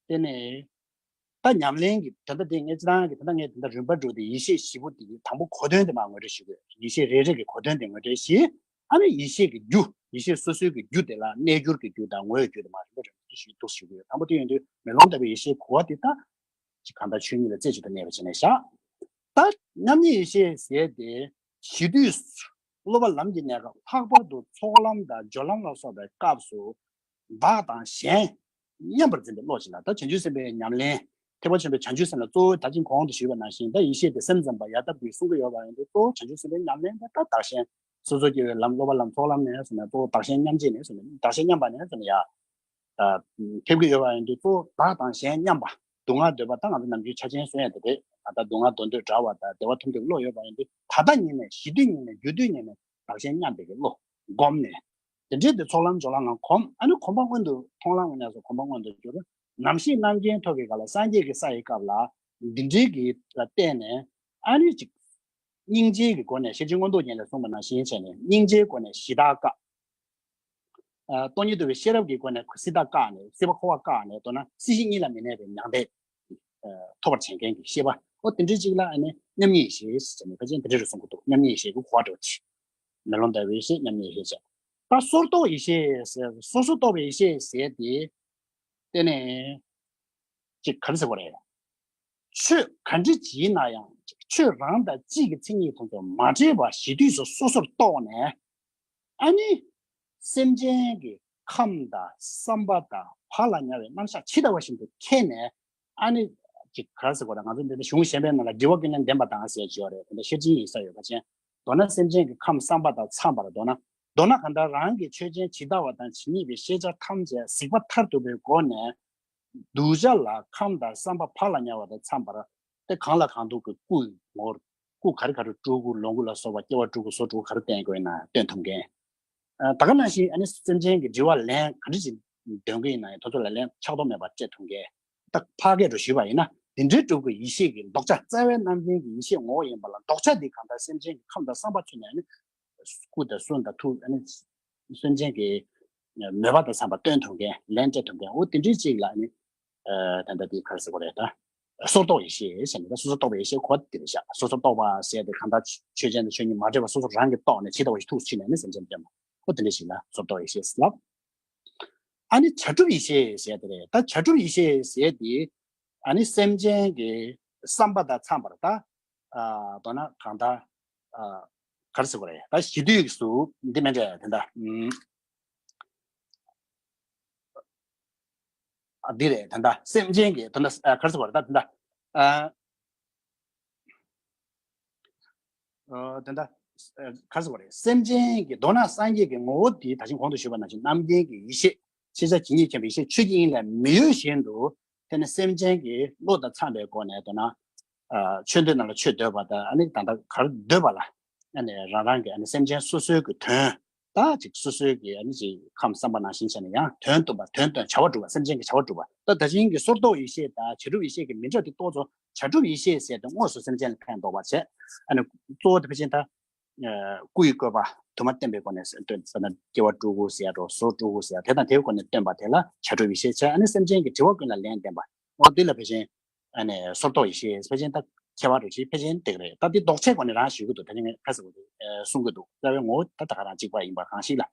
དེ་ནས་ད་ཉམས་ལེན་གྱི་ད་ལྟ་དེ་ངས་སྤྱིར་བཏང་གི་ད་ལྟ་ངས་ད་ལྟ་རིམ་པ་འགྲོ་དེ་ཡེ་ཤེས་བཞི་པོ་དེ་དང་པོ་གོ་དོན་དེ་མར་ངོ་སྤྲོད་ཞུ་དགོས། ཡེ་ཤེས་རེ་རེ་གི་གོ་དོན་དེ་ངོ་སྤྲོད་བྱས། ཨ་ནི་ཡེ་ཤེས་ཀྱི་རྒྱུ། ཡེ་ཤེས་སོ་སོའི་གི་རྒྱུ་དེ་ལ་གནས་འགྱུར་གྱི་རྒྱུ་དང་ངོ་བོའི་རྒྱུ་དེ་མར་རིམ་པ་རིམ་པ་ཞུས་འདུག་ཞུ་གི་ཡོད། དང་པོ་དེ་ཡིན་དུས་མེ་ལོང་ལྟ་བུའི་ཡེ་ཤེས་གོ་བ་དེ་ད་ཅིག་གང་ལྟར་ཆོས་ཉིད་ལ་རྩད་གཅོད་དུ་གནས་པ་བྱས་ནས་བཞག་ད་མཉམ་ཉིད་ཡེ་ཤེས་ཟེར་དེ་གཞི་དུས་སུ་སློབ་པ་ལམ་གྱི་གནས་སྐབས་ལྷག་པར་དུ་ཚོགས་ལམ་དང་སྦྱོར་ལམ་ལ་སོགས་པའི་སྐབས་སུ། བདག་དང་གཞན་མཉམ་པར་འཛིན་པའི་བློ་ཞིག་ལ། ད་བྱང་ཆུབ་སེམས་དཔའི་ཉམས་ལེན། ཐེག་པ་ཆེན་པོའི་བྱང་ཆུབ་སེམས་ལ་གཙོ་བོ་ད་ཅིང་གོང་དུ་ཞུས་པ་ནང་བཞིན་ད་ཡེ་ཤེས་དེ་སེམས་ཙམ་པ་ཡལ་དག་གི་གསུང་གི་ཡོད་པ་ཡིན་དུས། གཙོ་བོ་བྱང་ཆུབ་སེམས་དཔའི་ཉམས་ལེན་དེ་ད་བདག་གཞན། སོ་སོ་སྐྱེ་བོའི་ལམ་སློབ་པ་ལམ་ཚོགས་ལམ་ནས་ཟེར་ནས་གཙོ་བོ་བདག་གཞན་མཉམ་བརྗེ་ནས་ཟེར་ནས་བདག་གཞན་མཉམ་པ་ནས་ཟེར་ནས་ཡ། ཨ་ཐེབས་ཀྱི་ཡོད་པ་ཡིན་དུས་གཙོ་བོ་བདག་དང་གཞན་མཉམ་པ། སྡུག་བསྔལ་འདོད་པ་ད་ང་ཚོ་ནམ་རྒྱུན་ཆ་ཅན་གསོན་ཡ་དེ་རེད། ད་ལྟ་སྡུག་བསྔལ་འདོར་འདོད་འདྲ་བ་དང་བདེ་བ་ཐོབ་འདོད་བློ་ཡོད་པ་ཡིན་དུས། ད་ལྟ་ཉིད་ནས་གཞི་དུས་ཉིད་ནས་རྒྱུ་དུས་ཉིད་ནས་བདག་གཞན་མཉམ་པའི་གི་བློ་བསྒོམས་ནས། དེ་འདྲའི་དེ་ཚོགས་ལམ་སྦྱོར་ལམ་ལ་གོམས། ཨ་ནི་གོམས་པ་སྔོན་དུ་མཐོང་ལམ་ནས་སུ་གོམས་པ་སྔོན་དུ་གྱུར། ནམ་ཞིག་རྣམ་མཁྱེན་ཐོབ་པའི་སྐབས་ལ་སངས་རྒྱས་ཀྱི་ས་ཡི་སྐབས་ལ་འདི་འདྲའི་གི་ལ་བརྟེན་ནས། ཨ་ནི་ཅིག་སྙིང་རྗེའི་གི་སྒོ་ནས་ཤེར་ཕྱིན་མངོན་རྟོགས་རྒྱན་ལས་གསུངས་པ་ནང་བཞིན་བྱས་ནས་སྙིང་རྗེའི་སྒོ་ནས་གཞི་བདག་བཀག་ཨ་སྟོང་ཉིད་རྟོགས་པའི་ཤེས་རབ་ཀྱི་སྒོ་ནས་སྲིད་པ་བཀག་ནས། སྲིད་པ་འཁོར་བ་བཀག་ནས། མདོར་ན་སྲིད་ཞི་གཉིས་ལ་མི་གནས་པའི་མྱང་འདས་ཐོབ་པར་བྱེད་མཁན་གྱི་ཤེས་པ། ཨོ་དེ་འདྲའི་ཅིག་ལ་ཨ་ནི་མཉམ་ཉིད་ཡེ་ཤེས་ཟེར་ནས་ཕལ་ཆེར་དེ་འདྲ་རེད་གསུང་གི་འདུག་མཉམ་ཉིད་ཡེ་ཤེས་ཀྱི་གོ་བ་འདྲ་བོ་ཅིག་མེ་ལོང་ལྟ་བུའི་ཡེ་ཤེས་མཉམ་ཉིད་ཡེ་ཤེས་བྱས། ད་སོར་རྟོག་ཡེ་ཤེས་ཟེར། སོ་སོར་རྟོག་པའི་ཡེ་ཤེས་ཟེར་དེ། དེ་ནས་ཅིག་ག་རེ་ཟེར་དགོས་རེད། ཆོས་ག་འདྲ་ཅིག་ཡིན་ན་ཡང་ཆོས་རང་དང་གཅིག་གི་མཚན་ཉིད་དེ་ཚོ་མ་འདྲེས་པ་གཞི་དུས་སུ་སོ་སོར་རྟོགས་ནས། ཨ་ནི་སེམས་ཅན་གྱི་ཁམས་དང་བསམ་པ་དང་བག་ལ་ཉལ་བའི་རྣམ་གཞག་ཇི་ལྟ་བ་བཞིན་དུ་མཁྱེན་ནས། ཨ་ནི་ཅིག་ག་རེ་ཟེར་དགོས་རེད། ང་ཚོ་འདི་ནི་གཞུང་གཞན་པའི་ནང་ལ་དྲི་བ་ཀུན་ལས་འདས་པ་དང་ཟེར་གྱི་ཡོད་རེད། དེ་འདྲ་ཤེར་ཕྱིན་ཡིན་ས་ཡོད་པ་ཅན། མདོར་ན་སེམས་ཅན་གྱི་ཁམས་བསམ་པ་དང་འཚམས་པར། མདོར་ན་མདོར་ན་གང་ལྟར་རང་གི་ཆོས་ཅན་ཇི་ལྟ་བ་དང་ཇི་སྙེད་པའི་ཤེས་བྱ་ཐམས་ཅད་གཟིགས་པ་མཐར་ཐུག་པའི་སྒོ་ནས། གདུལ་བྱ་ལ་ཁམས་དང་བསམ་པ་བག་ལ་ཉལ་བ་དང་འཚམས་པར། དེ་གང་ལ་གང་འདུལ་གྱི་སྐུ་ཡི་ངོ་བོར། སྐུ་ག་རེ་ག་རེ་སྤྲུལ་སྐུ་ལོངས་སྐུ་ལ་སོགས་པ་སྐྱེ་བ་སྤྲུལ་སྐུ་སོགས་སྤྲུལ་སྐུ་ག་རེ་བསྟན་དགོས་ན་སྟོན་ཐུབ་མཁན། ཨ་ད་ག་ནང་བཞིན་ཨ་ནི་སེམས་ཅན་གྱི་དྲི་བ་ལན་ག་འདྲ་ཞིག་འདོན་གྱི་ཡིན་ན་ཡང་དེ་ཚོ་ལ་ལན་ཆགས་ཐོགས་མེད་པར་སྤྲད་ཐུབ་མཁན། ད་ཕ་སྐད་དུ་ཞུས་པ་ཡིན་ན་དེ་འདྲའི་སྤྲུལ་སྐུ་ཡེ་ཤེས་ཀྱི་ལྡོག་ཆ། རྩ་བའི་རྣམ་མཁྱེན་གྱི་ཡེ་ཤེས་ངོ་བོ་ཡིན་པ་ལ་ལྡོག་ཆ་འདི་གང་ལྟར་སེམས་ཅན་གྱི་ཁམས་དང་བསམ་པ་ཚུད་ནས་ཨ་ནི། སྐུ་དང་གསུང་དང་ཐུགས། ཨ་ནི་སེམས་ཅན་གྱི་མོས་པ་དང་འཚམས་པ་སྟོན་ཐུབ་མཁན། ལན་སྤྲད་ཐུབ་མཁན། འོ་དེ་འདྲའི་ཅིག་ལ་ཨ་ནི། ཨ་ད་ལྟ་དེ་ག་རེ་ཟེར་དགོས་རེད། ད་སོར་རྟོག་ཡེ་ཤེས་ཟེར་ནས། ད་སོ་སོར་རྟོག་པའི་ཡེ་ཤེས་གོ་བ་དེ་རེད་ཤག་སོ་སོར་རྟོག་པ་ཟེར་དེ་གང་ལྟར་ཆོས་ཅན་དང་ཆོས་ཉིད་མ་འདྲེས་པ་སོ་སོ་རང་གིས་རྟོགས་ནས་ཇི་ལྟ་བ་ཞིག་ཐུགས་སུ་ཆུད་ནས་ནི་སེམས་ཅན་སྟོན་པ། འོ་དེ་འདྲ་ཞིག་ལ་སོར་རྟོག་ཡེ་ཤེས་ལབ། ཨ་ནི་བྱ་གྲུབ་ཡེ་ཤེས་ཟེར་དེ་རེད། ད་བྱ་གྲུབ་ཡེ་ཤེས་ཟེར་དེ། ཨ་ནི་སེམས་ཅན་གྱི་བསམ་པ་དང་འཚམས་པར་ད། ཨ་མདོར་ན་གང་ལྟར། ཨ་ག་རེ་ཟེར་དགོས་རེད། ད་གཞི་དུས་སུ་འདི་མིན་འདྲ་དེ་འདྲ། ཨ་འདི་རེད། དེ་འདྲ་སེམས་ཅན་གྱི་དེ་འདྲ། ཨ་ག་རེ་ཟེར་དགོས་རེད། ད་དེ་འདྲ། ཨ། ཨ་དེ་འདྲ། ཨ་ག་རེ་ཟེར་དགོས་རེད། སེམས་ཅན་གྱི་མདོར་ན་སངས་རྒྱས་ཀྱི་ངོ་བོ་འདི་ད་ཅིང་གོང་དུ་ཞུས་པ་ནང་བཞིན་རྣམ་མཁྱེན་གྱི་ཡེ་ཤེས། ཤེས་བྱ་ཇི་སྙེད་མཁྱེན་པའི་ཡེ་ཤེས་ཆོས་ཀྱི་དབྱིངས་ལས་མི་གཡོ་བཞིན་དུ། དེ་ནི་སེམས་ཅན་གྱི་བློ་དང་འཚམས་པའི་སྒོ་ནས་མདོར་ན། ཨ་ཆོས་འདོད་རྣམས་ལ་ཆོས་འདོད་པ་དང་། ཨ་ནི་ད་ལྟ་ག་རེ་འདོད་པ་ལ། ཨ་ནི་རང་རང་གི་ཨ་ནི་སེམས་ཅན་སོ་སོའི་གི་དོན། ད་ཅིག་སོ་སོའི་གི་ཨ་ནི་ཅིག་ཁམས་བསམ་པ་ནང་བཞིན་བྱས་ནས་ཡང་དོན་སྟོན་པ། དོན་སྟོན། བྱ་བ་སྒྲུབ་པ། སེམས་ཅན་གྱི་བྱ་བ་སྒྲུབ་པ། ད་ད་ཅིང་གི་སོར་རྟོག་ཡེ་ཤེས་དང་བྱ་གྲུབ་ཡེ་ཤེས་ཀྱི་མི་འདྲ་དེ་རྟོགས་ཚོ། བྱ་གྲུབ་ཡེ་ཤེས་ཟེར་དེ་དངོས་སུ་སེམས་ཅན་ལ་ཕན་འདོགས་པ་བྱས། ཨ་ནི་གཙོ་བོ་དེ་ཕལ་ཆེར་ད་སྐུ་ཡི་བཀོད་པ་དུ་མ་བསྟན་པའི་སྒོ་ནས་སྟོན་ཟེར་ན། སྐྱེ་བ་སྤྲུལ་སྐུ་ཟེར་ཡ་འགྲོ། བཟོ་སྤྲུལ་སྐུ་ཟེར་ཡ། དེ་དང་དེའི་སྒོ་ནས་སྟོན་པ་དེ་ལ་བྱ་གྲུབ་ཡེ་ཤེས་བྱས། ཨ་ནི་སེམས་ཅན་གྱི་དྲི་བ་ཀུན་ལ་ལན་བསྟན་པ། འོ་འདི་ལ་ཕལ་ཆེར། ཨ་ནི་སོར་རྟོག་ཡེ་ཤེས་ཕལ་ཆེར་ད་ཁྱད་པར་རུ་ཆེ། ཕལ་ཆེར་དེ་རེད། ད་འདི་ལྡོག་ཆའི་སྒོ་ནས་རང་ཞུ་གི་འདུག་ད་ནི་ངས་ཁ་ཟེར་བ་དེ་གསུང་གི་འདུག་རྩ་བའི་ངོ་བོ་ད་ད་ག་རང་གཅིག་པ་ཡིན་པ་གང་ཞིག་ལ།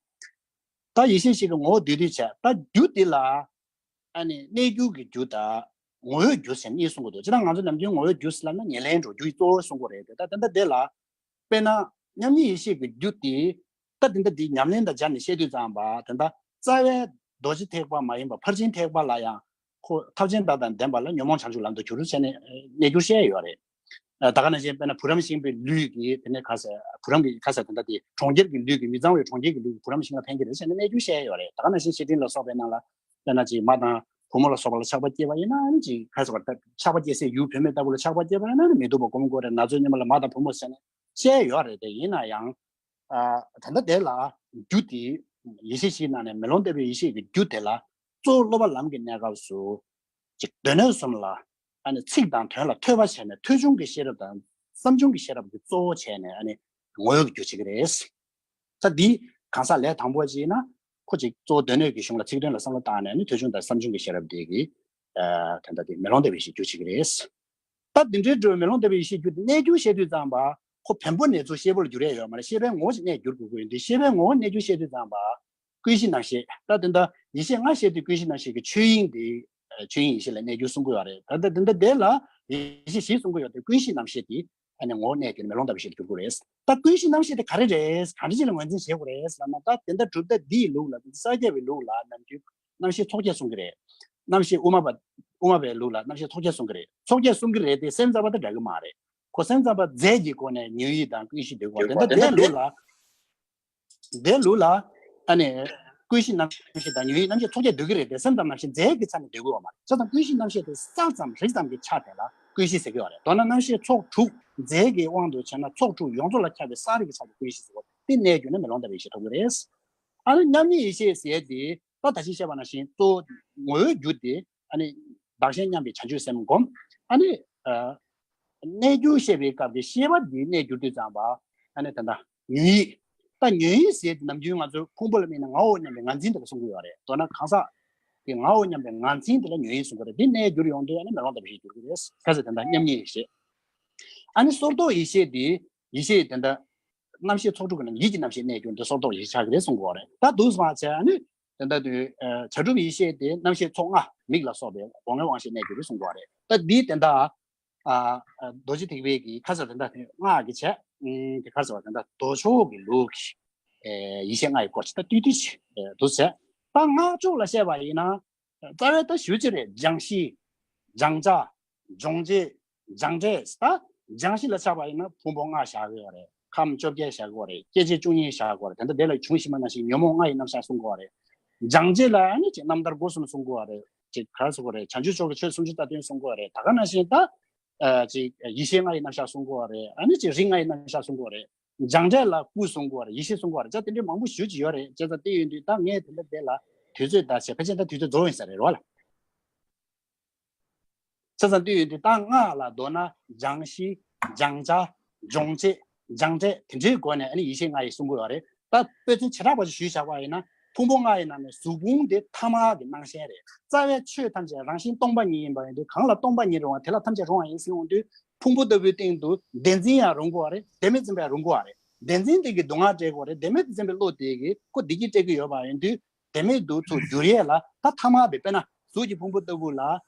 ད་ཡེ་ཤེས་བཞི་གི་ངོ་བོ་བསྡུས་བསྡུས་བྱས། ད་རྒྱུ་འདི་ལ་ཨ་ནི་གནས་རྒྱུ་གི་རྒྱུ་དང་ངོ་བོའི་རྒྱུ་ཟེར་གཉིས་གསུང་གི་འདུག་ཅི་ལྟར་ང་ཚོ་ནམ་རྒྱུན་ངོ་བོའི་རྒྱུ་ཟེར་ལབ་ན་ཉེར་ལེན་འགྲོ་རྒྱུའི་གཙོ་བོ་གསུང་གི་རེད་དེ། ད་དེ་འདྲ་དེ་ལ། དཔེར་ན་མཉམ་ཉིད་ཡེ་ཤེས་ཀྱི་རྒྱུ་དེ། ད་དེ་འདྲ་དེ་ཉམས་ལེན་དང་སྦྱར་ནས་བཤད་དུས་ཙམ་པ་དེ་འདྲ་རྩ་བའི་རྡོ་རྗེ་ཐེག་པ་མ་ཡིན་པ་ཕར་ཕྱིན་ཐེག་པ་ལ་ཡང་ཁོ་ཐབས་ཆེན་དག་དང་ལྡན་པ་ལ་ཉོན་མོངས་བྱང་ཆུབ་ལམ་དུ་གྱུར་ཟེར་ནས་གནས་གྱུར་བཤད་ཡོད་རེད། ད་ག་ནང་བཞིན་དཔེར་ན་བུ་རམ་ཤིང་པའི་ལུས་ཀྱིས་དེ་ནས་ག་ཟེར་བུ་རམ་གྱི་ག་ཟེར་དེ་འདྲ་དེ་གྲོང་ཁྱེར་གྱི་ལུས་ཀྱིས་མི་གཙང་བའི་གྲོང་ཁྱེར་གྱི་ལུས་ཀྱིས་བུ་རམ་ཤིང་ལ་ཕན་གྱི་རེད་ཟེར་ནས་གནས་གྱུར་བཤད་ཡོད་རེད། ད་ག་ནང་བཞིན་བཤེས་སྤྲིང་ལ་སོགས་པའི་ནང་ལ། དཔེར་ན་ཅིག་མ་དང་བུ་མོ་ལ་སོགས་པ་ལ་ཆགས་པ་སྐྱེས་པ་ཡིན་ན་ཨ་ནི་ཅིག་ག་ཟེར་བ་ད་ཆགས་པ་སྐྱེ་སའི་ཡུལ་བུད་མེད་ལྟ་བུ་ལ་ཆགས་པ་སྐྱེས་པ་ཡིན་ན་ཨ་ནི་མི་སྡུག་པ་སྒོམ་དགོས་རེད། ན་ཚོད་སྙོམས་པ་ལ་མ་དང་བུ་མོ་ཟེར་ནས་བཤད་ཡོད་རེད། དེ་ཡིན་ན་ཡང་ཨ་ད་ལྟ་དེ་ལ་རྒྱུ་དེ་ཡེ་ཤེས་བཞིའི་ནང་ནས་མེ་ལོང་ལྟ་བུའི་ཡེ་ཤེས་ཀྱི་རྒྱུ་དེ་ལ་གཙོ་བོ་སློབ་པ་ལམ་གྱི་གནས་སྐབས་སུ་ཅིག་སྡེ་སྣོད་གསུམ་ལ་ཨ་ནི་ཚིག་དང་དོན་ལ་ཐོས་པ་བྱས་ནས་ཐོས་བྱུང་གི་ཤེས་རབ་དང་བསམ་བྱུང་གི་ཤེས་རབ་ཀྱི་གཙོ་བོ་བྱས་ནས་ཨ་ནི་ངོ་བོའི་རྒྱུ་བྱེད་ཀྱི་རེད། ད་འདི་གང་ཟག་ལས་དང་པོ་ཅིག་ཡིན་ན་ཁོ་ཅིག་གཙོ་བོ་སྡེ་སྣོད་ཀྱི་གཞུང་ལ་ཚིག་དོན་ལ་བསམ་བློ་བཏང་ནས་ནི་ཐོས་བྱུང་དང་བསམ་བྱུང་གི་ཤེས་རབ་དེ་གི་ཨ་དེ་འདྲ་དེ་མེ་ལོང་ལྟ་བུའི་ཡེ་ཤེས་རྒྱུ་བྱེད་ཀྱི་རེད། ད་འདི་འདྲའི་འགྲོ་བའི་མེ་ལོང་ལྟ་བུའི་ཡེ་ཤེས་རྒྱུ་དེ་གནས་རྒྱུ་བཤད་དུས་ཙམ་པ་ཁོ་བེམ་པོ་ནས་ཚུར་ཤེས་པ་ལ་འགྱུར་ཡ་ཡོད་མ་རེད། ཤེས་པའི་ངོ་བོ་ཅིག་གནས་འགྱུར་དགོས་ཀྱི་ཡོད་དུས་ཤེས་པའི་ངོ་བོ་གནས་རྒྱུ་བཤད་དུས་ཙམ་པ། ཀུན་གཞི་རྣམ་ཤེས། ད་དེ་འདྲ་ཡེ་ཤེས་ལྔ་བཤད་དུས་ཀུན་གཞི་རྣམ་ཤེས་ཀྱི་ཆོས་དབྱིངས་དེ་ཆོས་དབྱིངས་ཡེ་ཤེས་ལ་གནས་རྒྱུ་གསུང་གི་ཡོད་རེད། ད་ལྟ་དེ་འདྲ་དེ་ལ་ཡེ་ཤེས་བཞི་གསུང་གི་ཡོད་དེ་ཀུན་གཞི་རྣམ་ཤེས་དེ་ཨ་ནི་ངོ་བོ་གནས་རྒྱུ་ནི་མེ་ལོང་ལྟ་བུ་ཞིག་ཏུ་གྱུར་དགོས་རེད། ད་ཀུན་གཞི་རྣམ་ཤེས་དེ་ག་རེ་རེད། གང་འདྲ་ཅིག་ལ་ངོས་འཛིན་བྱེད་དགོས་རེད་ལབ་ན། ད་དེ་འདྲ་གྲུབ་མཐའ་འདིའི་ལུགས་ལ་ས་སྐྱ་པའི་ལུགས་ལ་ནམ་རྒྱུན་རྣམ་ཤེས་ཚོགས་བརྒྱད་གསུང་གི་རེད། རྣམ་ཤེས་དབུ་མ་པ་དབུ་མ་པའི་ལུགས་ལ་རྣམ་ཤེས་ཚོགས་བརྒྱད་གསུང་གི་རེད། ཚོགས་བརྒྱད་གསུང་གི་རེད་དེ་སེམས་ཙམ་པ་དེ་འདྲ་གི་མ་རེད། ཁོ་སེམས་ཙམ་པ་རྫས་ཀྱི་སྒོ་ནས་ཉོན་ཡིད་དང་ཀུན་གཞི་འདོད་དགོས་པ་དེ་འདྲ་དེ་ལུགས་ལ། དེ་ལུགས་ལ་ཨ་ནི་ཀུན་གཞི་རྣམ་ཤེས་དང་ཉོན་ཡིད་རྣམ་ཤེས་ཚོགས་བརྒྱད་འདོད་ཀྱི་རེད་དེ་སེམས་ཙམ་རྣམ་ཤེས་རྫས་ཀྱི་ཆ་ནས་འདོད་དགོས་པ་མ་རེད། བྱས་ཙང་ཀུན་གཞི་རྣམ་ཤེས་དེ་ས་ཙམ་རིགས་ཙམ་གྱི་ཆ་དེ་ལ་ཀུན་གཞི་ཟེར་གྱི་ཡོད་རེད། མདོར་ན་རྣམ་ཤེས་ཚོགས་དྲུག་རྫས་ཀྱི་དབང་དུ་བྱས་ན་ཚོགས་དྲུག་ཡོངས་རྫོགས་ལ་ཁྱབ་པའི་ས་རིགས་ཀྱི་ཆ་དེ་ཀུན་གཞི་ཟེར་བ་དེ་གནས་རྒྱུ་ནི་མེ་ལོང་ལྟ་བུའི་ཡེ་ཤེས་ཐོབ་ཀྱི་རེད། ཨ་ནི་མཉམ་ཉིད་ཡེ་ཤེས་ཟེར་དེ། ད་ད་ཅི་བཤད་པ་ནང་བཞིན་གཙོ་བོ་ངོ་བོའི་རྒྱུ་དེ་ཨ་ནི་བདག་གཞན་མཉམ་པའི་བྱང་ཆུབ་སེམས་བསྒོམ། ཨ་ནི་ཨ་གནས་རྒྱུ་བཤད་པའི་སྐབས་ཀྱི་ཤེས་པ་འདི་གནས་གྱུར་དུས་ཙམ་པ་ཨ་ནི་ད་ལྟ་ཉོན་ཡིད། ད་ཉོན་ཡིད་ཟེར་དེ་ནམ་རྒྱུན་ང་ཚོ་ཕུང་པོ་ལ་དམིགས་ན་ངའོ་སྙམ་པའི་ངར་འཛིན་དེ་ལ་གསུང་གི་ཡོད་རེད། མདོར་ན་གང་ཟག་གི་ངའོ་སྙམ་པའི་ངར་འཛིན་དེ་ལ་ཉོན་ཡིད་གསུང་གི་རེད། འདི་གནས་གྱུར་ཡོང་དུས་ཨ་ནི་མེ་ལོང་ལྟ་བུ་ཞིག་གྱུར་གྱི་རེད། ག་ཚོད་དེ་འདྲ་མཉམ་ཉིད་ཡེ་ཤེས། ཨ་ནི་སོར་རྟོག་ཡེ་ཤེས་དེ་ཡེ་ཤེས་དེ་འདྲ། རྣམ་ཤེས་ཚོགས་དྲུག་གི་ནང་ཡིད་ཀྱི་རྣམ་ཤེས་གནས་གྱུར་འདི་སོར་རྟོག་ཡིད་ཆགས་ཀྱི་རེད་གསུང་གི་ཡོད་རེད། ད་འདུག་སེ་མ་བྱས་ཨ་ནི་དེ་འདྲ་དུས་བྱ་གྲུབ་ཡེ་ཤེས་དེ་རྣམ་ཤེས་ཚོགས་ལྔ་མིག་ལ་སོགས་པའི་སྒོ་ལྔའི་དབང་ཤེས་གནས་གྱུར་རེད་གསུང་གི་ཡོད་རེད། ད་འདི་དེ་འདྲ་རྡོ་རྗེ་ཐེག་པའི་གི་ཁ་ཟེར་དེ་འདྲ་དེ་ལྔ་གི་བྱས་དེ་ཁ་ཟེར་བ་དེ་འདྲ་མདོ་ཕྱོགས་ཀྱི་ལུགས་ཀྱི་ཡེ་ཤེས་ལྔ་ཡི་སྐོར་ཅིག་ད་ཏིག་ཏིག་ཅིག་འདུག་སེ། ད་སྔགས་ཕྱོགས་ལ་བཤད་པ་ཡིན་ན། རྩ་བའི་ད་ཞུ་ཅི་རེད། སྦྱང་གཞི། སྦྱང་བྱ། སྦྱོང་བྱེད། སྦྱང་འབྲས། ད་སྦྱང་གཞི་ལ་ཆགས་པ་ཡིན་ན་ཕུང་པོ་ལྔ་བཞག་གི་ཡོད་རེད། ཁམས་བཅོ་བརྒྱད་བཞག་གི་ཡོད་རེད། སྐྱེ་མཆེད་བཅུ་གཉིས་བཞག་གི་ཡོད་རེད། དེ་འདྲ་དེ་ལ་གཞུང་ཞིབ་མ་ནང་བཞིན་ཉོན་མོངས་ལྔ་ཡི་རྣམ་གཞག་གསུང་གི་ཡོད་རེད། སྦྱང་བྱེད་ལ་ཨ་ནི་ཅིག་རྣམ་ཐར་སྒོ་གསུམ་གསུང་གི་ཡོད་རེད། ཅིག་ག་རེ་གསུང་གི་ཡོད་རེད། བྱང་ཆུབ་མཆོག་གི་ཆོས་སུམ་ཅུ་རྩ་བདུན་གསུང་གི་ཡོད་རེད། ད་ག་ནང་བཞིན་ད། ཨ་ཅིག་ཡེ་ཤེས་ལྔ་ཡི་རྣམ་གཞག་གསུང་གི་ཡོད་རེད། ཨ་ནི་ཅིག་རིགས་ལྔ་ཡི་རྣམ་གཞག་གསུང་གི་ཡོད་རེད། སྦྱང་འབྲས་ལ་སྐུ་གསུང་གི་ཡོད་རེད། ཡེ་ཤེས་གསུང་གི་ཡོད་རེད། ཅག་དེ་འདྲའི་མང་པོ་ཞེ་ཅིག་ཡོད་རེད། བྱས་ཙང་དེ་ཡིན་དུས་ད་ངས་དེ་འདྲ་དེ་ལ་དུས་ཚོད་ད་བྱས་ཕལ་ཆེར་ད་དུས་ཚོད་རྫོགས་ཡིན་ས་རེད་རོ་ལ། བྱས་ཙང་དེ་ཡིན་དུས་ད་སྔགས་ལ་མདོར་ན་སྦྱང་གཞི། སྦྱང་བྱ། སྦྱོང་བྱེད། སྦྱང་འབྲས་དེ་འདྲའི་སྒོ་ནས་ཨ་ནི་ཡེ་ཤེས་ལྔ་ཡི་གསུང་གི་ཡོད་རེད། ད་དཔེ་མཚོན་བྱེ་བྲག་པ་ཞིག་ཞུས་བཞག་པ་ཡིན་ན་ཕུང་པོ་ལྔ་ཡི་ནང་ནས་གཟུགས་ཕུང་དེ་ཐ་མལ་གྱི་སྣང་ཞེན་རེད། རྩ་བའི་ཆོས་ཐམས་ཅད་རང་བཞིན་སྟོང་པ་ཉིད་ཡིན་པ་ཡིན་དུས་གང་ལ་སྟོང་པ་ཉིད་རུང་བ་དེ་ལ་ཐམས་ཅད་རུང་བ་ཡིན་ཟེར་ཡོང་དུས་ཕུང་པོ་ལྟ་བུའི་སྟེང་དུ་བདེན་འཛིན་ཡང་རུང་གི་ཡོད་རེད། བདེན་མེད་འཛིན་པ་ཡང་རུང་གི་ཡོད་རེད། བདེན་འཛིན་དེ་གིས་སྡུག་བསྔལ་སྤྲད་ཀྱི་ཡོད་རེད། བདེན་མེད་འཛིན་པའི་བློ་དེ་གིས་ཁོ་བདེ་སྐྱིད་སྤྲད་ཀྱི་ཡོད་པ་ཡིན་དུས། དེ་མེད་དུ་ཚུར་བསྒྱུར་ཡས་ལ་ད་ཐ་མལ་པའི་དཔེར་ན་གཟུགས་ཀྱི་ཕུང་པོ་ལྟ་བུ་ལ་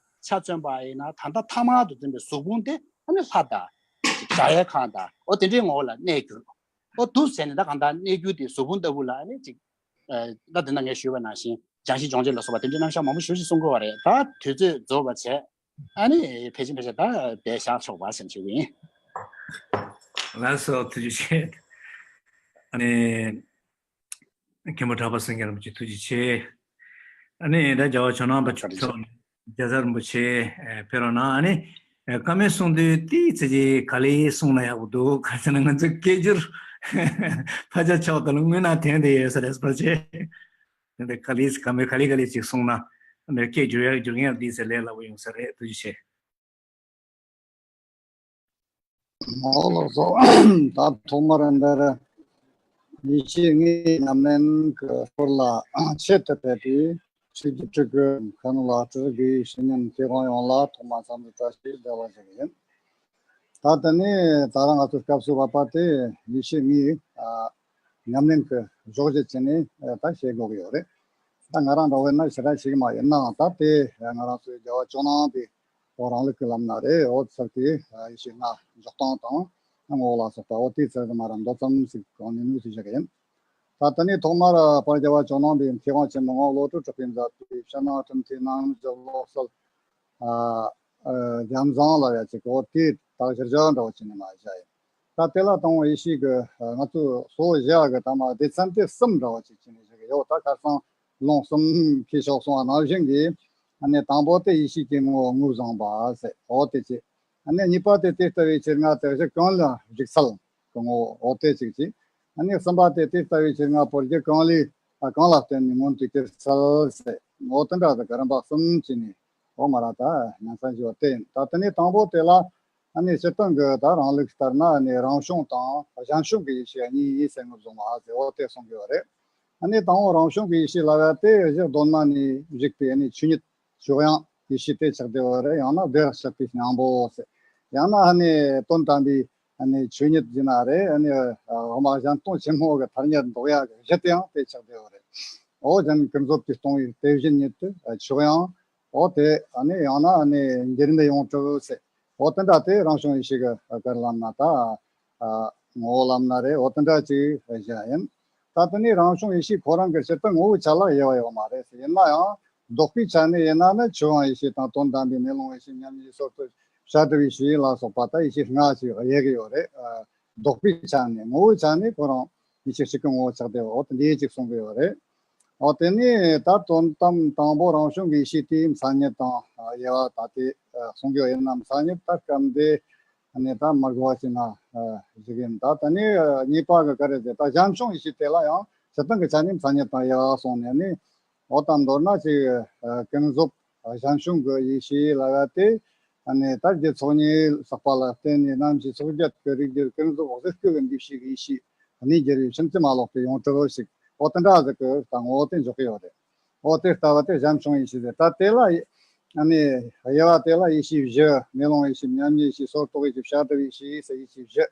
ཆ་མཚོན་པ་ཡིན་ན་ད་ལྟ་ཐ་མལ་དུ་འཛིན་པའི་གཟུགས་ཕུང་དེ་ཨ་ནི་ལྷ་དང་། ཅིག་དགྲ་ཡའི་ཁམས་དང་འོ་དེ་འདྲའི་ངོ་བོ་ལ་གནས་གྱུར། འོ་འདུག་ཟེར་ནས་ད་གང་ལྟར་གནས་གྱུར་དེ་གཟུགས་ཕུང་ལྟ་བུ་ལ་ཨ་ནི་ཅིག་ད་དེ་ན་ངས་ཞུས་པ་ནང་བཞིན་སྦྱང་གཞི་སྦྱོང་བྱེད་ལ་སོགས་པ་དེ་འདྲའི་རྣམ་གཞག་མང་པོ་ཞེ་ཅིག་གསུང་གི་ཡོད་རེད། ད་དུས་ཚོད་རྫོགས་པ་བྱས་ཨ་ནི་ཕལ་ཆེར་ཕལ་ཆེར་ད་དེ་བཞག་ཆོག་པ་ཟེར་ཞུ་གི་ཡིན། ལགས་སོ་ཐུགས་རྗེ་ཆེ། ཨ་ནི། མཁན་པོ་གྲགས་པ་སེང་གེ་རིན་པོ་ཆེ་ཐུགས་རྗེ་ཆེ། ཨ་ནི་ད་རྒྱལ་བ་ཇོ་ནང་པ་བཀའ་དྲིན་ཆེ། མཆོག་རྒྱལ་ཚབ་རིན་པོ་ཆེ། ཨེ་ཕེབས་རོགས་གནང་། ཨ་ནི་ཨེ་བཀའ་མོལ་གསུང་དུས་ཏིག་ཙི་ཅིག་ག་ལེ་གསུང་ན་ཡག་པོ་འདུག་ག་ཟེར་ན་ང་ཚོ་སྐད་སྒྱུར་ཕར་ཕྱོགས་ཕྱོགས་དེ་ལ་དངོས་གནས་དོན་དེ་ཡོད་ས་རེད་པ་ཆེ། དེ་འདྲ་ག་ལེ་བཀའ་མོལ་ག་ལེ་ག་ལེ་ཅིག་གསུང་ན་ཨ་ནི་སྐད་སྒྱུར་ཡག་སྒྱུར་མཁན་ཡང་ཏིག་ཙི་ལས་སླ་པོ་ཡོང་ས་རེད། ཐུགས་རྗེ་ཆེ། ཨོ་ལགས་སོ། ད་ཐོག་མར་འདིར་ཡེ་ཤེས་ལྔའི་ཉམས་ལེན་གྱི་སྐོར་ལ་ཆེད་དུ་ཕེབས་པའི་ཆོས་བརྒྱུད་སྤྲུལ་སྐུ་མཁན་བླ་སྤྲུལ་དགེ་བའི་བཤེས་གཉེན་སྐྱེ་དགོངས་ཡོངས་ལ་ཐོག་མར་འཚམས་འདྲི་བཀྲ་ཤིས་བདེ་ལེགས་ཞུ་གི་ཡིན། ད་དེ་ནས་ད་རང་ང་ཚོའི་སྐབས་སུ་བབས་པ་དེ་ཡེ་ཤེས་ལྔའི་ཨ་ ཉམས་ལེན་གྱི་གཞོགས་བྱེད་བྱས་ནས་ད་བྱེད་དགོས་ཀྱི་ཡོད་རེད། ད་ང་རང་འདྲ་བོ་ཡིན་ན་ཞེ་དྲག་ཤེས་ཀྱི་མ་ཡིན་ནའང་ད་དེ་ང་རང་ཚོའི་རྒྱལ་བ་ཇོ་ནང་པའི་འོ་རང་ལུགས་ཀྱི་ལམ་སྣ་རེད། འོ་ཚུལ་གྱི་ཡེ་ཤེས་ལྔ་འཇོག་སྟངས་དང་ངོ་བོ་ལ་སོགས་པ་འོ་དེའི་ཚུལ་དུ་མ་ར་མདོ་ཙམ་ཞིག་གང་ནས་ནུས་སུ་བཞག་གི་ཡིན། ད་ལྟ་ནས་ཐོག་མར་དཔལ་རྒྱལ་བ་ཇོ་ནང་པའི་མཁས་དབང་ཆེན་མོ་ངག་བློ་གྲོས་གྲགས་པས་མཛད་པའི་ཕྱི་ནང་ཁྲིམས་མཐའི་རྣམ་འགྱུར་ལོག་སྲོལ། ཨ་ཨ་རྒྱལ་མཚན་ལབ་ཡ་ཅིག་འོ་དེ་དག་གཞིར་བཞག་འདྲ་བོ་བྱས་ནས་མ་བཞག་ཡིན། ད་དེ་ལ་དང་པོ་ཡེ་ཤེས་ཀྱི་ང་ཚོས་གཙོ་བོ་བཞག་གི་ད་མ་སྡེ་ཚན་དེ་གསུམ་འདྲ་བོ་ཅིག་བྱས་ནས་བཞག་གི་ཡོད། ད་ཁ་སང་ལུང་གསུམ་མཁས་མཆོག་གསུང་བ་ནང་བཞིན་གྱི་ཨ་ནི་དང་པོ་དེ་ཡེ་ཤེས་ཀྱི་ངོ་བོ་ངོས་བཟུང་བ་ཟེར་འོ་དེ་ཅིག་ཨ་ནི་གཉིས་པ་དེ་དེ་ལྟ་བུའི་ཆོས་ལྔ་དེ་གཞི་གང་ལ་འཇུག་ཚུལ་གྱི་ངོ་བོ་འོ་དེ་གཅིག་གཅིག་ཨ་ནི་གསུམ་པ་དེ་དེ་ལྟ་བུའི་ཆོས་ལྔ་པོ་རྒྱུ་གང་ལས་ཨ་གང་ལ་བརྟེན་ནས་མངོན་དུ་གྱུར་ཚུལ་ཟེར་འོ་དེ་འདྲ་དེ་ག་རིམ་པ་གསུམ་བྱས་ནས་འོ་མ་ར་ད་ཉམས་ལེན་བྱས་པ་དེ་ཡིན། ད་དེ་ནས་དང་པོ་དེ་ལ་ཨ་ནི་སྤྱིར་བཏང་གི་ད་རང་ལུགས་ལྟར་ན་ཨ་ནི་རང་བྱུང་དང་གཞན་བྱུང་གི་ཡེ་ཤེས་གཉིས་ཡིན་ཟེར་ངོས་བཟུང་བ་ཟེར་འོ་དེ་གསུང་གི་ཡོད་རེད། ཨ་ནི་དང་པོ་རང་བྱུང་གི་ཡེ་ཤེས་ལབ་ཡ་དེ་གཞི་གདོད་མ་ནས་བཞུགས་པའི་ཨ་ནི་ཆོས་ཉིད་ཆོས་དབྱིངས་ཡེ་ཤེས་དེ་ཆགས་བསྡད་པ་རེད། ཡང་ན་བདེ་བར་གཤེགས་པའི་སྙིང་པོ་ཟེར། ཡང་ན་ཨ་ནི་དོན་དམ་པའི་ཨ་ནི་ཆོས་ཉིད་ཡིན་ན་རེད། ཨ་ནི་འོ་མ་གཞན་སྟོང་ཆེན་མོ་གི་ཐ་སྙད་འདོགས་ཡ་གི་གཞི་དེའང་དེ་ཆགས་བསྡད་པ་རེད། འོ་གཞན་ཀུན་རྫོབ་ཀྱིས་སྟོང་བའི་དེ་བཞིན་ཉིད་དུ་ཆོས་དབྱིངས། འོ་དེ་ཨ་ནི་ཡང་ན་ཨ་ནི་འགྱུར་མེད་ཡོངས་གྲུབ་ཟེར། འོ་དེ་འདྲ་དེ་རང་བྱུང་ཡེ་ཤེས་ཀྱི་གར་ལམ་སྣ་ད་ཨ་ངོ་བོ་ལམ་སྣ་རེད། འོ་དེ་འདྲ་ཅིག་བཞག་ཡིན། ད་དེ་ནས་རང་བྱུང་ཡེ་ཤེས་ཁོ་རང་གི་སྤྱིར་བཏང་ངོ་བོའི་ཆ་ལ་དབྱེ་བ་ཡོད་མ་རེད་ཟེར། ཡིན་ན་ཡང་ལྡོག་པའི་ཆ་ནས་ཡིན་ན་ནི་ཆོས་དབྱིངས་ཡེ་ཤེས་དང་དོན་དམ་པའི་མེ་ལོང་ཡེ་ཤེས་མཉམ་ཉིད་སོར་རྟོག་བྱ་བྲལ་བའི་ཡེ་ཤེས་ལ་སོགས་པ་ད་ཡེ་ཤེས་ལྔ་ཅིག་དབྱེ་གི་ཡོད་རེད། ལྡོག་པའི་ཆ་ནས་ངོ་བོའི་ཆ་ནས་ཁོ་རང་ཡེ་ཤེས་གཅིག་གི་ངོ་བོ་ཆགས་བསྡད་པ་འོ་དེ་འདྲའི་ཅིག་གསུང་གི་ཡོད་རེད། འོ་དེ་ནས་ད་དོན་དམ་དང་པོ་རང་བྱུང་གི་ཡེ་ཤེས་དེའི་མཚན་ཉིད་དང་དབྱེ་བ་ད་དེ་གསུང་གི་ཡོད། ཡིན་ན་མཚན་ཉིད་ད་སྐབས་འདི་ནས་ད་མི་དགོས་པ་ཞིག་ན་ཞིག་ཡིན། ད་དེ་ནས་གཉིས་པ་གི་ག་རེ་ཟེར། ད་གཞན་བྱུང་ཡེ་ཤེས་དེ་ལ་ཡང་སྤྱིར་བཏང་གི་ཆ་ནས་མཚན་ཉིད་དང་དབྱེ་བ་གསུངས་ནས་ནི། འོ་ད་མདོར་ན་ཅིག་ཀུན་རྫོབ་གཞན་བྱུང་གི་ཡེ་ཤེས་ལབ་ཡ་དེ་ཨ་ནི་ད་རྒྱུ་ཚོགས་གཉིས་བསགས་པ་ལ་བརྟེན་ནས་རྣམ་ཤེས་ཚོགས་བརྒྱད་ཀྱི་རིགས་རྒྱུད་ཀུན་རྫོབ་གཟུགས་སྐུ་གི་འདུས་བྱས་ཀྱི་ཡེ་ཤེས་གནས་འགྱུར་བའི་ཕྱིན་ཅི་མ་ལོག་པའི་ཡོངས་གྲུབ་ཞིག་འོ་དེ་འདྲ་ཟིག་གི་ད་ངོ་བོ་དེ་འཇོག་གི་ཡོད་རེད། འོ་དེ་ལྟ་བུ་དེ་གཞན་བྱུང་ཡེ་ཤེས་རེད། ད་དེ་ལ་ཨ་ནི་དབྱེ་བ་དེ་ལ་ཡེ་ཤེས་བཞི། མེ་ལོང་ཡེ་ཤེས། མཉམ་ཉིད་ཡེ་ཤེས། སོར་རྟོག་ཡེ་ཤེས། བྱ་བྲལ་ཡེ་ཤེས་ཟེར་ཡེ་ཤེས་བཞི།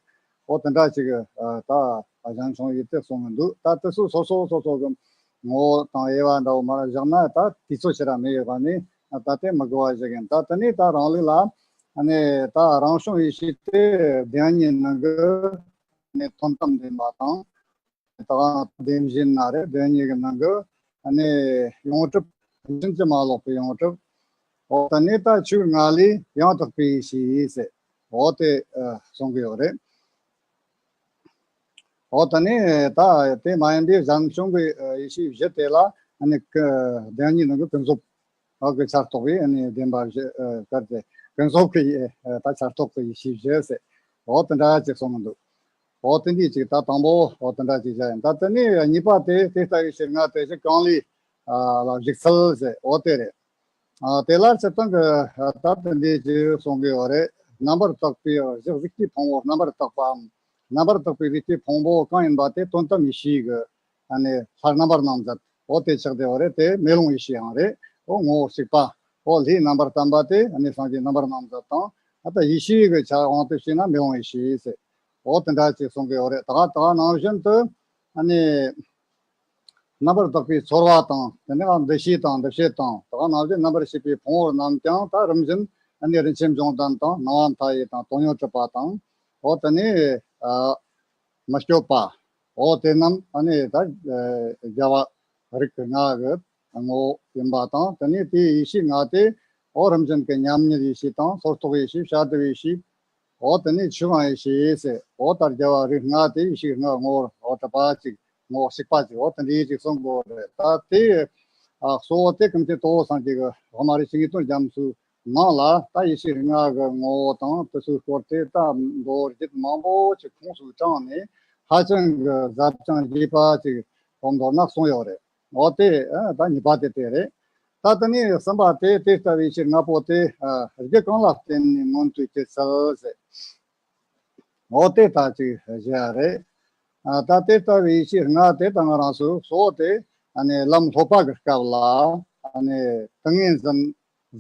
འོ་དེ་འདྲ་ཅིག་ད་གཞན་བྱུང་ཡེ་དེ་གསུང་གི་འདུག་ད་དེ་ཚོ་སོ་སོ་སོ་སོ་གི་ངོ་བོ་དང་དབྱེ་བ་འདྲ་བོ་མར་བཞག་ན་ད་དུས་ཚོད་ཅི་ར་མི་ཡོད་པ་ནི་ད་དེ་མི་དགོས་པ་ཞིག་ཡིན། ད་དེ་ནས་ད་རང་ལུགས་ལ་ཨ་ནི་ད་རང་བྱུང་ཡེ་ཤེས་དེ་བདེན་གཉིས་ནང་གི་ནི་དོན་དམ་བདེན་པ་དང་། ད་བདེན་བཞི་ན་རེ་བདེན་གཉིས་ཀྱི་ནང་གི་ཨ་ནི་ཡོངས་གྲུབ་ཕྱིན་ཅི་མ་ལོག་པའི་ཡོངས་གྲུབ། འོ་ད་ནི་ད་ཆོས་ལྔ་ལས་ཡང་དག་པའི་ཡེ་ཤེས་ཟེར་འོ་དེ་གསུང་གི་ཡོད་རེད། འོ་ད་ནི་ད་དེ་མ་ཡིན་པའི་གཞན་བྱུང་གི་ཡེ་ཤེས་བཞི་དེ་ལ་ཨ་ནི་བདེན་གཉིས་ནང་གི་ཀུན་རྫོབ། འོ་གི་ཆར་གཏོགས་པའི་ཨ་ནི་བདེན་པ་བཞི་ཨ་ག་རེ་ཀུན་རྫོབ་ཀྱི་ཨ་ད་ཆར་གཏོགས་ཀྱི་ཡེ་ཤེས་བཞི་ཟེར། འོ་དེ་འདྲ་ཅིག་གསུངས་མི་འདུག་འོ་དེ་འདྲ་ཅིག་ད་དང་པོ་འོ་དེ་འདྲ་ཅིག་བཞག་ཡིན། ད་དེ་ནས་གཉིས་པ་དེ་དེ་ལྟ་བུའི་ཡེ་ཤེས་ལྔ་དེ་གཞི་གང་ལས་ཨ་ལ་འཇུག་ཚུལ་ཟེར་འོ་དེ་རེད། ཨ་དེ་ལ་སྤྱིར་བཏང་གི་ཨ་ད་དེ་འདྲ་ཅིག་གསུང་གི་ཡོད་རེད། རྣམ་པར་དག་པའི་གཞི་གཟུགས་ཀྱི་ཕུང་པོ་རྣམ་པར་དག་པའམ། རྣམ་པར་དག་པའི་གཟུགས་ཀྱི་ཕུང་པོ་གང་ཡིན་པ་དེ་དོན་དམ་ཡེ་ཤེས་ཀྱི་ཨ་ནི་ལྷ་རྣམ་པར་སྣང་མཛད། འོ་དེ་ཆགས་བསྡད་པ་རེད། དེ་མེ་ལོང་ཡེ་ཤེས་ཡང་རེད། འོ་ངོ་བོ་གཅིག་པ། འོ་ལྷའི་རྣམ་པར་བསྟན་པ་དེ་ཨ་ནི་སངས་རྒྱས་རྣམ་པར་སྣང་མཛད་དང་། ཨ་ད་ཡེ་ཤེས་ཀྱི་ཆ་དབང་དུ་བྱས་ན་མེ་ལོང་ཡེ་ཤེས་ཟེར། འོ་དེ་འདྲ་ཅིག་གསུང་གི་ཡོད་རེད། ད་ག་ད་ག་ནང་བཞིན་དུ་ཨ་ནི་རྣམ་པར་དག་པའི་ཚོར་བ་དང་། དེ་ནས་འདུ་ཤེས་དང་། འདུ་བྱེད་དང་། ད་ག་ནང་བཞིན་རྣམ་པར་ཤེས་པའི་ཕུང་པོ་རྣམས་ཀྱང་ད་རིམ་བཞིན་ཨ་ནི་རིན་ཆེན་འབྱུང་ལྡན་དང་། སྣང་བ་མཐའ་ཡས་དང་། དོན་ཡོད་གྲུབ་པ་དང་། འོ་དེ་ནས་ཨ་མི་བསྐྱོད་པ། འོ་དེ་རྣམས་ཨ་ནི་ད་ཨ་རྒྱལ་བ་རིགས་ལྔ་གི་ངོ་བོ་ཡིན་པ་དང་། དེ་ནས་དེའི་ཡེ་ཤེས་ལྔ་དེ་འོ་རིམ་བཞིན་གྱི་མཉམ་ཉིད་ཡེ་ཤེས་དང་། སོར་རྟོག་ཡེ་ཤེས། བྱ་བྲལ་ཡེ་ཤེས། འོ་དེ་ནས་ཆོས་དབྱིངས་ཡེ་ཤེས་ཟེར། འོ་ད་རྒྱལ་བ་རིགས་ལྔ་དེ་ཡེ་ཤེས་ལྔ་ངོ་བོར་འོ་གྲུབ་པ་ཅིག་ངོ་བོ་གཅིག་པ་ཅིག་འོ་དེ་འདྲའི་ཅིག་གསུང་དགོས་རེད། ད་དེ་ཨ་གཙོ་བོ་དེ་ཀུན་མཁྱེན་ཏོག་དབང་སངས་རྒྱས་ཀྱི་འོ་མ་རེད། ཞིང་གི་དོན་རྒྱ་མཚོའི་ནང་ལ་ད་ཡེ་ཤེས་ལྔ་གི་ངོ་བོ་དང་དེ་ཚོའི་སྐོར་དེ་ད་མདོ་རྒྱུད་མང་པོ་ཅིག་ཁུངས་སུ་དྲངས་ནས་ཧ་ཅང་གི་ཟབ་ཅིང་རྒྱས་པ་ཅིག་མདོར་ན་གསུངས་ཡོད་རེད། འོ་དེ་ཨ་ད་གཉིས་པ་དེ་དེ་རེད། ད་དེ་ནས་གསུམ་པ་དེ་དེ་ལྟ་བུའི་ཕྱིར་ལྔ་པོ་དེ་ཨ་རྒྱུ་གང་ལ་བརྟེན་ནས་མངོན་དུ་གྱུར་ཚུལ་ཟེར། འོ་དེ་ད་ཅིག་བཞག་རེད། ཨ་ད་དེ་ལྟ་བུའི་ཕྱིར་ལྔ་དེ་ད་ང་རང་ཚོ་གཙོ་བོ་དེ་ཨ་ནི་ལམ་སློབ་པ་གི་སྐབས་ལ་ཨ་ནི་ཏིང་ངེ་འཛིན་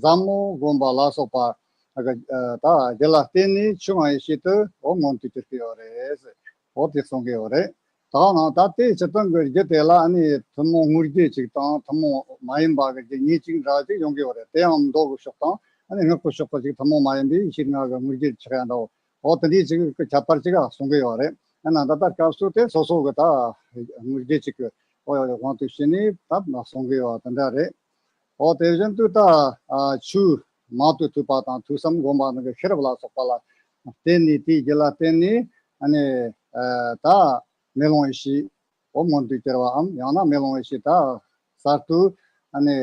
ཟབ་མོ་བསྒོམ་པ་ལ་སོགས་པ་ཨ་གི་ཨ་ད་རྒྱུ་ལ་བརྟེན་ནས་ཆོས་དབྱིངས་ཡེ་ཤེས་དེ་འོ་མངོན་དུ་གྱུར་གྱི་ཡོད་རེད་ཟེར། འོ་དེ་གསུང་གི་ཡོད་རེད། ད་ག་ནང་ད་དེ་སྤྱིར་བཏང་གི་རྒྱུ་དེ་ལ་ཨ་ནི་ཐུན་མོང་དངོས་རྒྱུ་ཅིག་དང་ཐུན་མོང་མ་ཡིན་པ་གི་རྒྱུ་གཉིས་ཅིག་འདྲ་ཅིག་ཡོང་གི་ཡོད་རེད། དེ་ཡང་མདོ་གི་ཕྱོགས་དང་ཨ་ནི་སྔགས་ཀྱི་ཕྱོགས་ཀྱི་ཅིག་ཐུན་མོང་མ་ཡིན་པའི་ཡེ་ཤེས་ལྔ་གི་དངོས་རྒྱུ་ཆགས་ཡ་འདྲ་བོ། འོ་དེ་འདྲའི་ཅིག་གི་ཁྱད་པར་ཅིག་གསུང་གི་ཡོད་རེད། ཨ་ན་ད་ལྟ་སྐབས་སུ་དེ་སོ་སོ་གི་ད་དངོས་རྒྱུ་ཅིག་གི་འོ་དབང་དུ་བྱས་ནས་ད་གསུང་གི་ཡོད་དེ་འདྲ་རེད། འོ་དེ་བཞིན་དུ་ད་ཨ་ཆོས་མང་དུ་ཐོས་པ་དང་ཐོས་བསམ་སྒོམ་པ་ནང་གི་ཤེས་རབ་ལ་སོགས་པ་ལ་བརྟེན་ནས་དེའི་རྒྱུ་ལ་བརྟེན་ནས་ཨ་ནི་ཨ་ད་མེ་ལོང་ཡེ་ཤེས་འོ་མངོན་དུ་གྱུར་བའམ་ཡང་ན་མེ་ལོང་ཡེ་ཤེས་ད་གསར་དུ་ཨ་ནི་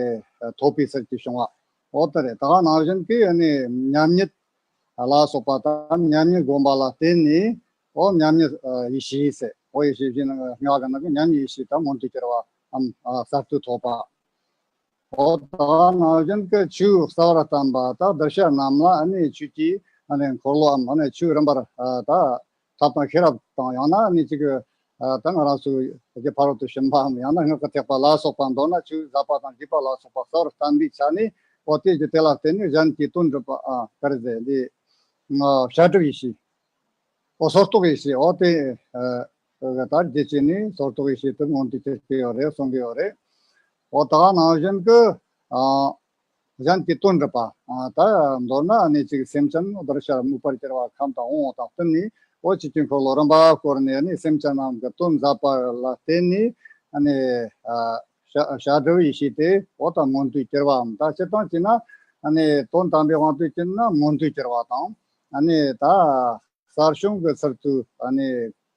ཐོབ་པའི་ཚུལ་གྱིས་བྱུང་བ། འོ་དེ་རེད། ད་ག་ནང་བཞིན་གྱི་ཨ་ནི་མཉམ་ཉིད་ལ་སོགས་པ་དང་མཉམ་ཉིད་སྒོམ་པ་ལ་བརྟེན་ནས་འོ་མཉམ་ཉིད་ཡེ་ཤེས་ཟེར། འོ་ཡེ་ཤེས་ཞེས་ན་སྔགས་ཀྱི་ནང་གི་མཉམ་ཉིད་ཡེ་ཤེས་དང་མངོན་དུ་གྱུར་བའམ་གསར་དུ་ཐོབ་པ། འོ་ད་ནང་བཞིན་གྱི་ཆོས་གསལ་བར་བསྟན་པ་དང་གདུལ་བྱ་རྣམས་ལ་ཨ་ནི་ཆོས་ཀྱི་ཨ་ནི་འཁོར་ལོའམ་ཨ་ནི་ཆོས་རིམ་པར་ད་ཐབས་དང་ཤེས་རབ་དང་ཡང་ན་ཨ་ནི་ཅིག་ད་ང་རང་ཚོའི་རྒྱུ་ཕ་རོལ་ཏུ་ཕྱིན་པའམ་ཡང་ན་སྔགས་ཀྱི་ཐེག་པ་ལ་སོགས་པ་མདོར་ན་ཆོས་ཟབ་པ་དང་རྒྱས་པ་ལ་སོགས་པ་གསལ་བར་བསྟན་པའི་ཆ་ནས་འོ་དེ་རྒྱུ་དེ་ལ་བརྟེན་ནས་གཞན་གྱི་དོན་སྒྲུབ་པ་ཨ་ག་རེ་ཟེར་འདི་བྱ་སྒྲུབ་ཡེ་ཤེས། འོ་སོར་རྟོག་ཡེ་ཤེས་འོ་དེ་ཨ་ད་རྒྱུ་བྱས་ནས་སོར་རྟོག་ཡེ་ཤེས་དེ་མངོན་དུ་གྱུར་གྱི་ཡོད་རེད་གསུང་གི་ཡོད་རེད། འོ་ད་ག་ནང་བཞིན་གྱི་ཨ་གཞན་གྱི་དོན་སྒྲུབ་པ། ཨ་ད་མདོར་ན་ཨ་ནི་ཅིག་སེམས་ཅན་གདུལ་བྱ་མོས་པར་གྱུར་པ་ཁམས་དང་དབང་པོ་དང་བསྟུན་ནས་འོ་ཆོས་ཀྱི་འཁོར་ལོ་རིམ་པ་བསྐོར་ནས་ཨ་ནི་སེམས་ཅན་རྣམས་ཀྱི་དོན་མཛད་པ་ལ་བརྟེན་ནས་ཨ་ནི་ཨ་བྱ་བྱ་སྒྲུབ་ཡེ་ཤེས་དེ་འོ་ད་མངོན་དུ་གྱུར་པའམ་ད་སྤྱིར་བཏང་བྱས་ན་ཨ་ནི་དོན་དམ་པའི་དབང་དུ་བྱས་ན་མངོན་དུ་གྱུར་པ་དང་ཨ་ནི་ད་གསར་བྱུང་གི་ཚུལ་དུ་ཨ་ནི་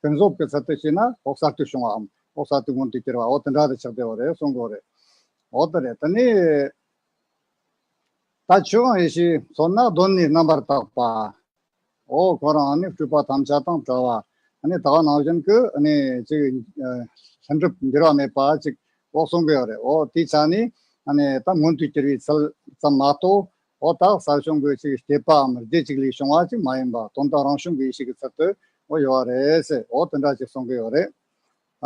ཀུན་རྫོབ་ཀྱི་ཚུལ་དུ་བྱས་ན་འོ་གསར་དུ་བྱུང་བའམ་འོ་གསར་དུ་མངོན་དུ་གྱུར་པ་འོ་དེ་འདྲ་དུ་ཆགས་བསྡད་པ་རེད་གསུང་གི་ཡོད་རེད། འོ་དེ་རེད། དེ་ནས་ད་ཆོས་དབྱིངས་ཡེ་ཤེས་མཚོན་ན་གདོད་ནས་རྣམ་པར་དག་པ། འོ་ཁོ་རང་ནི་སྤྲོས་པ་ཐམས་ཅད་དང་བྲལ་བ། ནི་ད་ག་ནང་བཞིན་གྱི་ནི་ཅིག་ལྷུན་གྲུབ་འགྱུར་བ་མེད་པ་ཅིག་འོ་གསུང་གི་ཡོད་རེད། འོ་དེའི་ཆ་ནས་ནི་ད་མངོན་དུ་གྱུར་པའི་ཚུལ་ཙམ་མ་གཏོགས་འོ་ད་གསར་བྱུང་གི་ཅིག་བསྟོད་པའམ་རྒྱུ་ཅིག་ལས་བྱུང་བ་ཅིག་མ་ཡིན་པ་དོན་དམ་རང་བྱུང་གི་ཡེ་ཤེས་ཀྱི་ཚུལ་དུ་འོ་ཡོད་པ་རེད་ཟེར། འོ་དེ་འདྲ་ཅིག་གསུང་གི་ཡོད་རེད།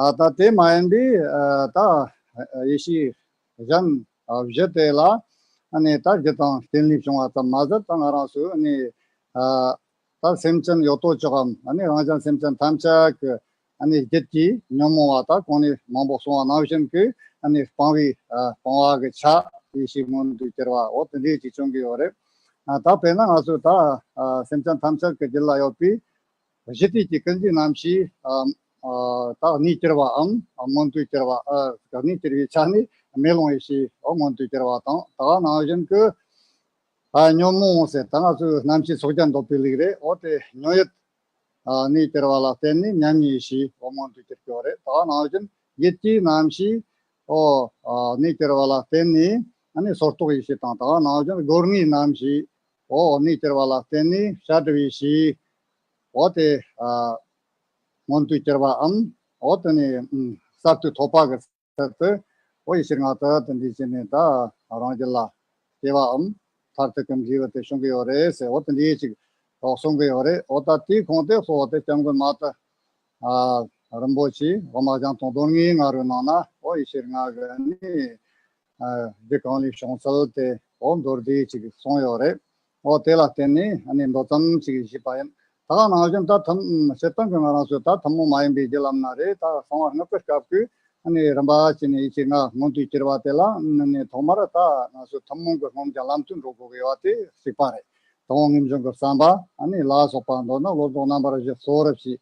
ཨ་ད་དེ་མ་ཡིན་པའི་ཨ་ད་ཡེ་ཤེས་གཞན་ཨ་བཞི་དེ་ལ་ཨ་ནི་ད་རྒྱུ་དང་རྐྱེན་ལས་བྱུང་བ་ཙམ་མ་ཟད་ད་ང་རང་ཚོས་ཨ་ནི་ཨ་ད་སེམས་ཅན་ཡོད་དོ་ཅོག་གམ་ཨ་ནི་རང་གཞན་སེམས་ཅན་ཐམས་ཅད་ཀྱི་ཨ་ནི་རྒྱུད་ཀྱི་ཉོན་མོངས་པ་ད་གོང་ནས་མང་པོ་གསུངས་པ་ནང་བཞིན་གྱི་ཨ་ནི་སྤང་བའི་ཨ་སྤང་བ་གི་ཆ་ཡེ་ཤེས་མངོན་དུ་གྱུར་པ་འོ་དེ་འདྲའི་ཅིག་བྱུང་གི་ཡོད་རེད། ཨ་ད་དཔེར་ན་ང་ཚོས་ད་ཨ་སེམས་ཅན་ཐམས་ཅད་ཀྱི་རྒྱུད་ལ་ཡོད་པའི་གཞི་དུས་ཀྱི་ཀུན་འབྱུང་རྣམ་ཤེས་ཨ་ཨ་ད་གནས་གྱུར་པའམ་མངོན་དུ་གྱུར་པ་ཨ་གནས་གྱུར་པའི་ཆ་ནས་མེ་ལོང་ཡེ་ཤེས་འོ་མངོན་དུ་གྱུར་པ་དང་ད་ག་ནང་བཞིན་གྱི་ཨ་ཉོན་མོངས་ཟེར་ད་ང་ཚོའི་རྣམ་ཤེས་ཚོགས་བརྒྱད་འདོད་པའི་ལུགས་རེད། འོ་དེ་ཉོན་ཡིད་ཨ་གནས་གྱུར་པ་ལ་བརྟེན་ནས་མཉམ་ཉིད་ཡེ་ཤེས་འོ་མངོན་དུ་གྱུར་གྱི་ཡོད་རེད། ད་ག་ནང་བཞིན་ཡིད་ཀྱི་རྣམ་ཤེས་འོ་ཨ་གནས་གྱུར་པ་ལ་བརྟེན་ནས་ཨ་ནི་སོར་རྟོག་ཡེ་ཤེས་དང་ད་ག་ནང་བཞིན་སྒོ་ལྔའི་རྣམ་ཤེས་འོ་གནས་གྱུར་པ་ལ་བརྟེན་ནས་བྱ་སྒྲུབ་ཡེ་ཤེས་འོ་དེ་ཨ་མངོན་དུ་གྱུར་པའམ་འོ་དེ་ནི་ཨ་གསར་དུ་ཐོབ་པ་གི་ཚུལ་དུ་འོ་ཡེ་ཤེས་ལྔ་དུ་དེ་འདྲ་བྱས་ནས་ད་རང་རྒྱུད་ལ་སྐྱེ་བའམ་མཐར་ཐུག་གི་འབྲས་བུ་དེ་བྱུང་གི་ཡོད་རེད་ཟེར་འོ་དེ་འདྲ་ཅིག་འོ་གསུང་གི་ཡོད་རེད། འོ་ད་དེའི་ཁུངས་དེ་གཙོ་བོ་དེ་སྐྱབས་མགོན་མ་ཏི་ཨ་རིན་པོ་ཆེ་འོ་མ་ཞང་དུང་གདོན་ལྔའི་ང་རོའི་ནང་ན་འོ་ཡེ་ཤེས་ལྔ་གི་ནི་ཨ་རྒྱུ་གང་ལས་བྱུང་ཚུལ་དེ་འོ་མདོར་བསྡུས་ཅིག་གསུངས་ཡོད་རེད། འོ་དེ་ལ་བརྟེན་ནས་ཨ་ནི་མདོ་ཙམ་ཅིག་ཞུས་པ་ཡིན། ད་ག་ནང་བཞིན་ད་ཐུན་སྤྱིར་བཏང་གི་ང་རང་ཚོས་ད་ཐུན་མོང་མ་ཡིན་པའི་རྒྱུ་ལམ་ན་རེད། ད་གསང་བ་སྔགས་ཀྱི་སྐབས་ཀྱི་ཨ་ནི་རིམ་པ་བྱས་ནས་ཡེ་ཤེས་ལྔ་མངོན་དུ་གྱུར་པ་དེ་ལ་ཨ་ནི་ཐོག་མར་ད་ང་ཚོས་ཐུན་མོང་གི་སློབ་སྦྱོང་ལམ་དུ་འགྲོ་དགོས་ཀྱི་ཡོད་པ་དེ་གཅིག་པ་རེད། དང་པོ་ངེས་འབྱུང་གི་བསམ་པ་ཨ་ནི་ལ་སོགས་པ་མདོར་ན་བློ་ལྡོག་རྣམ་པར་བཞི་གསོག་རབ་བྱས།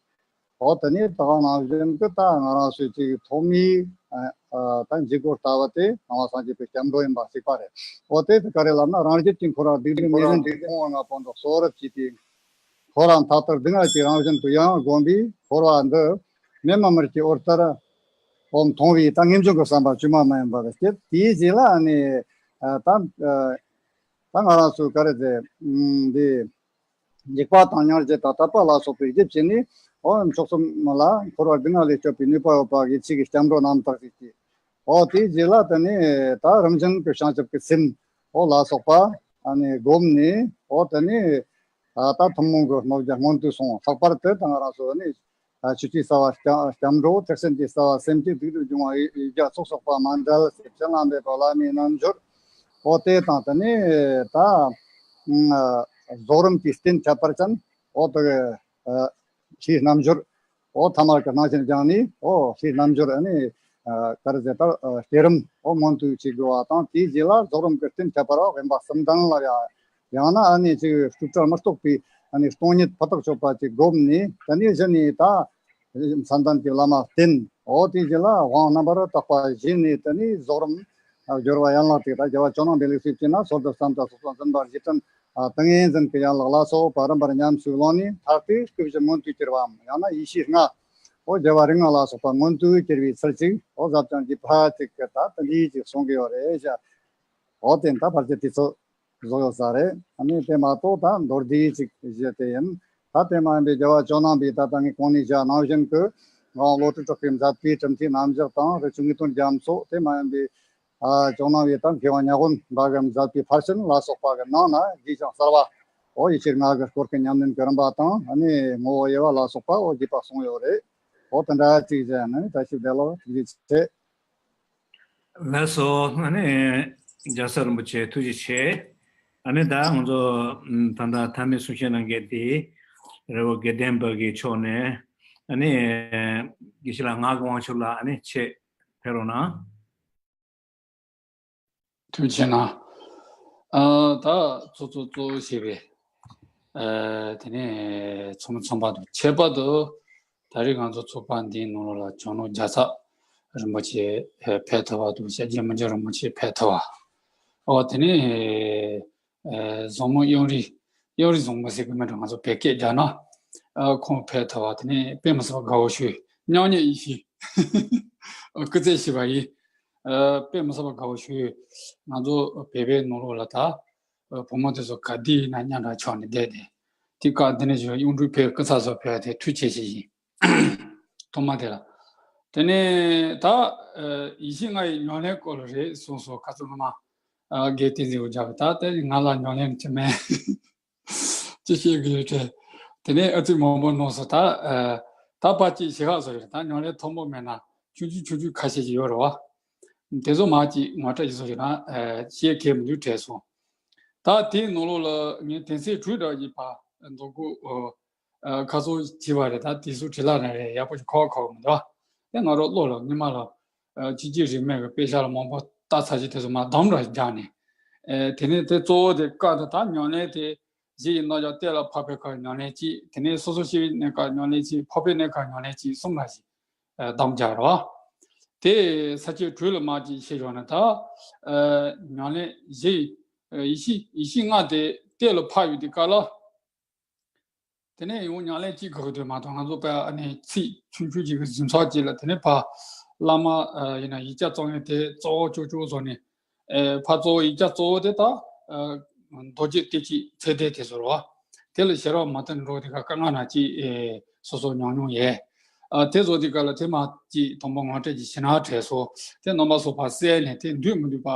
འོ་དེ་ནས་ད་ག་ནང་བཞིན་གྱི་ད་ང་རང་ཚོའི་ཅིག་ཐོག་མའི་ཨ་ཨ་ད་འཇུག་སྒོ་ལྟ་བུ་དེ་སྣང་བ་སངས་རྒྱས་པའི་སྐྱབས་འགྲོ་ཡིན་པ་གཅིག་པ་རེད། འོ་དེ་དེ་ག་རེ་ལབ་ན་རང་རྒྱུད་ཀྱི་འཁོར་བ་སྡུག་བསྔལ་མི་རིང་དུ་སྤོང་བ་ལྔ་པོ་འདི་གསོག་རབ་བྱས་ཏེ། འཁོར་བ་མཐའ་དག་སྡུག་བསྔལ་གྱི་རང་བཞིན་དུ་ཡང་བསྒོམས་པས་འཁོར་བ་འདི་མེ་མ་མར་གྱི་འོད་ལྟར་འོ་མཐོང་བས་ད་ངེས་འབྱུང་གི་བསམ་པ་བཅོས་མ་མ་ཡིན་པ་རེད་སྐྱེས། དེའི་རྗེས་ལ་ཨ་ནི་ཨ་ད་ཨ་ད་ང་རང་ཚོའི་ག་རེ་ཟེར་འདི། འཇིགས་པ་དང་སྙིང་རྗེ་དང་དད་པ་ལ་སོགས་པའི་རྒྱུ་བྱས་ནས་འོ་མཆོག་གསུམ་ལ་འཁོར་བ་སྡུག་བསྔལ་ལས་སྐྱོབ་པའི་ནུས་པ་ཡོད་པ་གི་ཆོས་ཀྱི་སྐྱབས་འགྲོ་རྣམ་དག་ཅིག་སྐྱེས། འོ་དེའི་རྗེས་ལ་དེ་ནས་ད་རིམ་བཞིན་གྱི་བྱང་ཆུབ་ཀྱི་སེམས་འོ་ལ་སོགས་པ་ཨ་ནི་བསྒོམས་ནས་འོ་དེ་ནས་ད་ཐུན་མོང་གི་སློབ་སྦྱོང་སྔོན་དུ་སོང་བ། ལྷག་པར་དུ་ད་ང་རང་ཚོ་ནི་ཆོས་ཀྱི་རྩ་བ་སྐྱབས་འགྲོ། ཐེག་ཆེན་གྱི་རྩ་བ་སེམས་བསྐྱེད། སྡིག་སྒྲིབ་སྦྱོང་བ་ཡིག་བརྒྱ་ཚོགས་གསོག་པ་མཎྜལ་ཟེར་བྱིན་རླབས་འབེབས་པ་བླ་མའི་རྣལ་འབྱོར། འོ་དེ་དང་དེ་ནས་ད་ཨ་རྫོགས་རིམ་གྱི་རྟེན་ཁྱད་པར་ཅན་འོ་དེ་ཨ་ཆོས་རྣལ་འབྱོར། ཨོ་ཐ་མར་གྱི་སྣང་ཆེན་སྦྱངས་ནས་ཨོ་ཤེས་རྣལ་འབྱོར་ཨ་ནི་ག་རེ་ཟེར་ད་བསྐྱེད་རིམ་ཨོ་མངོན་དུ་བྱེད་དགོས་པ་དང་། དེའི་རྗེས་ལ་རྫོགས་རིམ་གྱི་རྟེན་ཁྱད་པར་བ་དབེན་པ་གསུམ་ལྡན་ལ་ཡང་ཡང་ན་ཨ་ནི་ཅིག་སྤྲོས་བྲལ་མི་རྟོག་པའི་ཨ་ནི་སྟོང་ཉིད་ཕུ་ཐག་ཆོད་པ་ཅིག་བསྒོམས་ནས། དེ་ནས་གཞི་ནས་ད་མཚན་ལྡན་གྱི་བླ་མ་བསྟེན། ཨོ་དེའི་རྗེས་ལ་དབང་རྣམ་པར་དག་པ་བཞེས་ནས། དེ་ནས་རྫོགས་རིམ་སྦྱོར་བ་ཡན་ལག་དྲུག་དང་རྒྱལ་བ་ཇོ་ནང་པའི་ལུགས་སྲོལ་བྱས་ན་སོར་སྡུད་བསམ་གཏན་སོ་སོ་འཛིན་པ་རྗེས་དྲན་ཏིང་ངེ་འཛིན་གྱི་ཡན་ལག་ལ་སོགས་པ་རིམ་པར་ཉམས་སུ་བླངས་ནས། མཐར་ཏེ་སྐུ་བཞི་མངོན་དུ་གྱུར་པའམ་ཡང་ན་ཡེ་ཤེས་ལྔ། ཨོ་རྒྱལ་བ་རིགས་ལྔ་ལ་སོགས་པ་མངོན་དུ་གྱུར་པའི་ཚུལ་ཅིག་ཨོ་ཟབ་ཅིང་རྒྱས་པ་ཅིག་གི་ད་དེ་འདྲའི་ཅིག་གསུང་གི་ཡོད་རེད་ཤག་ཨོ་དེ་ད་ཕལ་ཆེར་དུས་ཚོད་བཟོ་ཡོད་ས་རེད། ཨ་ནི་དེ་མ་གཏོགས་ད་མདོར་བསྡུས་ཅིག་བཞི་དེ་ཡིན། ད་དེ་མ་ཡིན་པའི་རྒྱལ་བ་ཇོ་ནང་པའི་ད་ལྟ་ངས་གོང་ནས་བཤད་ནང་བཞིན་གྱི་ང་བློ་གྲོས་གྲགས་པའི་མཛད་པའི་གྲུབ་མཐའི་རྣམ་གཞག་དང་། རི་ཆུ་ངེས་དོན་རྒྱ་མཚོ། དེ་མ་ཡིན་པའི་ཨ་ཇོ་ནང་པའི་ད་མཁས་དབང་ཉ་དབོན་པ་གི་མཛད་པའི་ཕར་ཕྱིན་ལ་སོགས་པ་གི་ནང་ན་རྒྱས་ཤིང་གསལ་བ། ཨོ་ཡེ་ཤེས་ལྔ་གི་སྐོར་གྱི་ཉམས་ལེན་གྱི་རིམ་པ་དང་། ཨ་ནི་ངོ་བོ་དབྱེ་བ་ལ་སོགས་པ་ཨོ་རྒྱས་པ་གསུངས་ཡོད་རེད། ཨོ་དེ་འདྲ་ཅིག་བྱས་ནས་བཀྲ་ཤིས་བདེ་ལེགས། ཐུགས་རྗེ་ཆེ། ལགས་སོ། ཨ་ནི་རྒྱལ་སྲས་རིན་པོ་ཆེ་ཐུགས་རྗེ་ཆེ། ཨ་ནི་ད་ང་ཚོ་ད་ལྟ་མཐའ་མའི་གསུང་བཤད་གནང་མཁན་དེ་རི་བོ་དགེ་ལྡན་པ་གི་ཕྱོགས་ནས་ཨ་ནི་དགེ་བཤེས་ལགས་ངག་གི་དབང་ཕྱུག་ལགས། ཨ་ནི་ཆེད་ཕེབས་རོགས་གནང་། ཐུགས་རྗེ་གནང་། ཨ་ད་ཚོགས་གཙོ་གཙོ་བོ་བྱས་པའི་ཨ་དེ་ནས་ཚོགས་མི་ཚང་མ་དང་ཁྱད་པར་དུ་ད་རེས་ང་ཚོ་ཚོགས་པ་འདིའི་ནང་ལོགས་ལ་ཇོ་ནང་རྒྱལ་ཚབ་རིན་པོ་ཆེ་ཕེབས་ཐུབ་པ་དང་། སྐྱབས་རྗེ་མི་འགྱུར་རིན་པོ་ཆེ་ཕེབས་ཐུབ་པ། ཨོ་དེ་ནས་ཨ་བཟང་མོ་གཡང་རུས། གཡང་རུས་བཟང་མོ་ཟེར་གི་མེད་འགྲོ། ང་ཚོ་བོད་སྐད་རྒྱག་ན། ཨ་ཁོང་ཕེབས་ཐུབ་པ་དེ་ནས་དཔེ་མི་སྲིད་པ་དགའ་བོ་བྱུང་། མཉམ་ཉིད་ཡེ་ཤེས་སྐུ་རྩེད་བྱས་པ་ཡིན། ཨ་དཔེ་མི་སྲིད་པ་དགའ་བོ་བྱུང་། ང་ཚོ་བོད་པའི་ནང་ལོགས་ལ་ད་ཨ་བུ་མོ་དེ་ཚོ་ག་དུས་ཡིན་ན་མཉམ་དུ་ཆགས་ནས་བསྡད་དེ། དེ་སྐབས་འདི་ནས་བྱུང་གཡུང་དྲུང་བོན་སྐུ་ཚབ་ཚོ་ཕེབས་དེ་ཐུགས་རྗེ་ཆེ་ཞིག་ཡིན། ཐོག་མ་དེ་ལ། དེ་ནས་ད་ཨ་ཡེ་ཤེས་ལྔ་ཡི་ཉམས་ལེན་སྐོར་ལ་རེད་གསུངས་སོང་། ཁ་སང་སྔོན་མ་ཨ་དགེ་བསྟན་འཛིན་འུ་ཅག་གིས། ད་དེ་ང་ལ་ཉམས་ལེན་བྱེད་མེད། ཅི་བཤད་གི་ཡོད་དྲན། དེ་ནས་ཨ་ཙི་མང་པོ་གནང་སོང་། ད་ཨ་ད་ཕར་ཅིག་ཞུ་ཁག་བཟོ་རེད། ད་ཉམས་ལེན་མཐོན་པོ་མེད་ན་ཆུང་ཆུང་ཆུང་ཆུང་ཁ་ཤས་ཤིག་ཡོད་རེད་བ། དེ་ཚོ་མར་ཅིག་ངོ་སྤྲོད་ཅིག་བཟོ་ཞུ་ན་ཨ་བཤད་མཁན་མི་འདུག་དྲན་སོང་། ད་དེའི་ནང་ལོགས་ལ་ངས་དོན་ཚན་དྲུག་འདྲ་ཡིན་པ་འདོགས་དགོས་ཨ་ཁ་སང་བྱས་པ་རེད། ད་དེ་ཚོ་བྲིས་ལ་ན་རེ་ཡག་པོ་ཞིག་ཁག་ཁག་མི་འདུག་བ། དེ་ང་རང་བློ་ལ་སྔོན་མ་ལ་ཨ་སྤྱི་སྤྱོད་རིག་གནས་ཀྱི་དཔེ་ཆ་ལ་མང་པོ་ལྟ་ཚར་ཞིག་དེ་ཚོ་མར་བསྡམས་འདྲ་ཞིག་རྒྱག་ནས། ཨེ་དེ་ནས་དེ་གཙོ་བོ་དེ་བཀའ་དང་ད་ཉམས་ལེན་དེ་གཞི་ཡི་རྣམ་གཞག་གཏན་ལ་ཕབ་པའི་སྐབས་ཉམས་ལེན་གཅིག་དེ་ནས་སོ་སོ་སྐྱེ་བོའི་གནས་སྐབས་ཉམས་ལེན་གཅིག་ཕ་བུའི་གནས་སྐབས་ཉམས་ལེན་གཅིག་གསུམ་ལ་ཞིག་ཨ་བསྡམས་རྒྱག་རེད་བ། དེ་ས་བཅད་དྲུག་ལ་མར་ཅིག་བཤད་ཡོང་ན། ད་ཨ་ཉམས་ལེན་གཞི་ཡི་ཨ་ཡེ་ཤེས་ཡེ་ཤེས་ལྔ་དེ་གཏན་ལ་ཕབ་ཡོང་དུས་སྐབས་ལ། དེ་ནས་ཡང་ཉམས་ལེན་གཅིག་དགོས་ཀྱི་འདུག་མ་གཏོགས། ང་ཚོ་དཔེ་ཨ་ནི་ཚིག་ཆུང་ཆུང་ཅིག་གི་འཛིན་ཚོགས་ཅིག་ལ། དེ་ནས་ཕར་བླ་མ་ཨ་ཡིན་ན་ཡིག་བརྒྱ་རྩ་བརྒྱད་དེ་གཙོ་བོ་ཅོག་ཅོག་བཟོ་ནས། ཨེ་ཕར་གཙོ་བོ་ཡིག་བརྒྱ་གཙོ་བོ་དེ་ད་ཨ་རྡོ་རྗེ་གཏད་བཅུག་ཚད་ལྡན་དེ་བཟོ་རེད་བ། དེ་ལ་ཞེ་དྲག་མ་བསྟེན་འགྲོ་དེ་ག་སྐར་ལྔ་ན་ཅིག་ཨེ་སོ་སོ་ཉམས་མྱོང་ཡོད། ཨ་དེ་བཟོ་དུས་སྐབས་ལ་དེ་མར་ཅིག་དང་པོ་ངོ་སྤྲོད་ཅིག་བྱེད་ན་དྲན་སོང་། དེ་རྣམ་པ་ཚོ་ཕར་གསན་ནས་དེ་འདུས་མི་འདུས་པ་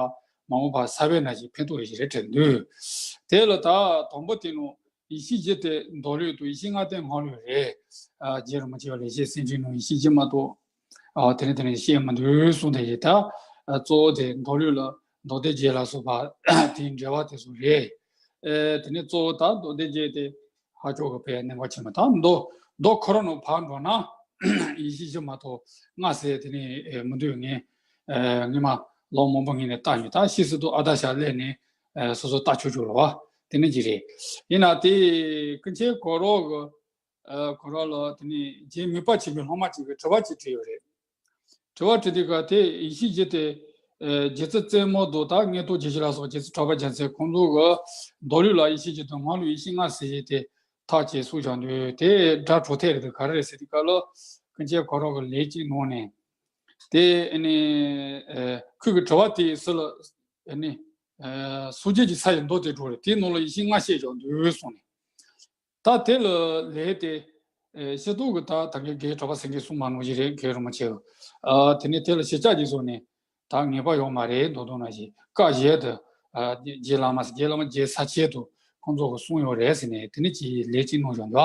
མང་པོ་ཕར་གསལ་བའི་ནང་བཞིན་ཕན་ཐོགས་ཡོད་ཀྱི་རེད་དྲན་འདུག་དེ་ལ་ད་དང་པོ་དེ་ནང་ཡེ་ཤེས་བཞི་དེ་མདོ་ལུགས་དང་། ཡེ་ཤེས་ལྔ་དེ་སྔགས་ལུགས་རེད། ཨ་རྗེ་རིན་པོ་ཆེ་བ་ལེགས་བཤད་གསེར་ཕྲེང་ནང་ཡེ་ཤེས་བཞི་མ་གཏོགས་ཨ་དེ་ནས་དེ་ནས་བཤད་མི་འདུག་གསུངས་དེ་ཡིན། ད་ཨ་གཙོ་བོ་དེ་མདོ་ལུགས་ལ་མདོ་སྡེ་རྒྱན་ལ་སོགས་པ་དེའི་འགྲེལ་པ་དེ་ཚོ་རེད། ཨེ་དེ་ནས་གཙོ་བོ་ད་མདོ་སྡེ་རྒྱན་དེ་ཧ་ཅོག་གི་དཔེ་གནད་འགག་ཆེན་པོ། ད་མདོ་མདོ་ཁོ་རང་ནང་ཕར་འགྲོ་ན་ཡེ་ཤེས་བཞི་མ་གཏོགས་ལྔ་ཟེར་དེ་ནས་ཨེ་མི་འདུག་ངས་ཨེ་སྔོན་མ་ལོ་མང་པོ་སྔོན་ནས་བལྟས་ཡོད། ད་ཤེས་སྲིད་དུ་ཨ་ད་ཤ་ལས་ནས་ཨེ་སོ་སོ་ལྟ་ཆོག་ཆོག་རེད་བ། དེ་ནས་ཅི་རེད། ཡིན་ན་དེ་ཀུན་མཁྱེན་གོ་རོ་གི་ཨ་གོ་རོ་ལ་དེ་ནས་རྗེ་མོས་པ་བྱས་པའི་སློབ་མ་ཅིག་གིས་དྲི་བ་ཅིག་དྲིས་ཡོད་རེད། དྲི་བ་དྲིས་དུས་སྐབས་དེ་ཡེ་ཤེས་བཞི་དེ་ཨེ་རྗེ་བཙུན་བཙུན་མོ་དང་ད་མངོན་རྟོགས་རྒྱས་བཤད་ལ་སོགས་རྗེ་བཙུན་གྲགས་པ་རྒྱལ་མཚན་ཁོང་ཚོ་གིས་མདོ་ལུགས་ལ་ཡེ་ཤེས་བཞི་དང་སྔགས་ལུགས་ཡེ་ཤེས་ལྔ་ཟེར་བཞག་དེ་ཐག་བཅད་གསུངས་བཞག་འདུག་དེ་སྒྲ་གྲོལ་ཐལ་རེད་འདུག་ག་རེ་རེད་ཟེར་དུས་སྐབས་ལ། ཀུན་མཁྱེན་གོ་རོ་གིས་ལན་གཅིག་གནང་ནས། དེ་ཨ་ནི་ཨེ་ཁོས་གི་དྲི་བ་དེ་ཟུར་ལ་ཨ་ནི་ཨེ་སངས་རྒྱས་ཀྱི་ས་ཡི་མདོ་དེ་འགྲོ་རེད། དེའི་ནང་ལ་ཡེ་ཤེས་ལྔ་བཤད་བཞག་འདུག་གསུངས་ནས། ད་དེ་ལ་ལན་དེ་ཨེ་ཤེས་རྟོགས་ཀྱི་ད་ད་གིན་རྒན་གྲགས་པ་སེང་གེས་གསུངས་མ་གནང་ཞིག་རེད། རྒན་རིན་པོ་ཆེ་གིས། ཨ་དེ་ནས་དེ་ལ་ཞིབ་ཆ་ཅིག་བཟོས་ནས་ད་ངེས་པ་ཡོད་མ་རེད་མདོར་བསྡུས་ན་ཞིག་བཀའ་བཞེས་དུ་ཨ་རྗེ་བླ་མ་རྗེ་བླ་མ་རྗེ་ས་ཆེན་དུ་ཁོང་ཚོ་གིས་གསུངས་ཡོད་རེད་ཟེར་ནས་དེ་ནས་ཅིག་ལན་གཅིག་གནང་བཞག་འདུག་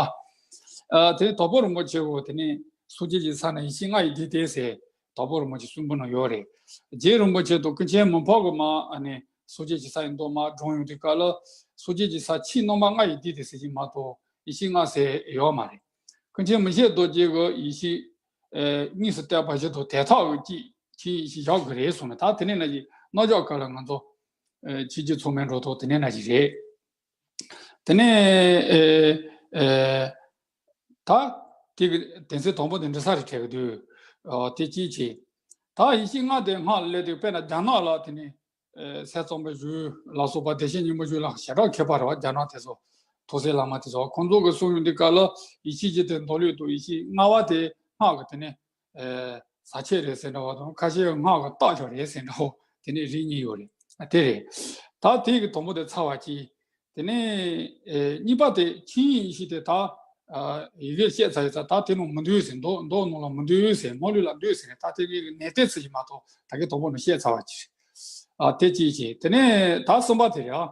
ཨ་དེ་ནས་དྭགས་པོ་རིན་པོ་ཆེ་གིས་དེ་ནས་སངས་རྒྱས་ཀྱི་ས་ན་ཡེ་ཤེས་ལྔ་ཡི་སྡེ་སྟེ་ཟེར། དྭགས་པོ་རིན་པོ་ཆེ་གསུང་འབུམ་ན་ཡོད་རེད། རྗེ་རིན་པོ་ཆེ་དང་ཀུན་མཁྱེན་མི་ཕམ་གིས་མར་ཨ་ནི་སངས་རྒྱས་ཀྱི་ས་ཡི་མདོ་མར་དྲངས་ཡོང་དུས་སྐབས་ལ། སངས་རྒྱས་ཀྱི་ས་ཕྱིའི་རྣམ་པ་ལྔ་ཡི་སྡེ་སྟེ་ཟེར་གྱི་མ་གཏོགས་ཡེ་ཤེས་ལྔ་ཟེར་ཡོད་མ་རེད། ཀུན་མཁྱེན་མི་ཤེས་རྡོ་རྗེ་གི་ཡེ་ཤེས་ཨེ་གཉིས་སུ་བལྟས་པ་བཞིན་དུ་དེ་དག་གི་ཅིག་མཁྱེན་ཡེ་ཤེས་བཞག་དགོས་རེད་གསུངས་ནས། ད་དེ་ནས་ན་ཅིག་རྣམ་གཞག་སྐབས་ལ་ང་ཚོ་ཨེ་ཕྱི་རྒྱལ་ཚོགས་མའི་འགྲོ་ཐོག་དེ་ནས་ན་ཅིག་རེད། དེ་ནས་ཨེ་ཨེ་ད་དེ་གི་དོན་ཚན་དང་པོ་དེ་འགྲིག་ས་རེད་དྲན་གི་འདུག་ཨ་དེ་གཅིག་བྱས། ད་ཡེ་ཤེས་ལྔ་དེ་སྔགས་ལས་དེ་དཔེར་ན་རྒྱ་ནག་ལ་དེ་ནས་ཨེ་སྲས་གཙང་པའི་བཞུགས་ལ་སོགས་པ་བདེ་གཤེགས་སྙིང་པོ་བཞུགས་ལ་ཞེ་དྲག་མཁས་པ་རེད་བ། རྒྱ་ནག་དེ་ཚོ་ཐུགས་སྲས་བླ་མ་དེ་ཚོ་ཁོང་ཚོ་གི་གསུང་ཡོང་དུས་སྐབས་ལ་ཡེ་ཤེས་ཀྱི་དེ་མདོ་ལུས་དང་ཡེ་ཤེས་ལྔ་པ་དེ་སྔགས་ཀྱི་དེ་ནས་ཨེ་ཟབ་ཆོས་རེད་ཟེར་འདྲ་བ་དང་། ཁ་ཤས་སྔགས་ཀྱི་རྟགས་ཀྱང་རེད་ཟེར་འདྲ་བོ་དེ་ནས་རིགས་གཉིས་ཡོད་རེད། ཨ་དེ་རེད། ད་དེ་གི་དང་པོ་དེ་ཚར་བ་གཅིག་དེ་ནས་ཨེ་གཉིས་པ་དེ་མཁྱེན་ཡེ་ཤེས་དེ་ད་ཨ་ཡི་གེར་བཤད་ཚར་ཡོད་ཙང་། ད་དེ་ནང་མི་འདུས་ཟེར། མདོ་མདོ་ནང་ལ་མི་འདུས་ཟེར། མ་ལུས་ལ་འདུས་ཟེར་ནས། ད་དེ་གཉིས་ཀྱི་ནན་ཏན་ཚུལ་གྱིས་མ་གཏོགས་ད་གིན་དང་པོ་ནས་བཤད་ཚར་བ་གཅིག་ཨ་དེ་གཅིག་བྱས། དེ་ནས་ད་གསུམ་པ་དེ་རེད། ཨ་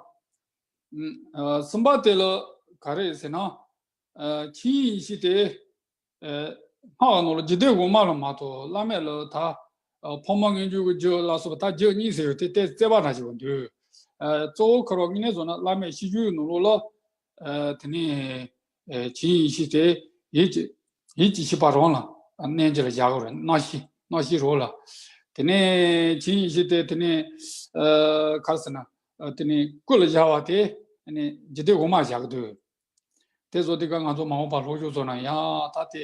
ཨ་གསུམ་པ་དེ་ལ་ག་རེ་ཟེར་ན། ཨ་མཁྱེན་ཡེ་ཤེས་དེ་ཨ་སྔགས་ནང་ལ་རྒྱུད་སྡེ་དབུ་མ་ལ་མ་གཏོགས་བླ་མེད་ལ་ད་ཨ་ཕག་མོ་མངོན་གྱུར་གྱི་རྒྱུད་ལ་སོགས་པ་ད་རྒྱུད་གཉིས་ཟེར་ཡོད་དེ། དེ་རྩོད་པ་འདྲ་ཞིག་འདུག་ཨ་གཙོ་བོ་ཁོ་རང་དངོས་གནས་བཟོ་ན་བླ་མེད་ཤེས་རྒྱུད་ནང་ལོགས་ལ་ཨ་དེ་ནས་ཨ་མཁྱེན་ཡེ་ཤེས་དེ་ཡིད་ཀྱི་ཡིད་ཀྱི་ཤེས་པ་རང་ལ་ཨ་གནས་འགྱུར་ལ་བཞག་གི་རེད། རྣམ་ཤེས་རྣམ་ཤེས་རང་ལ། དེ་ནས་མཁྱེན་ཡེ་ཤེས་དེ་དེ་ནས་ཨ་ག་རེ་ཟེར་ན། ཨ་དེ་ནས་སྐུ་ལ་བཞག་པ་དེ་ཨ་ནི་རྒྱུད་སྡེ་དབུ་མ་བཞག་གི་འདུག་དེ་ཚོ་དེ་ག་ང་ཚོ་མ་འོངས་པ་སློབ་སྦྱོང་ཚོ་ན་ཡང་ད་དེ་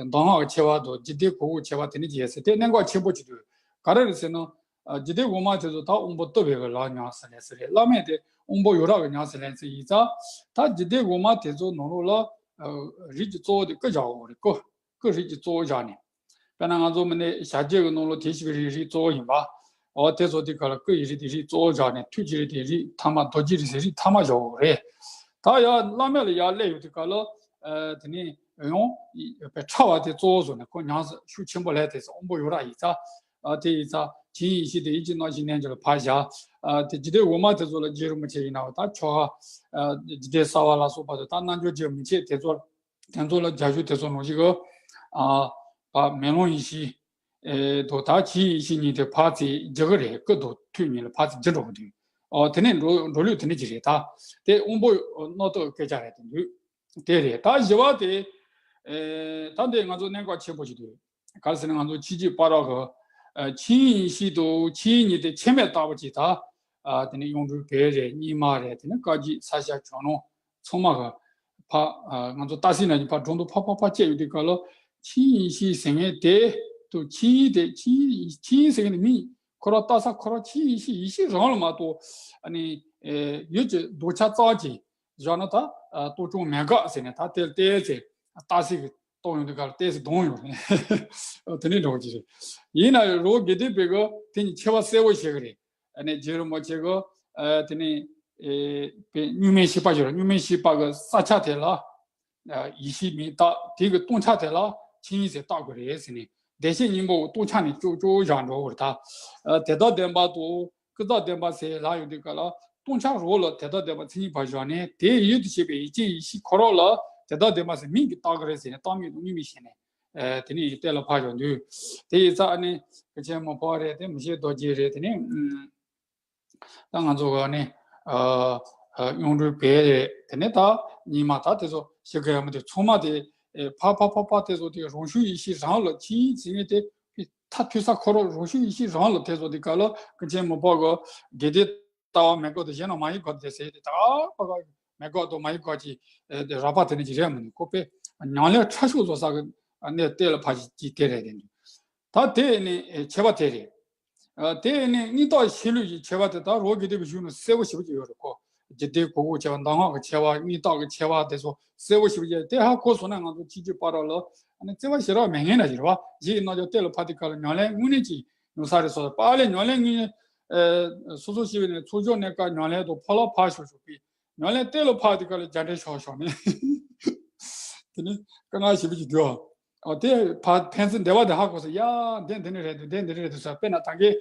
གདམས་ངག་གི་ཆེ་བ་དང་རྒྱུད་སྡེ་གོ་དགོས་ཆེ་བ་དེ་ནི་ཅི་ཡོད་ཟེར། དེ་གནད་འགག་ཆེན་པོ་ཅིག་འདུག་ག་རེ་རེད་ཟེར་ན། ཨ་རྒྱུད་སྡེ་དབུ་མ་དེ་ཚོ་ད་དབང་པོ་རྟུལ་བའི་གི་ལམ་ཉམས་སུ་ལེན་ས་རེད། བླ་མེད་དེ་དབང་པོ་ཡོ་ར་གི་ཉམས་སུ་ལེན་ས་ཡིན་ཙང་། ད་རྒྱུད་སྡེ་དབུ་མ་དེ་ཚོ་ནང་ལོགས་ལ་ཨ་རིགས་ཀྱི་གཙོ་བོ་དེ་སྐུ་བཞག་དགོས་རེད། སྐུ་སྐུ་རིགས་ཀྱི་གཙོ་བོ་བཞག་ནས། དཔེར་ན་ང་ཚོ་མི་ནི་བྱ་རྒྱུད་ཀྱི་ནང་ལོགས་དེ་བཞི་པའི་རིགས་རིགས་གཙོ་བོ་ཡིན་པ། འོ་དེ་ཚོ་དེ་ག་ལ་སྐུ་ཡི་རིགས་དེ་རིགས་གཙོ་བོ་བཞག་ནས། ཐུགས་ཀྱི་རིགས་དེ་རིགས་ཐ་མ། རྡོ་རྗེ་རིགས་ཟེར་རིགས་ཐ་མ་བཞག་དགོས་རེད། ད་ཡང་བླ་མེད་ལ་ཡར་སླེབས་ཡོང་དུས་སྐབས་ལ་ཨ་དེ་ནས་ཡང་ཕྲ་བ་དེ་གཙོ་བོ་བཟོས་ནས་ཁོ་ཉམས་སུ་ཤུགས་ཆེན་པོ་ལེན། དེ་ཚོ་དབང་པོ་ཡོ་ར་ཡིན་ཙང་། ཨ་དེ་ཡིན་ཙང་མཁྱེན་ཡེ་ཤེས་དེ་ཡིད་ཀྱི་རྣམ་ཤེས་རྣལ་འབྱོར་ལ་ཕར་བཞག་ཨ་དེ་རྒྱུད་སྡེ་དབུ་མ་དེ་ཚོ་ལ་རྗེ་རིན་པོ་ཆེ་ཡིན་ནའང་། ད་ཆོ་ག་ཨ་རྒྱུད་སྡེ་གསར་བ་ལ་སོགས་པ་དེ་ད་རྣལ་འབྱོར་རྒྱུད་མི་ཕྱེད་དེ་ཚོ་དེ་ཚོ་ལ་རྒྱ་གཞུང་དེ་ཚོ་ནང་བཞིན་གྱི་ཨ་བ་མེ་ལོང་ཡེ་ཤེས་ཨེ་དང་ད་མཁྱེན་ཡེ་ཤེས་གཉིས་དེ་ཕར་ཚུར་འགྱུར་གྱི་རེད། སྐུ་དང་ཐུགས་གཉིས་ལ་ཕར་ཚུར་འགྱུར་འགྲོ་གི་འདུག་ཨོ་དེ་ནས་འགྲོ་འགྲོ་ལུགས་དེ་ནས་ཅི་རེད། ད་དེ་དབང་པོ་རྣོ་རྟུལ་སྐད་ཆ་རེད་དེ་འདུག་དེ་རེད། ད་བཞི་བ་དེ་ཨེ་ད་འདི་ང་ཚོ་གནད་འགག་ཆེན་པོ་ཞིག་འདུག་ག་རེ་ཟེར་ན་ང་ཚོ་ཕྱི་རྒྱུད་བར་གྱི་ཨ་མཁྱེན་ཡེ་ཤེས་དང་མཁྱེན་གཉིས་དེ་ཁྱད་མེད་ལྟ་བུ་ཅིག་ད་ཨ་དེ་ནས་གཡུང་དྲུང་བོན་རེད། རྙིང་མ་རེད། དེ་ནས་བཀའ་བརྒྱུད་ས་སྐྱ་ཇོ་ནང་ཚང་མ་གི་ཕ་ཨ་ང་ཚོ་ལྟ་ས་ན་ཕར་སྒྲོམ་དུ་ཕར་ཕར་ཕར་བཅད་ཡོང་དུས་སྐབས་ལ་མཁྱེན་ཡེ་ཤེས་ཟེར་མཁན་དེ་དང་མཁྱེན་ཡེ་དེ་མཁྱེན་མཁྱེན་ཡེ་ཟེར་མཁན་དེ་མིང་ཁོ་རང་ལྟ་ས་ཁོ་རང་མཁྱེན་ཡེ་ཤེས་ཡེ་ཤེས་རང་ལ་མ་གཏོགས་ཨ་ནི་ཨེ་ཡུལ་གྱི་ལྡོག་ཆ་རྩ་ཅིག་བཞག་ན་ད་ཨ་ལྟོ་ཅུང་མེད་ག་ཟེར་ནས་ད་དེ་ལ་བལྟས་ཚེ་ལྟ་ས་གི་རྟོགས་ཡོང་དུས་སྐབས་ལ་ལྟས་ཚེ་གདོང་ཡོང་རེད། དེ་ནས་འགྲོ་གི་རེད། ཡིན་ན་རི་བོ་དགེ་ལྡན་པའི་གི་དེ་གཉིས་ཁྱད་པར་གསལ་བོ་ཤེས་གི་རེད། ཨ་ནི་རྗེ་རིན་པོ་ཆེ་གི་ཨ་དེ་ནས་ཨེ་པའི་གཉུག་མའི་ཤེས་པ་ཡོད་རེད། གཉུག་མའི་ཤེས་པ་གི་ས་ཆ་དེ་ལ་ཨ་ཡེ་ཤེས་མིང་བཏགས། དེ་གི་སྟོང་ཆ་དེ་ལ་མཁྱེན་ཡེ་ཟེར་བཏགས་དགོས་རེད་ཟེར་ནས། བདེ་གཤེགས་སྙིང་པོ་གི་སྟོང་ཆ་ནས་ཅོག་ཅོག་བཞག་འགྲོ་གི་རེད། ད་ཨ་དེ་དག་བདེན་པ་དང་ཀུན་བརྟགས་བདེན་པ་ཟེར་ལབ་ཡོང་དུས་སྐབས་ལ་སྟོང་ཆ་རོ་ལ་དེ་དག་བདེན་པ་མཚན་ཉིད་ཕར་བཞག་ནས། དེ་ཡུལ་དུ་བྱེད་པའི་ཡུལ་ཅན་ཡེ་ཤེས་ཁོ་རང་ལ་དེ་དག་བདེན་པ་ཟེར་མིང་གིས་བཏགས་ཀྱི་རེད་ཟེར་ནས་བཏགས་མིང་དང་དངོས་མིང་བྱས་ནས། ཨ་དེ་ནས་གཏན་ལ་ཕབ་བཞག་འདུག་དེ་ཡིན་ཙང་ཨ་ནི་ཀུན་མཁྱེན་མི་ཕམ་རེད། དེ་མི་ཤེས་རྡོ་རྗེ་རེད། དེ་ནས་ཨ་ད་ང་ཚོ་ག་ནས་ཨ་ཨ་གཡུང་དྲུང་བོན་རེད། དེ་ནས་ད་རྙིང་མ་ད་དེ་ཚོ་ཞིག་གི་ཡ་མ་དེ་ཚང་མ་དེ་ཨེ་ཕར་ཕར་ཕར་ཕར་དེ་ཚོ་དེ་རང་བྱུང་ཡེ་ཤེས་རང་ལ་མཁྱེན་ཡེ་ཟེར་མཁན་དེ་མཐར་ཐུག་ས་ཁོ་རང་རང་བྱུང་ཡེ་ཤེས་རང་ལ་དེ་ཚོ་དེ་ག་ལ་ཀུན་མཁྱེན་མི་ཕམ་གི་དགེ་སྡིག་ལྟ་བ་མེད་དགག་དང་གཞན་རྣམས་མ་ཡིན་དགག་དེ་ཟེར་དེ་ད་ཕ་ག་མེད་དགག་དང་མ་ཡིན་དགག་གི་ཨེ་དེ་རགས་པ་དེ་ནི་ཅི་རེད་མི་འདུག་ཁོ་པས་ཉམས་ལེན་ཕྲ་ཤོས་བཟོ་ས་གི་གནས་གཏན་ལ་ཕབ་ཅིག་དེ་རེད་དེ་འདུག་ད་དེ་ནི་ཨེ་ཁྱད་པར་དེ་རེད། ཨ་དེ་ནི་གཉིས་བརྟགས་ཤེས་ལུགས་ཀྱི་ཁྱད་པར་དེ་ད་རི་བོ་དགེ་ལྡན་པའི་གཞུང་ནང་གསལ་པོ་ཞེ་པོ་ཅིག་ཡོད་རེད་ཁོ། རྒྱུད་སྡེ་གོ་དགོས་ཁྱད་པར། གདམས་ངག་གི་ཁྱད་པར། གཉིས་བརྟགས་ཀྱི་ཁྱད་པར་དེ་ཚོ་གསལ་པོ་ཞེ་པོ་ཅིག་དེ་ཧ་གོ་སོང་ན་ང་ཚོ་ཕྱི་རྒྱུད་བར་ལ་ཨ་ནི་བརྩེ་བ་ཞེ་དྲག་མེད་མཁན་ན་ཞིག་རེད་བ། རྗེ་ཡི་རྣལ་འབྱོར་གཏན་ལ་ཕབ་དུས་སྐབས་ལ་ཉམས་ལེན་དངོས་གནས་ཀྱི་ཡོང་ས་རེད་སོ། པཱ་ལགས་ཉམས་ལེན་དངོས་གནས་ཨ་སོ་སོ་ཤེས་པའི་ནས་ཚོགས་ཞུགས་གནས་སྐབས་ཉམས་ལེན་དང་ཕོ་ལ་ཕར་ཞོག་ཞོག་པའི་ཉམས་ལེན་གཏན་ལ་ཕབ་དུས་སྐབས་ལ་རྒྱ་འདྲེ་ཤོག་ཤོག་ནས་དེ་ནི་དཀའ་ངལ་ཞེ་པོ་ཅིག་འདུག་ཨ་དེ་ཕ་ཕན་ཚུན་འདྲ་བ་དེ་ཧ་གོ་སོང་། ཡ་འདི་འདི་ནི་རེད་འདུག་འདི་འདི་ནི་རེད་འདུག་ཟེར། དཔེར་ན་ད་གིན་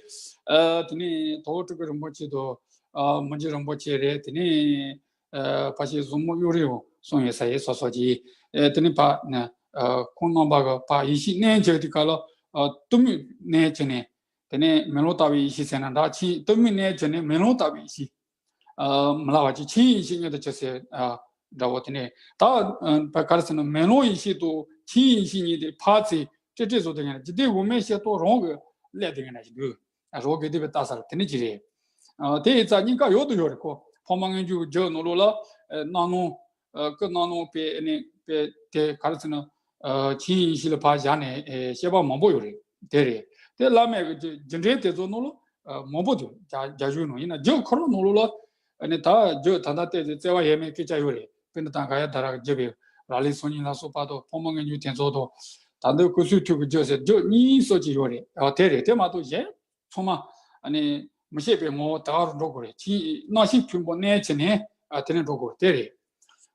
ཨ་དེ་ནི་དྭགས་པོ་སྤྲུལ་སྐུ་རིན་པོ་ཆེ་དང་ཨ་མི་འཇིགས་རིན་པོ་ཆེ་རེད། དེ་ནི་ཨ་ཕ་ཤི་བཟང་མོ་གཡུ་རིང་བོ་གསུང་ཡོད་ས་ཡིན་སོ་སོ་གྱིས། ཨ་དེ་ནི་ཕ་ཨ་ཁོང་རྣམ་པ་གི་ཕ་ཡེ་ཤེས་གནས་བྱེད་དུས་སྐབས་ལ་ཨ་གཏི་མུག་གནས་བྱས་ནས། དེ་ནས་མེ་ལོང་ལྟ་བུའི་ཡེ་ཤེས་ཟེར་ན་འདྲ། མཁྱེན་གཏི་མུག་གནས་བྱས་ནས་མེ་ལོང་ལྟ་བུའི་ཡེ་ཤེས། ཨ་མི་ལ་བ་ཅིག་མཁྱེན་ཡེ་ཤེས་མངོན་དུ་གྱུར་ཟེར། ཨ་ འདྲ་བོ་དེ་ནས་ད་ཨ་ག་རེ་ཟེར་ན་མེ་ལོང་ཡེ་ཤེས་དང་ཆོས་དབྱིངས་ཡེ་ཤེས་གཉིས་དེ་ཕར་ཚུར་སྤྲེལ་སྤྲེལ་བཟོ་དེ་ཡིན་ན་འཇིག་རྟེན་འོག་མའི་ཤེས་རྟོགས་རང་གི་སླད་དེ་ཡིན་ན་ཞིག་འདུག་རི་བོ་དགེ་ལྡན་པའི་ལྟ་ས་ལ་དེ་ནས་ཅི་རེད། ཨ་དེ་ཡི་རྩ་གཉིས་ཀ་ཡོད་དུ་ཡོད་རེད་ཁོ། ཕ་མ་མངོན་གྱུར་གྱི་རྒྱུད་ནང་ལོགས་ལ་ཨ་སྣང་སྣང་ཨ་ཀུན་སྣང་སྣང་པའི་ཨ་ནི་པའི་དེ་ག་རེ་ཟེར་ན་ཨ་ཆོས་དབྱིངས་ཡེ་ཤེས་ལ་ཕར་བཞག་ནས་ཨེ་བཤད་པ་མང་པོ་ཡོད་རེད། དེ་རེད། དེ་བླ་མེད་ཀྱི་རྒྱུ་འགྲེལ་དེ་ཚོ་ནང་ལོགས་ཨ་མང་པོ་འདུག་རྒྱ་རྒྱ་གཞུང་ནང་ཡིན་ན་རྒྱུད་ཁོ་རང་ནང་ལོགས་ལ་ཨ་ནི་ད་རྒྱུད་ད་ལྟ་བལྟས་ཏེ་བརྩེ་བ་ཡས་མས་སྐད་ཆ་ཡོད་རེད། པཎྜི་ཏ་ག་ཡ་དྷ་ར་གི་རྒྱུད་པའི་ར་ལི་སང་ཉིན་ལ་སོགས་པ་དང་ཕ་མ་མངོན་གྱུར་དེ་ཚོ་དང་ད་ལྟའི་སྐུ་གསུང་ཐུགས་ཀྱི་རྒྱུད་ཟེར་རྒྱུད་གཉིས་སོགས་ཀྱི་ཡོད་རེད། ཨ་དེ་རེད། དེ་མ་གཏོགས་གཞན་ཚང་མ་ཨ་ནི་མི་ཤེས་པའི་ངོ་བོ་དེ་ག་རུ་འགྲོ་དགོས་རེད། ཆོས་རྣམ་ཤེས་ཕུང་པོ་གནས་བྱས་ནས་ཨ་དེ་ནས་འགྲོ་དགོས་རེད། དེ་རེད།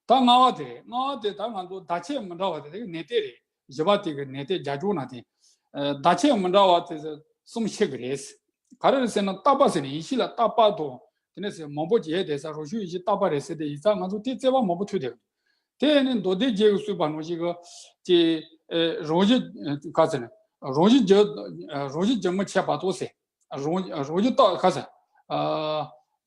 ད་ལྔ་བ་དེ་རེད། ལྔ་བ་དེ་ད་ང་ཚོ་བརྡ་ཆད་མི་འདྲ་བ་དེ་དེ་གི་ནས་གཏད་རེད། བཞི་པ་དེ་གི་ནས་གཏད་རྒྱ་སྐྱོར་ན་དེ་ཨ་བརྡ་ཆད་མི་འདྲ་བ་དེ་གསུམ་ཤེས་གི་རེད། ག་རེ་རེད་ཟེར་ན་རྟག་པ་ཟེར་ནས་ཡེ་ཤེས་ལ་རྟག་པ་དང་དེ་ནས་ཟེར་མང་པོ་ཅིག་ཡོད་དེ་ས་རང་བྱུང་ཡེ་ཤེས་རྟག་པ་རེད་ཟེར་དེ་ཡིན་ཙང་ང་ཚོ་དེ་རྩོད་པ་མང་པོ་ཐུག་བསྡད་གི། དེ་ནི་མདོ་སྡེ་རྒྱན་གྱིས་གསུངས་པ་ནང་བཞིན་གྱི་ཅེས་ཨེ་རང་བཞིན་ག་ཚོད་ནི་རང་བཞིན་རྒྱུ་རང་བཞིན་རྒྱུ་མི་ཆད་པ་དང་ཟེར། རང་རང་བཞིན་རྟག་ག་ཚོད་ཨ་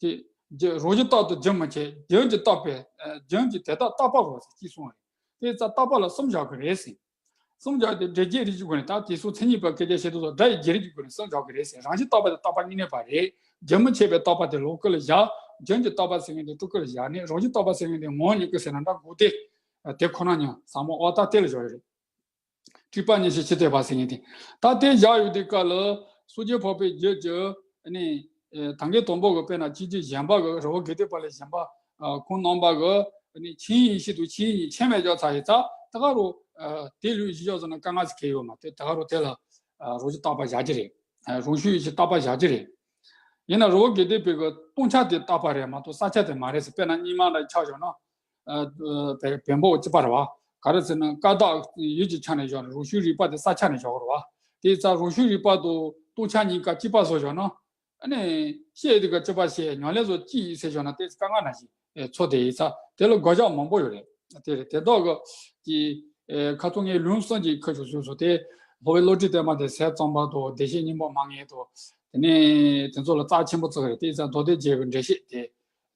ཅེ་རྒྱུ་རང་བཞིན་རྟག་ཏུ་རྒྱུན་མི་ཆད། རྒྱུན་གྱིས་རྟག་པའི་ཨ་རྒྱུན་གྱིས་དེ་དག་རྟག་པའོ་ཟེར་ཅེས་གསུངས་པ་རེད། དེ་ཙ་རྟག་པ་ལ་གསུམ་བཞག་གི་རེད་ཟེར། གསུམ་བཞག་དེ་སྒྲའི་རྒྱས་རིགས་ཀྱི་སྒོ་ནས་ད་དེ་ཚོ་མཚན་ཉིད་པ་སྐད་ཆ་བཤད་དུས་སོ་སྒྲ་ཡི་རྒྱས་རིགས་ཀྱི་སྒོ་ནས་གསུམ་བཞག་གི་རེད་ཟེར། རང་བཞིན་རྟག་པ་དེ་རྟག་པ་གཉིས་གནས་པ་རེད། རྒྱུན་མི་ཆད་པའི་རྟག་པ་དེ་ལོགས་སྐུ་ལ་བཞག་རྒྱུན་གྱི་རྟག་པ་ཟེར་མཁན་དེ་སྤྲུལ་སྐུ་ལ་བཞག་ནས་རང་བཞིན་རྟག་པ་ཟེར་མཁན་དེ་ངོ་བོ་ཉིད་སྐུ་ཟེར་ན་འདྲ་དགོས་ཏེ། དེ་ཁོ་ན་ཉིད་ཟབ་མོ་ཨོ་ཏ་དེ་ལ་བཞག་ཡོད་རེད། སྤྲུལ་པ་ཉིད་ཕྱིར་ཕྱི་བལྟས་པ་ཟེར་མཁན་དེ། ད་དེ་བཞག་ཡོད་དུས་སྐབས་ལ་སངས་རྒྱས་འཕགས་པའི་རྒྱུད་ཀྱི་ཨ་ནི་ཨེ་ད་གིན་དང་པོ་གི་དཔེར་ན་ཆོས་རྗེ་གཞན་པ་གི་རི་བོ་དགེ་ལྡན་པ་ལས་གཞན་པ་ཨ་ཁོང་རྣམ་པ་གི་ཨ་ནི་ཆོས་དབྱིངས་ཡེ་ཤེས་དང་ཆོས་དབྱིངས་ཉིད་ཁྱད་མེད་ཀྱང་ཚ་ཡི་ཚ་ད་ག་རུ་ཨ་དེ་ལུས་ཡེ་ཤེས་ཀྱང་ཚ་ན་དཀའ་ངལ་ཟེར་གལ་ཡོད་མ་དེ་ད་ག་རུ་དེ་ལ་ཨ་རང་བཞིན་རྟག་པ་བཞག་རྒྱུ་རེད། ཨ་རང་བྱུང་ཡེ་ཤེས་རྟག་པ་བཞག་རྒྱུ་རེད། ཡིན་ན་རི་བོ་དགེ་ལྡན་པའི་གི་སྟོང་ཆ་དེ་རྟག་པ་རེད་མ་གཏོགས་གསལ་ཆ་དེ་མ་རེད་ཟེར། དཔེར་ན་སྙིགས་མ་འདྲ་ཆགས་བཞག་ན། ཨ་བེམ་པོ་གཅིག་པ་རེད་བ། ག་རེ་ཟེར་ན་ཀ་དག་ཡུལ་གྱི་ཆ་ནས་བཞག་ན་རང་བྱུང་རིག་པ་དེ་གསལ་ཆ་ནས་བཞག་རེད་བ། དེ་ཙ་རང་བྱུང་རིག་པ་དང་སྟོང་ཆ་གཉིས་ཀ་གཅིག་པ་བཟོ་བཞག་ན། ཨ་ནི་ཤེས་དེ་ག་གཅིག་པ་ཤེས་ཉམས་ལེན་བཟོ་གཅིག་ཡིན་ཟེར་བཞག་ན་དེ་དཀའ་ངལ་ན་ཞིག་ཚོ་དེ་ཡིན་ཙ་དེ་ལ་དགོས་ཆ་མང་པོ་ཡོད་རེད། དེ་རེད། དེ་དག་གི་ཁ་ཐུག་ངས་ལུང་གསུམ་གྱི་ཁ་ཕྱོགས་སུ་སོ་དེ་སློབ་དཔོན་བློ་གྲོས་བརྟན་མ་དེ་ཟས་གཙང་པ་དང་བདེ་གཤེགས་སྙིང་པོ་མ་ངེས་དང་དེ་ནས་དེ་ཚོ་ལ་རྩ་ཆེན་པོ་བརྩི་གི་རེད། དེ་ཡིན་ཙང་མདོ་སྡེ་རྒྱན་གྱི་འགྲེལ་བཤད་དེ།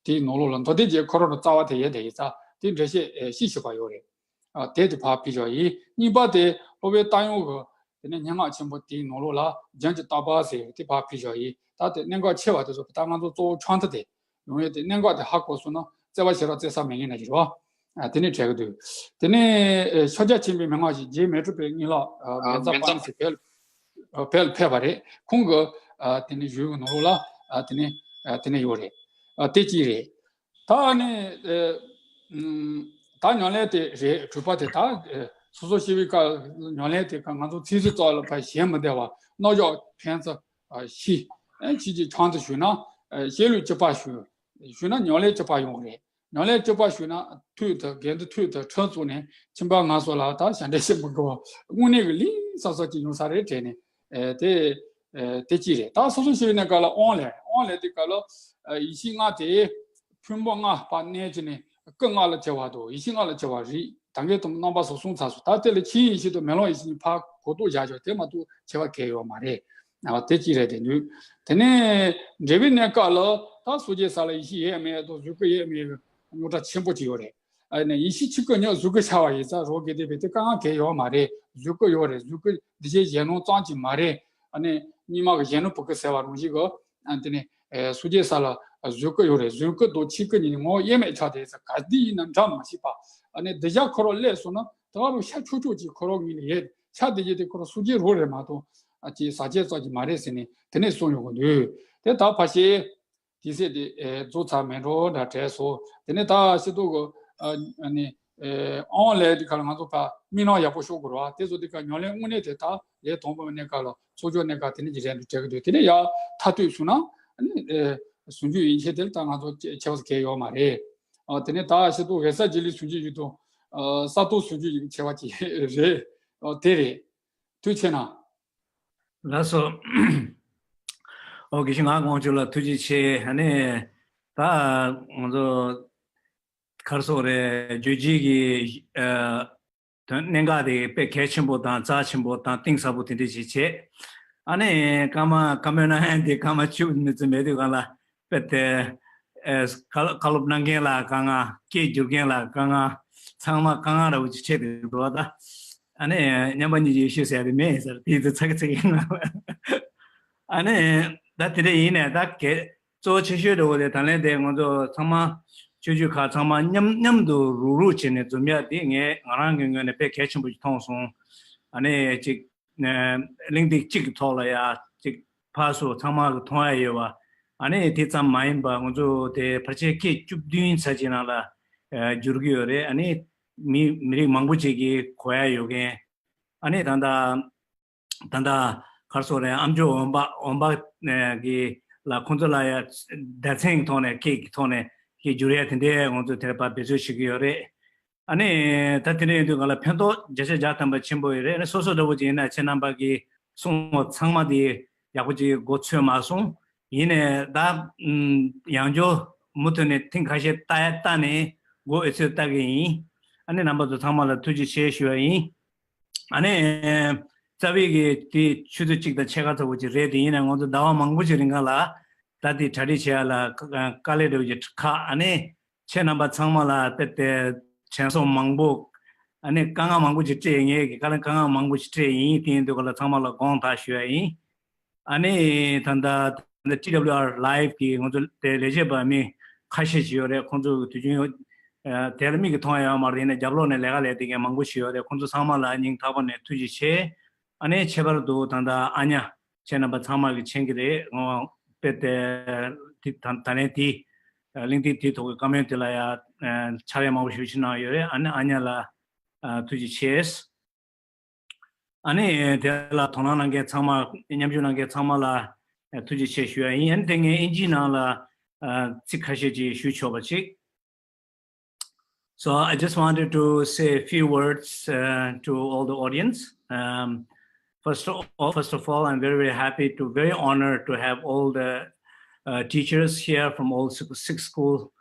དེའི་ནང་ལོགས་ལ་མདོ་སྡེ་རྒྱན་ཁོ་རང་ལ་རྩ་བ་དེ་ཡོད་དེ་ཡིན་ཙང་དེའི་འགྲེལ་བཤད་ཤེས་ཞིབ་པ་ཡོད་རེད། ཨ་དེ་དེ་ཕར་ཕུལ་བཞག་ཡིན། གཉིས་པ་དེ་སློབ་དཔོན་རྟ་དབྱངས་ཀྱི་དེ་ནས་སྙན་ངག་ཆེན་པོ་དེའི་ནང་ལོགས་ལ་རྒྱན་གྱི་བརྟག་པ་ཟེར་དེ་ཕར་ཕུལ་བཞག་ཡིན། ད་དེ་གནད་འགག་ཆེ་བ་དེ་ཚོ་ད་ང་ཚོ་གཙོ་བོ་ཆུང་མཐའ་དེ་ཡོང་ཡོད་དེ་གནད་འགག་དེ་ཧ་གོ་སོང་ན་བརྩེ་བ་ཞེ་དྲག་བརྩེ་ས་མེད་ངེས་ན་ཡིན་རོ། ཨ་དེ་ནས་བྲལ་གི་འདུག་དེ་ནས་ཕྱག་རྒྱ་ཆེན་པོའི་མན་ངག་ཞིག་རྗེ་མི་འཁྲུགས་པའི་སྙིང་ལགས་མེ་ཛ་པ་ནི་ཟེར་བལ་བལ་ཕེབས་པ་རེད། ཁོང་གི་ཨ་དེ་ནས་ཞུས་ནོར་ལ་ཨ་དེ་ནས་ཨ་དེ་ནས་ཡོད་རེད། ཨ་དེ་གཅིག་རེད། ད་ནི་ཨ་ད་ཉམས་ལེན་དེ་རེད། གྲུབ་པ་དེ་ད་སོ་སོ་ཤེས་པའི་སྐབས་ཉམས་ལེན་དེ་ང་ཚོ་ཚིག་ཚིག་ཙོག་ལ་ཕར་ཞེན་མི་བདེ་བ་རྣམ་གཞག་ཕན་ཚུན་ཤེས་ཨ་ཕྱི་ཅིག་ཆང་དུ་ཞུས་ན་ཨ་ཤེས་ལུགས་གཅིག་པ་ཞུ་ཞུས་ན་ཉམས་ལེན་གཅིག་པ་ཡོང་གི་རེད། ཉམས་ལེན་གཅིག་པ་ཞུས་ན་ཐུགས་དང་འགལ་འདུ་ཐུགས་དང་ཁྲིམས་བཙུགས་ནས་ཁྱིམ་པ་ང་སོགས་ལ་ད་ཞབས་འདྲེན་བྱེད་མི་དགོས་པ་དངོས་གནས་ཀྱི་ལས་སོ་སོ་ཅིག་ཡོང་ས་རེད་དྲན་ནས་ཨེ་དེ་ཨེ་དེ་གཅིག་རེད། ད་སོ་སོ་ཞིག་ཡིན་ན་ག་ལ་དབང་ལས་དབང་ལས་དེ་ག་ལ་ཨེ་ཡེ་ཤེས་ལྔ་དེ་ཕུང་པོ་ལྔ་ཕར་གནས་བྱས་ནས་སྐུ་ལྔ་ལ་བྱ་བ་དང་ཡེ་ཤེས་ལྔ་ལ་བྱ་བ་རིགས་ད་གིན་དུ་རྣམ་པ་སོགས་གསུངས་ཚར་སོང་། ད་དེ་ལ་ཆོས་དབྱིངས་ཡེ་ཤེས་དང་མེ་ལོང་ཡེ་ཤེས་གཉིས་ཕར་གོ་རྟོགས་བཞག་ཆོག་དེ་མ་གཏོགས་བྱ་བ་གལ་ཡོད་མ་རེད། ཨ་དེ་གཅིག་རེད། དེ་ནུས་དེ་ནས་འབྲས་བུའི་གནས་སྐབས་ལ་ད་སངས་རྒྱས་ས་ལ་ཡེ་ཤེས་ཡོད་མེད་དང་གཟུགས་སྐུ་ཡོད་མེད་ཀྱི་རྙོག་དྲ་ཆེན་པོ་ཅིག་ཡོད་རེད། ཨ་ནི་ཡེ་ཤེས་ཆོས་སྐུ་ཉིད་གཟུགས་སྐུ་འཆར་བ་ཡིན་ཙང་རི་བོ་དགེ་ལྡན་པས་དེ་དཀའ་ངལ་གང་ཡང་ཡོད་མ་རེད། གཟུགས་སྐུ་ཡོད་རེད། གཟུགས་སྐུ་འདི་ཆའི་གཞན་སྣང་ཙམ་གྱིས་མ་རེད། ཨ་ནི་སྙིགས་མ་གི་གཞན་སྣང་བུ་སྐུ་ཟེར་བ་རང་བཞིན་གྱི་ཨ་དེ་ནི་ཨེ་སངས་རྒྱས་ས་ལ་གཟུགས་སྐུ་ཡོད་རེད། གཟུགས་སྐུ་དང་ཆོས་སྐུ་གཉིས་ནི་ངོ་བོ་དབྱེར་མེད་ཆགས་བསྡད་ཡིན་ཙང་ག་དུས་ཡིན་ན་འདྲ་མ་ཤེས་པ། ཨ་ནི་འདི་བཞག་ཁོ་རང་སླེབས་སོང་ན་ད་ག་རུ་ཤ་ཆོག་ཆོག་ཅིག་ཁོ་རང་ངོས་ནས་ཡོད་ཆགས་བསྡད་ཀྱི་དེ་ཁོ་རང་སངས་རྒྱས་རང་རེད་མ་གཏོགས་ཨ་ཅེ་ཟག་བཅས་ཙམ་གྱིས་མ་རེད་ཟེར་ནས་དེ་ནས་གསུངས་ཡོང་གི་འདུག་དེ་ད་ཕལ་ཆེར། དེ་ཚེ་དེ་ཨེ་རྫོགས་ཚར་མེད་འགྲོ་འདྲ་དྲན་སོང་། དེ་ནས་ད་ཤེས་རྟོགས་ཀྱི་ཨ་ནི་ཨེ་དབང་ལས་དེ་ག་ལ་ང་ཚོ་ཕར་མི་སྣང་ཡག་པོ་ཤོག་དགོས་རེད་བ། དེ་ཚོ་དེ་ག་ཉམས་ལེན་དངོས་གནས་དེ་ད་ལས་དང་པོ་གནས་སྐབས་ལ་ཚོགས་སྦྱོར་གནས་སྐབས་དེ་ནས་ཀྱི་རེད་འདུག་དྲན་གྱི་འདུག་དེ་ནས་ཡར་མཐར་ཐུག་སོང་ན་ཨ་ནི་ཨེ་ཟུང་འཇུག་ཡན་ཆད་དེ་ལ་ད་ང་ཚོ་ཁྱད་པར་གལ་ཡོད་མ་རེད། ཨ་དེ་ནས་ད་ཤེས་རྟོགས་འོད་གསལ་རྗེས་ལུས་ཟུང་འཇུག་ཡིན་དང་ཨ་གསལ་སྟོང་ཟུང་འཇུག་ཡིན་ཁྱད་པར་གྱི་རེད། ཨ་དེ་རེད། ཐུགས་ཆེ་གནང་། ལགས་སོ། ཨོ་དགེ་བཤེས་ངག་དབང་ཕྱུག་ལ་ཐུགས་རྗེ་ཆེ། ཨ་ནི་ད་ང་ཚོ་ག་རེ་ཟེར་དགོས་རེད། རྗོད་བྱེད་ཀྱི་ཨ་དོན་གནད་འགག་དེ་དཔེ་གལ་ཆེན་པོ་དང་རྩ་ཆེན་པོ་དང་གཏིང་ཟབ་པོ་དེ་འདྲ་ཞིག་བྱས། ཨ་ནི་སྐར་མ་བཀའ་མོལ་གནང་ཡ་དེ་སྐར་མ་བཅུ་མི་ཚོད་མེད་དུས་གང་ལ་དཔེ་དེ་ ཨེ། བཀའ་སློབ་གནང་མཁན་ལ་དཀའ་ངལ། སྐད་སྒྱུར་མཁན་ལ་དཀའ་ངལ། ཚང་མ་དཀའ་ངལ་འདྲ་བོ་ཅིག་འཕྲད་འདུག་ད། ཨ་ནི་མཉམ་པ་ཉིད་ཀྱིས་ཤོད་ཟེར་ཡ་དེ་མེད་ཟེར། དེ་ཚོ་ཚ་གི་ཚ་གི་ཡིན། ཨ་ནི་ད་དེ་འདྲ་ཡིན་ནས་ད་གལ་གཙོ་བོ་ཆེ་ཤོས་འདྲ་བོ་དེ་ད་ལན་དེ་ང་ཚོ་ཚང་མ་ཆོས་བརྒྱུད་ཁག་ཚང་མ་མཉམ་མཉམ་དུ་རུག་རུག་བྱས་ནས་འཛོམས་ཡ་དེ་ངས་ང་རང་གི་ངོས་ནས་དཔེ་གལ་ཆེན་པོ་ཞིག་མཐོང་སོང་། ཨ་ནི་ཅིག་གླེང་སྟེགས་གཅིག་གི་ཐོག་ལ་ཡ་ཅིག་ཕར་ཚུར་ཚང་མ་གི་མཐོང་ཡ་ཡོད་པ། ཨ་ནི་དེ་ཙམ་མ་ཡིན་པ་ང་ཚོ་དེ་ཕལ་ཆེར་སྐད་བཅུ་བདུན་ཙམ་ཅིག་ནང་ལ་བསྒྱུར་གྱི་ཡོད་རེད། ཨ་ནི་མི་མི་རིགས་མང་པོ་ཅིག་གིས་གོ་ཡ་ཡོད་མཁན། ཨ་ནི་ད་ལྟ་ད་ལྟ་ག་རེ་ཟེར་དགོས་རེད། ཨ་མཆོག་འོན་པ་འོན་པ་གི་ལ་ཁོང་ཚོ་ལ་ཡ་སྡེ་ཚན་གྱི་ཐོག་ནས་སྐད་ཀྱི་ཐོག་ནས་སྐད་བསྒྱུར་ཡ་དེ་འདྲའི་ང་ཚོ་དེར་ཕར་འབད་རྩོལ་བྱེད་ཀྱི་ཡོད་རེད། ཨ་ནི་ད་དེ་འདྲ་ཡིན་དུས་ག་ལ་ཕན་ཐོགས་བརྒྱ་ཆ་བརྒྱ་ཐམ་པ་ཆེན་པོ་ཡོད་རེད། ཨ་ནི་སོ་སོ་འདྲ་བོ་ཅིག་ཡིན་ན་ཁྱེད་རྣམ་པ་གིས་གསུངས་པ་ཚང་མ་དེ་ཡག་པོ་ཅིག་མགོ་ཚོས་མ་སོང་། ཡིན་ནའི་ད་ཨམ་ཡང་བསྐྱར་མུ་མཐུད་ནས་ཐེངས་ཁ་ཤས་ལྟ་ཡ་ལྟ་ནས་མགོ་འོས་ཚོད་ལྟ་གི་ཡིན། ཨ་ནི་རྣམ་པ་ཚོ་ཚང་མ་ལ་ཐུགས་རྗེ་ཆེ་ཞུ་བ་ཡིན། ཨ་ནི་རྩ་བའི་གི་དེ་ཆུ་ཚོད་གཅིག་དང་ཕྱེད་ཀ་ཙམ་བོ་ཅིག་རེད། དེ་ཡིན་ན་ང་ཚོ་ཟླ་བ་མང་པོ་ཅིག་རིང་ག་ལ་ད་དེ་གྲ་སྒྲིག་བྱེད་ཡ་ལ་དཀའ་ལས་འདྲ་བོ་ཅིག་ཁག་ཨ་ནི་ཁྱེད་རྣམ་པ་ཚང་མ་ལ་དཔེ་དེ་དྲན་གསོ་མང་པོ། ཨ་ནི་དཀའ་ངལ་མང་པོ་ཅིག་སྤྲད། ངས་ཀྱི་དཀའ་ལས་དཀའ་ངལ་མང་པོ་ཅིག་སྤྲད་ཡིན། དེ་ཡིན་དུས་ག་ལ་ཚང་མ་ལ་དགོངས་དག་ཞུ་ཡ་ཡིན། ཨ་ནི་ད་ལྟ་ད་ལྟ་ཊི་ཌབ་ལིའུ་ཨར་ལའིབ་གི་ང་ཚོ་དེ་ལས་བྱེད་པ་མི་ཁ་ཤས་ཅིག་ཡོད་རེད། ཁོང་ཚོ་དུས་རྒྱུན་ཡོད་དེ་ལ་མིག་གིས་མཐོང་ཡ་ཡོད་མ་རེད། ཡིན་ན་རྒྱབ་ལོགས་ནས་ལས་ཀ་ལས་བསྡད་མཁན་མང་པོ་ཞིག་ཡོད་རེད། ཁོང་ཚོ་ཚང་མ་ལ་སྙིང་ཐག་པ་ནས་ཐུགས་རྗེ་ཆེ། ཨ་ནི་ཁྱད་པར་དུ་ད་ལྟ་ཨ་ཉ་ཁྱེད་རྣམ་པ་ཚང་མ་གིས་མཁྱེན་གྱི་རེད། ངོ་དཔེ་དེ་དེ་ད་ད་ལན་དེ་གླེང་སྟེགས་དེའི་ཐོག་གི་བཀའ་མོལ་དེ་ལ་ཡ་ཕྱག་ལས་མང་པོ་ཞེ་པོ་ཅིག་གནང་ཡོད་རེད། ཨ་ནི་ཨ་ཉ་ལ་ཐུགས་རྗེ་ཆེ། ཨ་ནི་དེ་ལ་དོ་སྣང་གནང་མཁན་ཚང་མ་མཉམ་ཞུགས་གནང་མཁན་ཚང་མ་ལ་ཐུགས་རྗེ་ཆེ་ཞུ་ཡ་ཡིན། ཨ་ནི་དེ་ངས་ཨིན་ཇིའི་ནང་ལ་ཚིག་ཁ་ཤས་ཅིག་ཞུ་ཆོག་པ་ཅིག So I just wanted to say a few words uh, to all the audience. Um, first of all, first of all, I'm very, very happy to, very honored to have all the uh, teachers here from all six, six school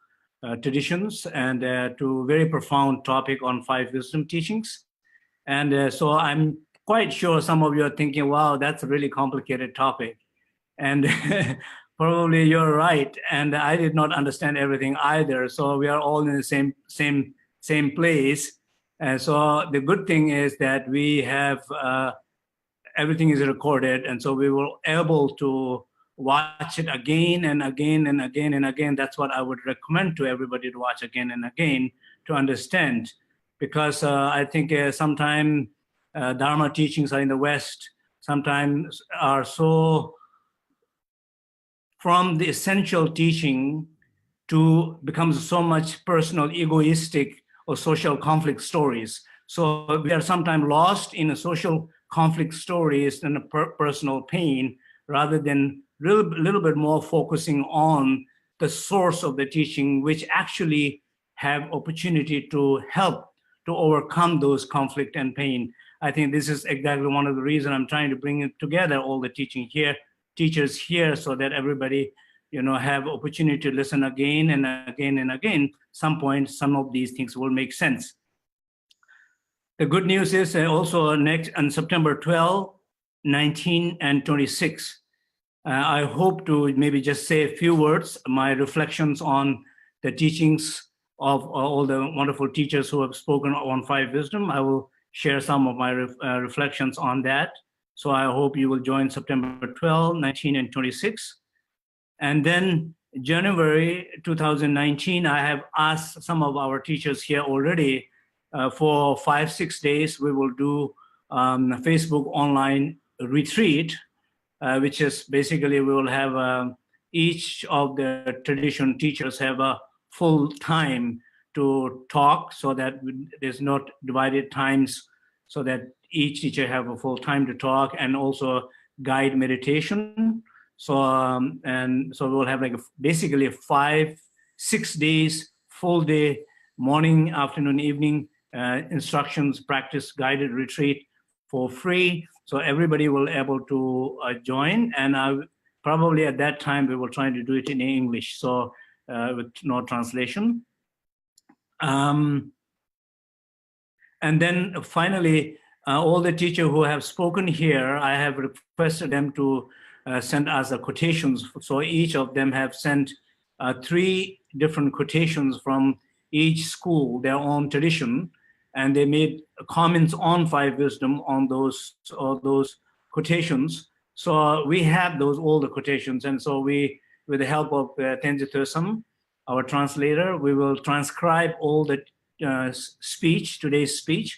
uh, traditions and uh, to very profound topic on five wisdom teachings. And uh, so I'm quite sure some of you are thinking, wow, that's a really complicated topic. And probably you're right. And I did not understand everything either. So we are all in the same same same place. And so the good thing is that we have uh, everything is recorded, and so we were able to watch it again and again and again and again. That's what I would recommend to everybody to watch again and again to understand, because uh, I think uh, sometimes uh, Dharma teachings are in the West sometimes are so from the essential teaching to becomes so much personal, egoistic, or social conflict stories. So we are sometimes lost in a social conflict stories and a per- personal pain rather than a little, little bit more focusing on the source of the teaching, which actually have opportunity to help to overcome those conflict and pain. I think this is exactly one of the reasons I'm trying to bring it together, all the teaching here, teachers here, so that everybody, you know, have opportunity to listen again and again and again. Some point, some of these things will make sense. The good news is uh, also next on September twelfth, nineteen, and twenty-six. Uh, I hope to maybe just say a few words, my reflections on the teachings of uh, all the wonderful teachers who have spoken on Five Wisdom. I will share some of my ref- uh, reflections on that. So I hope you will join September twelfth, nineteen, and twenty-six. And then January two thousand nineteen, I have asked some of our teachers here already uh, for five, six days, we will do um, Facebook online retreat, uh, which is basically we will have uh, each of the tradition teachers have a full time to talk so that there's not divided times so that each teacher have a full time to talk and also guide meditation. So um, and so we'll have like a, basically a five, six days, full day, morning, afternoon, evening uh, instructions, practice, guided retreat for free. So everybody will able to uh, join, and I probably at that time we will try to do it in English, so uh, with no translation. Um, And then finally, uh, all the teachers who have spoken here, I have requested them to uh, send us the quotations. So each of them have sent uh, three different quotations from each school, their own tradition, and they made comments on Five Wisdom on those, uh, those quotations. So, uh, we have those, all the quotations, and so we, with the help of, uh, Tenzin Toesam, our translator, we will transcribe all the, uh, s- speech, today's speech,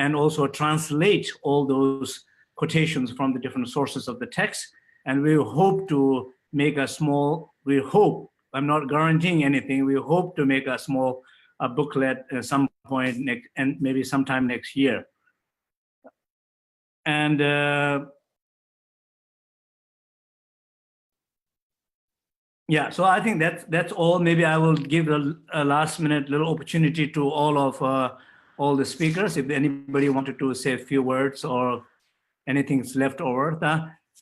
and also translate all those quotations from the different sources of the text. And we hope to make a small, we hope, I'm not guaranteeing anything, we hope to make a small, uh, booklet at some point next, and maybe sometime next year. And, uh, yeah, so I think that's, that's all. Maybe I will give a, a last minute little opportunity to all of, uh, all the speakers. If anybody wanted to say a few words or anything's left over,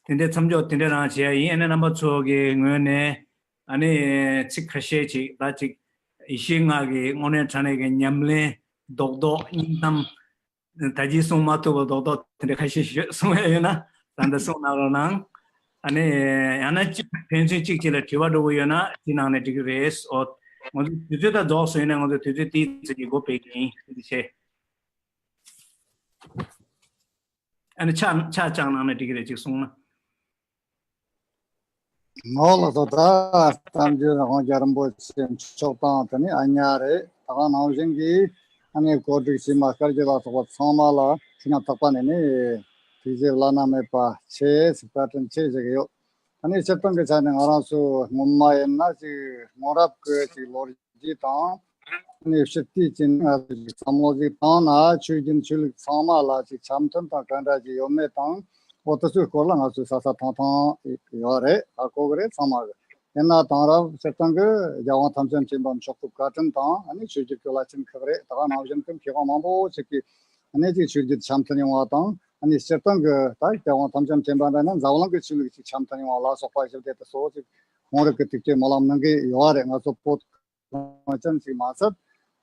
ད་དེ་འདྲའི་མཚམས་འཇོག་དེ་འདྲ་རང་བྱེད་ཡ་ཡིན། ཨ་ནི་རྣམ་པ་ཚོ་གི་ངོས་ནས་ཨ་ནི་ཚིག་ཁ་ཤས་ཅིག་ད་ཅིག་ཡེ་ཤེས་ལྔ་གི་དངོས་གནས་དྲང་གནས་ཀྱི་ཉམས་ལེན་རྡོག་རྡོག་སྙིང་གཏམ། ད་ཅི་གསུང་མ་ཐུབ་པ་རྡོག་རྡོག་དེ་འདྲ་ཁ་ཤས་ཤིག་གསུང་ཡ་ཡོད་ན་ད་ལྟ་གསུང་གནང་རོགས་གནང་། ཨ་ནི་ཡང་ན་ཅིག་ཕན་ཚུན་གཅིག་གཅིག་ལ་དྲི་བ་འདྲ་བོ་ཡོད་ན་དྲི་གནང་ནས་འགྲིག་གི་རེད། ཨོ། ང་ཚོ་དུས་ཚོད་ད་རྫོགས་སོང་ཡིན་ན་ང་ཚོ་དུས་ཚོད་དེའི་ཚེ་གི་སྒོ་ཕྱེ་གི་ཡིན། ཐུགས་རྗེ་ཆེ། ཨ་ནི་ཆ་ཆ་བཅངས་གནང་ནས་འགྲིག་གི་རེད། ཅིག་གསུང་ན། ངོ་ལགས་སོ། ད་གཏམ་རྒྱུད་རང་དབང་རྒྱལ་རིན་པོ་ཆེ་མཆོག་དང་དེ་ནི་ཨ་ཉ་རེད། ད་ག་ནང་བཞིན་གྱི་ཨ་ནི་གོ་སྒྲིག་བྱེད་མ་བསྐྱར་བརྗེ་ལ་སོགས་པ་ཚང་མ་ལ་ཐུགས་ཉམས་དག་པ་ནས་ནི་ཐུགས་རྗེ་བླ་ན་མེད་པ་ཆེ་ཟེར་བཀའ་དྲིན་ཆེ་ཟེར་གྱི་ཡོད། ཨ་ནི་སྤྱིར་བཏང་གི་ཆ་ནས་ང་རང་ཚོ་སྔོན་མ་ཡིན་ན་ཅིག་སྔོན་རབས་ཀྱི་ཅིག་ལོ་རྒྱུས་དང་། ཨ་ནི་ཕྱི་དུས་ཀྱི་ང་ཚོ་ཅིག་བསམ་བློ་ཅིག་བཏང་ན་ཆོས་བརྒྱུད་ཆོས་ལུགས་ཚང་མ་ལ་ཅིག་འཆམ་མཐུན་དང་ག་འདྲ་ཅིག་ཡོད་མེད་དང་། འོ་དེ་ཚོའི་སྐོར་ལ་ང་ཚོས་ས་ས་ཐང་ཐང་ཡོད་རེད། ཧ་གོ་གི་རེད་ཚང་མ་གི། ཡིན་ན་དེང་རབས་སྤྱིར་བཏང་གི་རྒྱལ་དབང་ཐམས་ཅད་མཁྱེན་པ་མཆོག་གི་བཀའ་དྲིན་དང་། ཨ་ནི་ཆོས་བརྒྱུད་ཀྱི་བླ་ཆེན་ཁག་རེད། ད་ག་ནང་བཞིན་གྱི་མཁས་དབང་མང་པོ་ཞིག་གིས་ཨ་ནི་ཅིག་ཆོས་བརྒྱུད་འཆམ་མཐུན་ཡོང་བ་དང་། ཨ་ནི་སྤྱིར་བཏང་གི་ད་རྒྱལ་དབང་ཐམས་ཅད་མཁྱེན་པ་འདྲ་ན་འཛམ་གླིང་གི་ཆོས་ལུགས་ཅིག་འཆམ་མཐུན་ཡོང་བ་ལ་སོགས་པ་ཞིག་དེ་དེ་སོགས་ཅིག་ཁོང་རང་གི་ཐུགས་ཀྱི་སྨོན་ལམ་གནང་གི་ཡོད་རེད། ང་ཚོ་བོད་གངས་ཅན་ཞིག་མ་ཟད།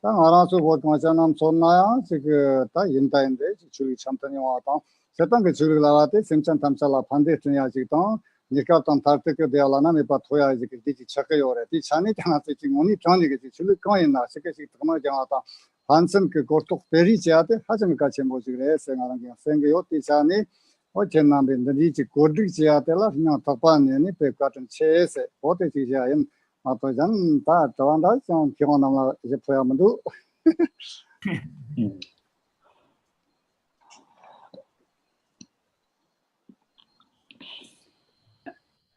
ད་ང་རང་ཚོ་བོད་གངས་ཅན་ནང་མཚོན་ན་ཡང་ཅིག་ད་ཡིན་ད་ཡིན་དེ་ཅིག་ཆོས་ལུགས་འཆམ་མཐུན་ཡོང་བ་དང་། སྤྱིར་བཏང་གི་ཆོས་ལུགས་ལབ་པ་དེ་སེམས་ཅན་ཐམས་ཅད་ལ་ཕན་བདེ་བསྐྲུན་ཡ་ཅིག་དང་། གནས་སྐབས་དང་མཐར་ཐུག་གི་བདེ་བ་བླ་ན་མེད་པ་ཐོབ་ཡ་ཅིག་གི་འདི་ཅིག་ཆགས་ཀྱི་ཡོད་རེད། དེའི་ཆ་ནས་ཀྱང་ང་ཚོས་ཅིག་དངོས་གནས་དྲང་གནས་ཀྱི་ཅིག་ཆོས་ལུགས་གང་ཡིན་ན་ཞིག་གི་ཞིག་དག་སྣང་སྦྱང་བ་དང་ཕན་ཚུན་གྱི་གོ་རྟོགས་སྤེལ་རེས་བྱེད་ཡ་དེ་ཧ་ཅང་གལ་ཆེན་པོ་ཞིག་རེད་ཟེར་ང་རང་གིས་གསན་གྱི་ཡོད། དེའི་ཆ་ནས་ཨོ་ཁྱེད་རྣམ་པས་འདི་འདྲའི་ཅིག་གོ་སྒྲིག་བྱེད་ཡ་དེ་ལ་སྙིང་ཐག་པ་ནས་ནི་དཔེ་བཀའ་དྲིན་ཆེ་ཟེར་ཨོ་དེ་ཅིག་བཤད་ཡ་ཡིན། མ་གཏོགས་གཞན་ད་དྲི་བ་འདྲ་ཅང་མཁས་དབང་རྣམས་ལ་ཞུ་ཐུབ་ཡ་མི་འདུག་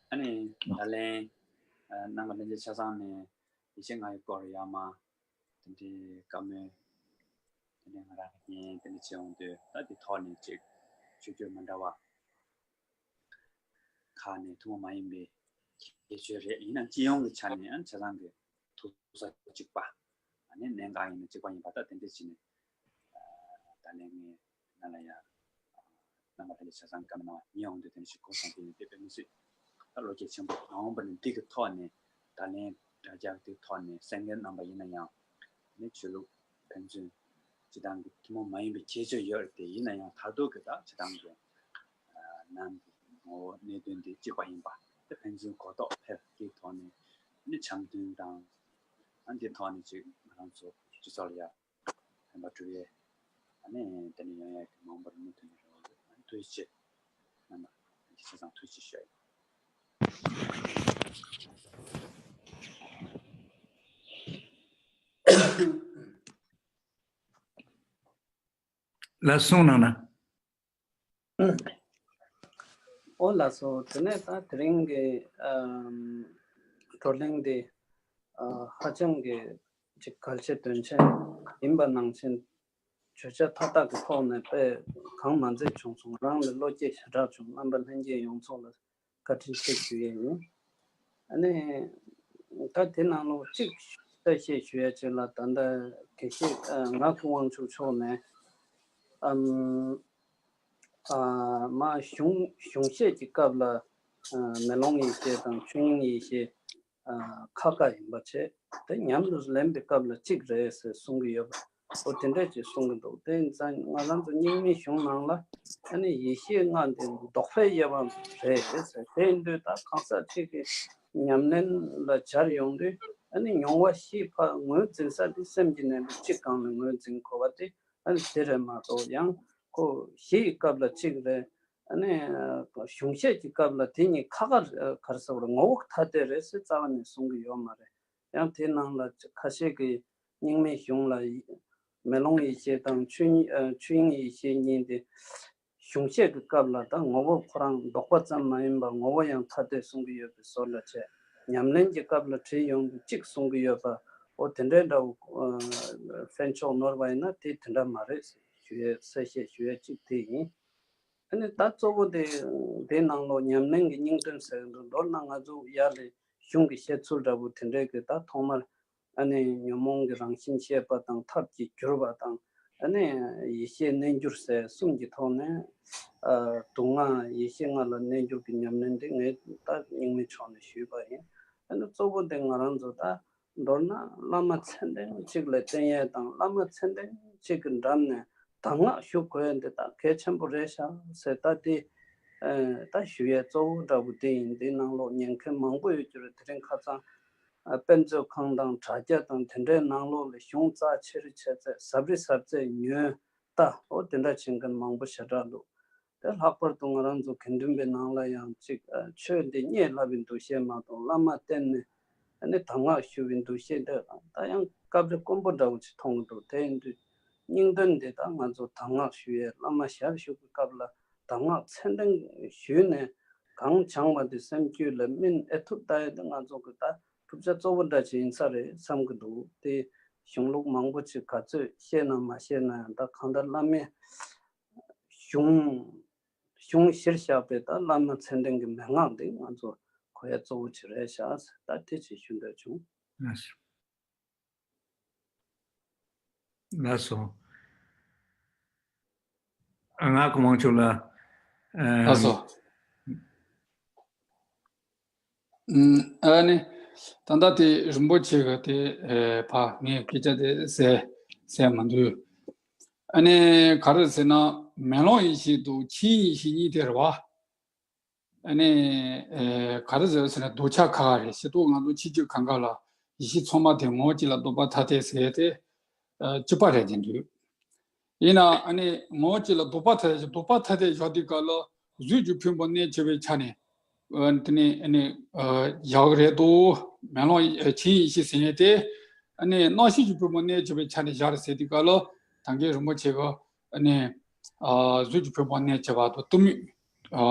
ཨ་ནི་ད་ལན་ཨ་རྣམ་པ་ལྷན་རྒྱས་ཆ་ཚང་ནས་ཡེ་ཤེས་ལྔ་ཡི་སྐོར་ཡར་མར་དེ་འདྲའི་བཀའ་མོལ་དེ་ནས་ང་རང་གིས་དེ་འདྲ་བྱས་ཡོང་དུས་ད་འདི་ཐོག་ནས་ཅིག་ཆོས་བརྒྱུད་མི་འདྲ་བ་ཁག་ནས་ཐུན་མོང་མ་ཡིན་པའི་ཁྱད་ཆོས་རེད། ཡིན་ནའང་སྤྱི་ཡོངས་ཀྱི་ཆ་ནས་ཡང་ཆ་ཚང་གི་ཐུག་ས་གཅིག་པ། ཨ་ནི་གནད་འགག་ཡིན་ན་གཅིག་པ་ཡིན་པ་ད་དེ་འདྲ་བྱས་ནས་ད་ནས་ངས་ང་ལ་ཡང་རྣམ་པ་ལྷན་རྒྱས་ཆ་ཚང་གི་བཀའ་མོལ་གནང་བ་ཉན་ཡོང་དུས་དེ་འདྲ་ཞིག་གོ་སོང་། དེ་ཡིན་དེ་དཔེ་མི་སྲིད་ད་བློ་སྐྱེད་ཆེན་པོ་མ་འོངས་པ་ནས་འདི་གི་ཐོག་ནས་ད་ལན་དྲ་རྒྱ་འདི་ཐོག་ནས་གསན་མཁན་རྣམ་པ་ཡིན་ན་ཡང་ནི་ཆོས་ལུགས་ཕན་ཚུན་སྤྱི་བཏང་གི་ཐུན་མོང་མ་ཡིན་པའི་ཁྱད་ཆོས་ཡོད་རེད། དེ་ཡིན་ན་ཡང་མཐར་ཐུག་གི་ད་སྤྱི་བཏང་གི་ནང་གི་ངོ་བོ་གནད་དོན་དེ་གཅིག་པ་ཡིན་པ་དེ་ཕན་ཚུན་གོ་རྟོགས་འཕེལ་དེའི་ཐོག་ནས་ནི་འཆམ་མཐུན་དང་ཨ་འདིའི་ཐོག་ནས་ཅིག་ང་རང་ཚོ་སྤྱི་ཚོགས་ལ་ཡ་ཕན་པ་སྒྲུབ་ཡས་ཨ་ནི་དེ་ནས་ཡོང་ཡས་ཀྱི་མང་པོར་མུ་མཐུད་ནས་རེ་བ་ཡོད། ཨ་ནི་ཐུགས་རྗེ་ཆེ། རྣམ་པ་ཆ་ཚང་ཐུགས་རྗེ་ཆེ་ཞུ་ཡ་ཡིན། ལགས་སོ་གསུངས་གནང་ན། ཨོ་ལགས་སོ། དེ་ནས་ད་དེ་རིང་གི་ཨམ་བགྲོ་གླེང་འདི་ཨ་ཧ་ཅང་གི་ཅིག་གལ་ཆེ་དོན་ཆེན་ཡིན་པ་ནང་བཞིན་བརྗོད་བྱ་མཐའ་དག་གི་ཐོག་ནས་དཔེ་གང་མ་མཛད་བྱུང་སོང་། རང་ལ་བློ་སྐྱེད་ཞེ་དྲག་བྱུང་། རྣམ་པ་ལྷན་རྒྱས་ཡོངས་རྫོགས་ལ་བཀའ་དྲིན་ཆེ་ཞུ་ཡས་ཡིན། ཨ་ནི་ད་དེ་ནང་ལོགས་གཅིག་གསལ་བཤད་ཞུ་ཡ་ཅིག་ལ། ད་ལྟ་དགེ་བཤེས་ཨ་ངག་དབང་ཕྱུག་མཆོག་ནས་ཨམ་ཨ་མ་གཞུང་གཞུང་བཤད་ཀྱི་སྐབས་ལ་ཨ་མེ་ལོང་ཡེ་ཤེས་དང་ཆོས་དབྱིངས་ཡེ་ཤེས་ཨ་ཁ་ཁ་ཡིན་པ་བྱས། དེ་མཉམ་དུ་ལེན་པའི་སྐབས་ལ་གཅིག་རེད་ཟེར་གསུང་གི་ཡོད་པ། ཨོ་དེ་འདྲས་ཅིག་གསུང་གི་འདུག་དེ་ཡིན་ཙང་ང་རང་ཚོ་རྙིང་མའི་གཞུང་ནང་ལ་ཨ་ནི་ཡེ་ཤེས་ལྔ་འདི་རྡོག་པའི་དབྱེ་བ་རེད་ཟེར། དེ་ཡིན་དུས་ད་གང་ཟག་གཅིག་གིས་ ཉམས་ལེན་ལ་སྦྱར་ཡོང་དུས་ཨ་ནི་མྱོང་བ་བཞི་ཕར་ངོས་འཛིན་ས་དེ་སེམས་ཀྱི་གནས་ལུགས་གཅིག་སྒང་ལ་ངོས་འཛིན་དགོས་པ་དེ་ཨ་ནི་དེ་རེད་མ་གཏོགས། ཡང་ཁོ་བཞི་ཡི་སྐབས་ལ་གཅིག་རེད། ཨ་ནི་གཞུང་བཤད་ཀྱི་སྐབས་ལ་དེ་གཉིས་ཁ་ཁ་ག་རེ་ཟེར་བ་རེད། ངོ་བོ་ཐ་དད་རེད་ཟེར་རྩ་བ་ནས་གསུང་གི་ཡོད་མ་རེད། ཡང་དེའི་ནང་ལ་ཁ་ཤས་ཀྱིས་རྙིང་མའི་གཞུང་ལ་མེ་ལོང་ཡེ་ཤེས་དང་ཆོས་ཨ་ཆོས་དབྱིངས་ཡེ་ཤེས་གཉིས་ཏེ། གཞུང་བཤད་ཀྱི་སྐབས་ལ་ད་ངོ་བོ་ཁོ་རང་ལྡོག་པ་ཙམ་མ་ཡིན་པར་ངོ་བོ་ཡང་ཐ་དད་གསུང་གི་ཡོད་པའི་བཟོ་འདྲ་བྱས། ཉམས་ལེན་གྱི་སྐབས་ལ་བྲིས་ཡོང་དུས་གཅིག་གསུང་གི་ཡོད་པ། འོ་དེ་འདྲའི་འདྲ་བོ་ཨ་ཕན་ཕྱོགས་ནོར་བ་ཡིན་ན་དེ་དེ་འདྲ་མ་རེད་ཞུ་ཡས་གསལ་བཤད་ཞུ་ཡས་གཅིག་དེ་ཡིན། ཨ་ནི་ད་གཙོ་བོ་དེ་དེའི་ནང་ལོགས་ཉམས་ལེན་གྱི་སྙིང་དོན་ཟེར་གྱི་འདུག་མདོར་ན་ང་ཚོ་ཡར་ལས་གཞུང་གི་བཤད་ཚུལ་འདྲ་བོ་དེ་འདྲའི་གི་ད་ཐོག་མར་ཨ་ནི་ཉོན་མོངས་ཀྱི་རང་བཞིན་བཤད་པ་དང་ཐབས་ཀྱིས་བསྒྱུར་བ་དང་། ཨ་ནི་ཡེ་ཤེས་རྣལ་འབྱོར་ཟེར་གསུམ་གྱི་ཐོག་ནས་ཨ་དུག་ལྔ་ཡེ་ཤེས་ལྔ་ལ་རྣལ་འབྱོར་གྱི་ཉམས་ལེན་དེ་ངས་ད་རྙིང་མའི་ཕྱོགས་ནས་ཞུས་པ་ཡིན། ཨ་ནི་གཙོ་བོ་དེ་ང་རང་ཚོ་ད། མདོར་ན་བླ་མ་མཚན་ལྡན་གཅིག་ལ་བསྟེན་ཡས་དང་བླ་མ་མཚན་ལྡན་གཅིག་གི་འགྲམ་ནས་གདམས་ངག་ཞུ་དགོས་ཡས་འདི་དག་གལ་ཆེན་པོ་རེད་ཤག་ཟེར། ད་འདི་ཨ་ད་ཞུ་ཡས་གཙོ་བོ་འདྲ་བོ་དེ་ཡིན། འདིའི་ནང་ལོགས་ཉན་མཁན་མང་པོ་ཡོད་རྒྱུ་རེད། དེ་རིང་ཁ་སང་ཨ་དཔེ་མཛོད་ཁང་དང་དྲ་རྒྱ་དང་དེ་འདྲའི་ནང་ལོགས་ལ་གཞུང་རྩ་ཆེ་རེ་བྱས་ཚད་ཟབ་རེ་ཟབ་ཚད་ཉོས་ལྟ། འོ་དེ་འདྲ་བྱེད་མཁན་མང་པོ་ཞེ་དྲག་འདུག་དེ་ལྷག་པར་དུ་ང་རང་ཚོ་དགེ་འདུན་པའི་ནང་ལ་ཡང་གཅིག་ཨ་ཆོས་འདི་རྙེད་སླ་བའི་འདུ་ཤེས་མ་གཏོགས་བླ་མ་བསྟེན་ནས་ཨ་ནི་གདམས་ངག་ཞུ་བའི་འདུ་ཤེས་འདི་ད་ཡང་སྐབས་རེ་དཀོན་པོ་འདྲ་བོ་ཅིག་མཐོང་གི་འདུག་དེ་ཡིན་དུས་སྙིང་དོན་འདི་ད་ང་ཚོ་གདམས་ངག་ཞུ་ཡས་བླ་མ་ཞབས་ཞུ་གི་སྐབས་ལ་གདམས་ངག་ཚད་ལྡན་ཞུས་ནས་གང་སྦྱངས་པ་དེ་སེམས་རྒྱུད་ལ་སྨིན་ཨེ་ཐུབ་ལྟ་ཡས་དེ་ང་ཚོ་གི་ད་ཐུབ་ཆ་གཙོ་བོ་འདྲ་ཅིག་ཡིན་ས་རེད་བསམ་གི་འདུག་དེ་གཞུང་ལུགས་མང་པོ་ཅིག་ག་ཚོད་ཤེས་ན་མ་ཤེས་ན་ཡང་ད་གང་ལྟར་བླ་མའི་གཞུང་གཞུང་གཞིར་བཞག་པའི་ད་བླ་མ་མཚན་ལྡན་གྱི་མན་ངག་འདི་ང་ཚོ་གོ་ཡ་གཙོ་བོ་ཅིག་རེད་ཤག་ད་དེ་ཅིག་ཞུ་འདོད་བྱུང་། ལགས་སོ། ལགས་སོ། ཨ་ང་གོང་མ་མཆོག་ལ། ཨ་ལགས་སོ། ཨ་ནི། ད་ལྟ་དེ་རིན་པོ་ཆེ་གི་དེ་ཨེ་ཕ་ངས་སྐད་ཆ་དེ་ཟེར་ཟེར་མ་འདུག་ཨ་ནི་ག་རེ་ཟེར་ན་མེ་ལོང་ཡེ་ཤེས་དང་ཆོས་དབྱིངས་ཡེ་ཤེས་གཉིས་དེ་རེད་བ། ཨ་ནི་ཨེ་ག་རེ་ཟེར་ཟེར་ན་ལྡོག་ཆ་ཁ་ཁ་རེད། ཤེས་རྟོགས་ང་ཚོ་ཕྱི་རྒྱུད་གང་ག་ལ་ཡེ་ཤེས་ཚང་མ་དེ་ངོ་བོ་གཅིག་ལ་ལྡོག་པ་ཐ་དད་ཟེར་དེ་ཨ་གཅིག་པ་རེད་དེ་འདུག་ཡིན་ན་ཨ་ནི་ངོ་བོ་གཅིག་ལ་ལྡོག་པ་ཐ་དད་ཅིག་ལྡོག་པ་ཐ་དད་བཞག་དུས་སྐབས་ལ་གཟུགས་ཀྱི་ཕུང་པོ་གནས་ཕྱེ་བའི་ཆ་ནས་ཨ་དེ་ནས་ཨ་ནི་ཨ་བཞག་གི་རེད་དོ། མེ་ལོང་ཨ་ཆོས་དབྱིངས་ཡེ་ཤེས་ཟེར་མཁན་དེ་ཨ་ནི་རྣམ་ཤེས་ཀྱི་ཕུང་པོ་གནས་ཕྱེ་བའི་ཆ་ནས་བཞག་རེད་ཟེར་དུས་སྐབས་ལ་ད་གིན་རིན་པོ་ཆེ་གིས་ཨ་ནི་ཨ་གཟུགས་ཀྱི་ཕུང་པོ་གནས་ཕྱེ་བ་དང་གཏི་མུག་ཨ་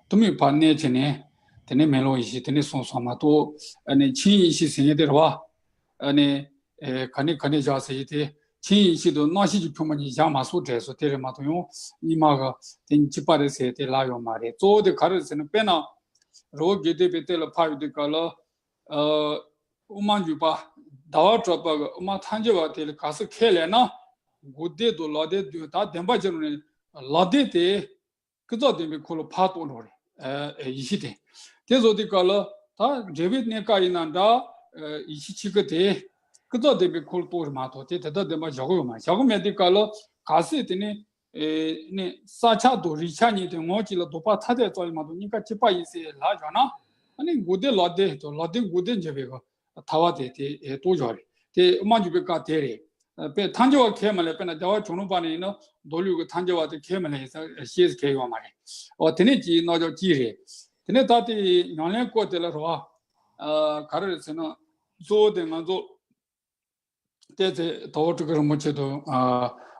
གཏི་མུག་ཕར་གནས་ཕྱེ་ནས་དེ་ནས་མེ་ལོང་ཡེ་ཤེས་དེ་ནས་གསུངས་སོང་མ་གཏོགས་ཨ་ནི་ཆོས་དབྱིངས་ཡེ་ཤེས་ཟེར་མཁན་དེ་རེད་བ། ཨ་ནི། ཨེ་ག་ནས་ག་ནས་བཞག་ཟེར་གྱི་དེ། ཆོས་དབྱིངས་ཡེ་ཤེས་དང་རྣམ་ཤེས་ཀྱི་ཕུང་པོ་གཉིས་བཞག་མ་སོང་དྲན་སོང་། དེ་རེད་མ་གཏོགས་ཡང་གཉིས་མ་ག་དེ་གཉིས་གཅིག་པ་རེད་ཟེར་དེ་ལབ་ཡོད་མ་རེད། གཙོ་བོ་དེ་ག་རེ་རེད་ཟེར་ན་དཔེར་ན། རི་བོ་དགེ་ལྡན་པའི་གཏེར་ལ་ཕབ་ཡོང་དུས་སྐབས་ལ། ཨ་དབུ་མ་འཇུག་པ། ཟླ་བ་གྲགས་པ་གི་དབུ་མ་ཐལ་འགྱུར་བ་དེ་ལ་ག་ས་ཁས་ལེན་ན། འགོག་བདེན་དང་ལམ་བདེན་བདུན། ད་བདེན་པ་བཞི་ནང་ནས་ལམ་བདེན་དེ། ཀུན་རྫོབ་བདེན་པའི་ཁོ་ལ་ཕར་གཏོགས་འགྲོ་རེད། ཨ་ཨ་ཡེ་ཤེས་དེ། དེ་བཟོ་དུས་སྐབས་ལ་ད་འབྲས་བུའི་གནས་སྐབས་ཡིན་ན་འདྲ། ཨ་ཡེ་ཤེས་ཆོས་སྐུ་དེ་ཀུན་རྫོབ་བདེན་པའི་ཁོ་ལ་གཏོགས་རེད་མ་གཏོགས་དེ་དེ་ལྟར་བདེན་པ་བཞག་གི་ཡོད་མ་རེད། བཞག་གི་མེད་དུས་སྐབས་ལ་གལ་སྲིད་དེ་ནི་ཨེ་ནི་ས་ཆ་དང་རིགས་ཆ་གཉིས་དེ་ངོ་བོ་གཅིག་ལ་ལྡོག་པ་ཐ་དད་ཙམ་ཡིན་མ་གཏོགས་གཉིས་ཀ་གཅིག་པ་ཡིན་ཟེར་ལབ་བཞག་ན། ཨ་ནི་འགོག་བདེན་ལམ་བདེན་དང་ལམ་བདེན་འགོག་བདེན་འགྱུར་བའི་གི་ཐལ་བ་དེ་དེ་ཨེ་རྟོགས་བཞག་རེད། དེ་དབུ་མ་འཇུག་པའི་སྐབས་དེ་རེད། ཨ་དཔེ་ཐལ་འགྱུར་བ་ཁས་མ་ལེན། དཔེར་ན་རྒྱལ་བ་བྱུང་རབས་པ་ནས་ཡིན་ན་མདོ་ལུགས་ཀྱི་ཐལ་འགྱུར་བ་དེ་ཁས་མ་ལེན་ཡིན་ས་ཤེས་ཁས་ཡོད་མ་རེད། འོ་དེ་ནས་ཀྱི་རྣམ་གཞག་གཅིག་རེད། དེ་ནས་ད་དེ་ཉམས་ལེན་སྐོར་དེ་ལ་རོ། ཨ་ག་རེ་རེད་ཟེར་ན། གཙོ་བོ་དེ་ང་ཚོ་བལྟས་ཚེ་དྭགས་པོ་སྤྲུལ་སྐུ་རིན་པོ་ཆེ་དང་ཨ་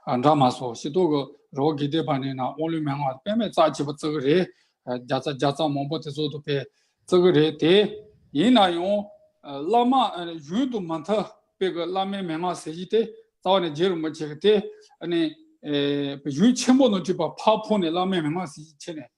ཨ་འདྲ་མ་སོང་། ཤེས་རྟོགས་ཀྱི་རི་བོ་དགེ་ལྡན་པ་ནས་ན་དབང་ལུང་མན་ངག་དཔེ་མེད་རྩ་ཆེ་པོ་བརྩི་གི་རེད། ཨ་བརྒྱ་རྩ་བརྒྱ་རྩ་མང་པོ་དེ་ཚོ་དང་དཔེ་བརྩི་གི་རེད་དེ། ཡིན་ན་ཡང་ཨ་བླ་མ་ཨ་གཞུང་དང་མ་མཐུན་པའི་གི་བླ་མའི་མན་ངག་ཟེར་གྱི་དེ་རྩ་བ་ནས་རྗེ་རིན་པོ་ཆེ་གི་དེ་ཨ་ནི་ཨེ་གཞུང་ཆེན་པོ་ནང་བྲིས་པ་ཕར་ཕུད་ནས་བླ་མའི་མན་ངག་ཟེར་གྱི་ཆེ་ནས།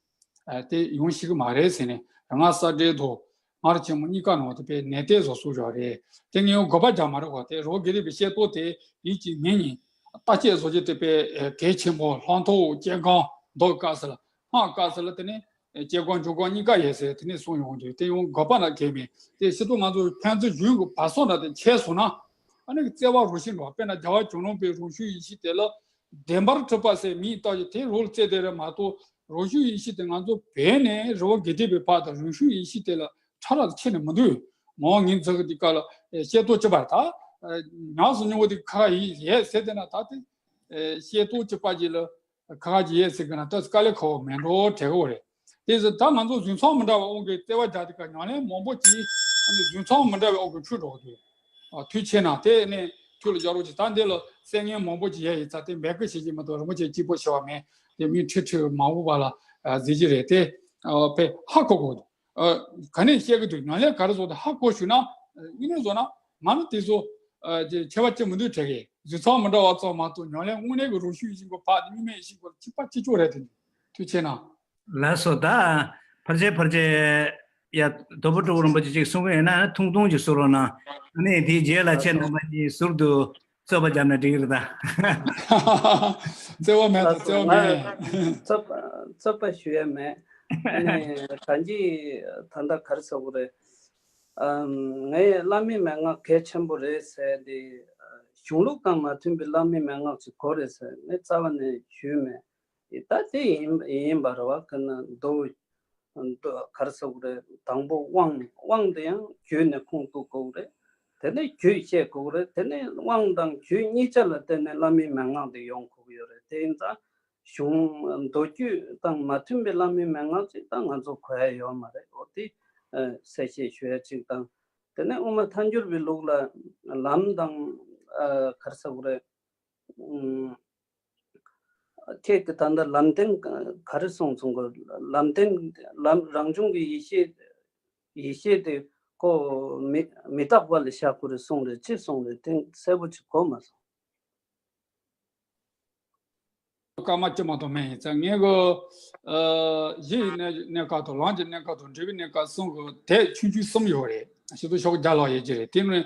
ཨ་དེ་ཡོང་ཤེས་ཀྱི་མ་རེད་ཟེར་ནས། རང་ང་ས་འབྲས་དང་སྔར་ཆེན་མོ་གཉིས་ཀ་ནང་དེ་དཔེ་ནན་ཏན་བཟོ་སྲོལ་ཡོད་རེད། དེ་ངས་ཡང་དགོས་པ་རྒྱག་མ་རེད་གོ། དེ་རི་བོ་དགེ་ལྡན་པའི་བཤད་སྟངས་དེ་ཡིན་གཅིག་མིན་གཉིས་བརྟག་དཔྱད་བཟོ་རྒྱུ་དེ་དཔེ་གལ་ཆེན་པོ། ལྷག་མཐོང་སྐྱེ་སྒང་འདུག་སྐབས་སུ་ལ་སྔགས་སྐབས་སུ་ལ་དེ་ནི་སྐྱེ་སྒང་འཇུག་སྒང་གཉིས་ཀ་ཡོད་ཟེར་དེ་ནས་གསུངས་ཡོང་དུས་དེ་ཡང་དགོས་པ་ན་གལ་མེད། དེ་ཤེས་རྟོགས་ང་ཚོ་ཕན་ཚུན་གཞུང་གི་བར་གསུམ་ལ་དེ་ཁྱད་སོང་ན་ཨ་ནི་བརྩེ་བ་རུ་ཤིང་འགྲོ། དཔེར་ན་རྒྱལ་བ་བྱུང་རབས་པའི་རང་བྱུང་ཡེ་ཤེས་དེ་ལ། བདེན་པར་གྲུབ་པ་ཟེར་མིང་བཏགས་ཀྱི་དེ་རོལ་རྩེད་དེ་རེད་མ་གཏོགས། རང་བྱུང་ཡེ་ཤེས་དེ་ང་ཚོ་བོད་ནས་རི་བོ་དགེ་ལྡན་པའི་བར་དུ་རང་བྱུང་ཡེ་ཤེས་དེ་ལ་ ཕྲ་རགས་ཆེ་ནས་མི་འདུག་ངོ་ངིན་ཚག་གི་དེ་ག་ལ་བཤད་ཏོ་ཅི་པར་ད་ཉག་སུ་ཉོ་བ་དེ་ཁ་ཡི་ཡས་ཟེར་དེ་ན་ད་དེ་བཤད་ཏོ་ཅི་པ་ཅི་ལ། ཁ་ཁ་ཅིག་ཡས་ཟེར་གི་ན་ད་དཀའ་ལས་ཁག་པོ་མེད་འགྲོ་དྲན་གི་རེད། དེ་ཟེར་ད་ང་ཚོ་བཟོ་ཚོང་མི་འདྲ་བའི་དབང་གིས་ལྟེ་བ་རྒྱག་དེ་ག་ཉམས་ལེན་མང་པོ་ཅིག་ཨ་ནི་བཟོ་ཚོང་མི་འདྲ་བའི་དབང་གིས་འཁྲུལ་འགྲོ་གི་འདུག་ཨ་དུས་ཆེ་ན་དེ་ནས་ཁྱོད་ལ་ཡག་རོགས་ཅིག་ད་འདི་ལ་གསལ་ངན་མང་པོ་ཅིག་ཡས་ཡིན་ཙང་དེ་འབད་གི་བྱེད་ཀྱི་མི་འདུག་རིན་པོ་ཆེ་གཅིག་པོ་བྱས་པ་མེད། དེ་མི་ཁྲི་ཁྲི་མང་པོ་བ་ལ་ཨ་ཟེར་གྱི་རེད་དེ། ཨ་དཔེ་ཧ་གོ་གོ་འདུག་ཨ་ག་ནས་བཤད་གི་འདུག་ཉམས་ལེན་ག་རེ་བཟོ་དེ་ཧ་གོ་ཞུ་ན་ཨ་དངོས་གནས་བཟོ་ན་ང་ནི་དེ་ཚོ་ཨ་ཅེ་ཁྱད་པར་ཅི་མི་འདུག་དྲན་གི། བཟོ་ཚོང་མི་འདྲ་བ་ཙམ་མ་གཏོགས་ཉམས་ལེན་དངོས་གནས་ཀྱི་རང་ཤུགས་ཡིན་གོ་བ་དེ་གཉིས་མེད་ཡིན་གོ་གཅིག་པ་གཅིག་ལྕོགས་རེད་དེ་འདུག་ཐུགས་ཆེ་གནང་། ལགས་སོ། ད་ཕལ་ཆེར་ཕལ་ཆེར་ཡ་དོལ་པོ་སྤྲུལ་སྐུ་རིན་པོ་ཆེ་གཅིག་གསུང་གི་ཡོད་ན་ཐུང་ཐུང་ཅིག་གསུང་རོགས་གནང་། ཨ་ནི་དེའི་རྗེས་ལ་ཁྱེད་རྣམ་པ་གཉིས་ཟུར་དུ་རྩོད་པ་བརྒྱབ་ན་འགྲིག་གི་རེད་ད། རྩོད་པ་མེད་ད་རྩོད་པ་མེད། རྩོད་པ་རྩོད་པ་ཞུ་ཡ་མེད། ཨ་ནི་ད་གིན་ད་ལྟ་ག་རེ་ཟེར་དགོས་རེད། ཨམ་ངས་བླ་མའི་མན་ངག་གལ་ཆེན་པོ་རེད་ཟེར་ཏེ། གཞུང་ལུགས་དང་མ་མཐུན་པའི་བླ་མའི་མན་ངག་ཅིག་དགོས་རེད་ཟེར་ངས་རྩ་བ་ནས་ཞུས་མེད། ད་དེ་ཡིན་ཡིན་པ་རེད་བ། ཀ་ན་མདོ་མདོ་ག་རེ་ཟེར་དགོས་རེད། དང་པོ་དབང་། དབང་དེ་ཡང་རྒྱུད་ནས་ཁུངས་གཏུག་དགོས་རེད། དེ་ནས་རྒྱུད་བཤད་དགོས་རེད། དེ་ནས་དབང་དང་རྒྱུད་གཉིས་ཆ་ལ་བརྟེན་ནས་བླ་མའི་མན་ངག་དེ་ཡོང་དགོས་ཀྱི་ཡོད་རེད། དེ་ཡིན་ཙང་གཞུང་མདོ་རྒྱུད་དང་མ་མཐུན་པའི་བླ་མའི་མན་ངག་ཅིག་ད་ང་ཚོ་གོ་ཡ་ཡོད་མ་རེད། འོ་དེ་གསལ་བཤད་ཞུ་ཡ་ཅིག་དང་། དེ་ནས་དབུ་མ་ཐལ་འགྱུར་བའི་ལུགས་ལ་ལམ་དང་ག་རེ་ཟེར་དགོས་རེད། ཁྱེད་ཀྱི་ད་ལྟ་ལམ་བདེན་ག་རེ་གསུངས་སོང་གོ། ལམ་བདེན་ལམ་རང་བྱུང་གི་ཡེ་ཤེས་ཡེ་ཤེས་དེ་ཁོ་མི་མི་རྟག་པ་ལ་བཞག་དགོས་རེད་གསུངས་རེད། ཅི་གསུངས་རེད། དེ་གསལ་པོ་ཅིག་གོ་མ་སོང་། སྐར་མ་གཅིག་མ་གཏོགས་མེད་ཡིན་ཙང་ངས་གི་ཨ་གཞི་ཡི་གནས་གནས་སྐབས་དང་ལམ་གྱི་གནས་སྐབས་དང་འབྲས་བུའི་གནས་སྐབས་གསུམ་གི་དེབ་ཆུང་ཆུང་གསུམ་ཡོད་རེད། ཞུ་དུ་ཤོག་བརྒྱ་ལྷག་ཡོད་ཀྱི་རེད། དེ་ནི་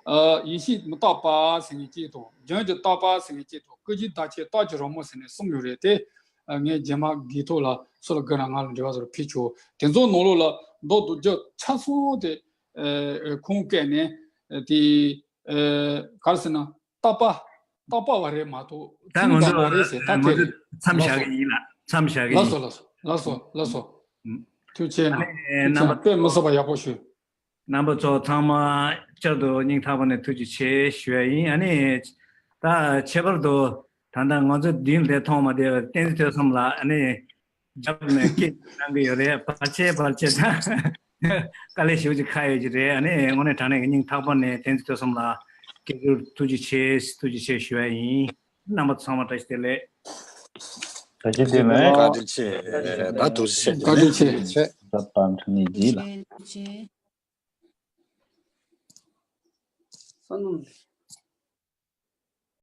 ཨ་ཡེ་ཤེས་མི་རྟག་པ་ཟེར་མཁན་གཅིག་དང་རྒྱུན་གྱི་རྟག་པ་ཟེར་མཁན་གཅིག་དང་སྐུལ་བྱེད་བརྡ་ཆད་རྟགས་ཀྱི་རང་མོས་ཟེར་ནས་གསུམ་ཡོད་རེད་དེ། ཨ་ངས་རྗེས་མ་དགེ་ཐོག་ལ་སུ་ལ་དགོས་ན་ང་ལ་འབྲེལ་བ་ཟེར་ཕུལ་ཆོག་དེ་ཚོ་ནང་ལོགས་ལ་མདོ་སྡུད་རྒྱུ་ཆ་ཚང་དེ་ཨ་ཁུངས་བཀལ་ནས་དེ་ཨ་ག་རེ་ཟེར་ན། རྟག་པ། རྟག་པ་བ་རེད་མ་གཏོགས་ད་ང་ཚོ་ཐུན་མོང་བ་རེད་ཟེར་ད་ང་དེ་ཚོ་རེད། མཚམས་ལགས་བཞག་སོ། གི་ཡིན་ལ་མཚམས་བཞག་གི་ལགས་ཡིན། སོ་ལགས་སོ་ལགས་སོ་ལགས་སོ། ཨུམ། ཐུགས་ཆེ་གནང་། ཨ་ནི་ཐུགས་ཆེ་རྣམ་གནང་། པ་དཔེ་མི་སྲིད་པ་ཡག་པོ་ཞུས། རྣམ་པ་ཚོ་ཚང་མ་བསྐྱར་དུ་སྙིང་ཐག་པ་ནས་ཐུགས་རྗེ་ཆེ་ཞུ་ཡ་ཡིན། ཨ་ནི་ད་ཁྱད་པར་དུ་ད་ལྟ་ང་ཚོ་མདུན་ལས་མཐོང་མ་བསྡད་པའི་བསྟན་འཛིན་ཐོས་བསམ་ལགས་ཨ་ནི། རྒྱབ་ནས་སྐད་གནང་གི་ཡོད་རེད། བར་ཆད་བར་ཆད་དང་དཀའ་ལས་ཞེ་པོ་ཅིག་ཁག་ཡོད་ཀྱི་རེད། ཨ་ནི་དངོས་གནས་དྲང་གནས་ཀྱི་སྙིང་ཐག་པ་ནས་བསྟན་འཛིན་ཐོས་བསམ་ལགས་སྐད་སྒྱུར་ཐུགས་རྗེ་ཆེ་ཐུགས་རྗེ་ཆེ་ཞུ་ཡ་ཡིན། རྣམ་པ་ཚང་མ་བཀྲ་ཤིས་བདེ་ལེགས། བཀྲ་ཤིས་བདེ་ལེགས། བཀའ་དྲིན་ཆེ། ད་ཐུགས་རྗེ་ཆེ། བཀའ་དྲིན་ཆེ། བཀྲ་ཤིས་བདེ་ལེགས། བསོད་ནམས།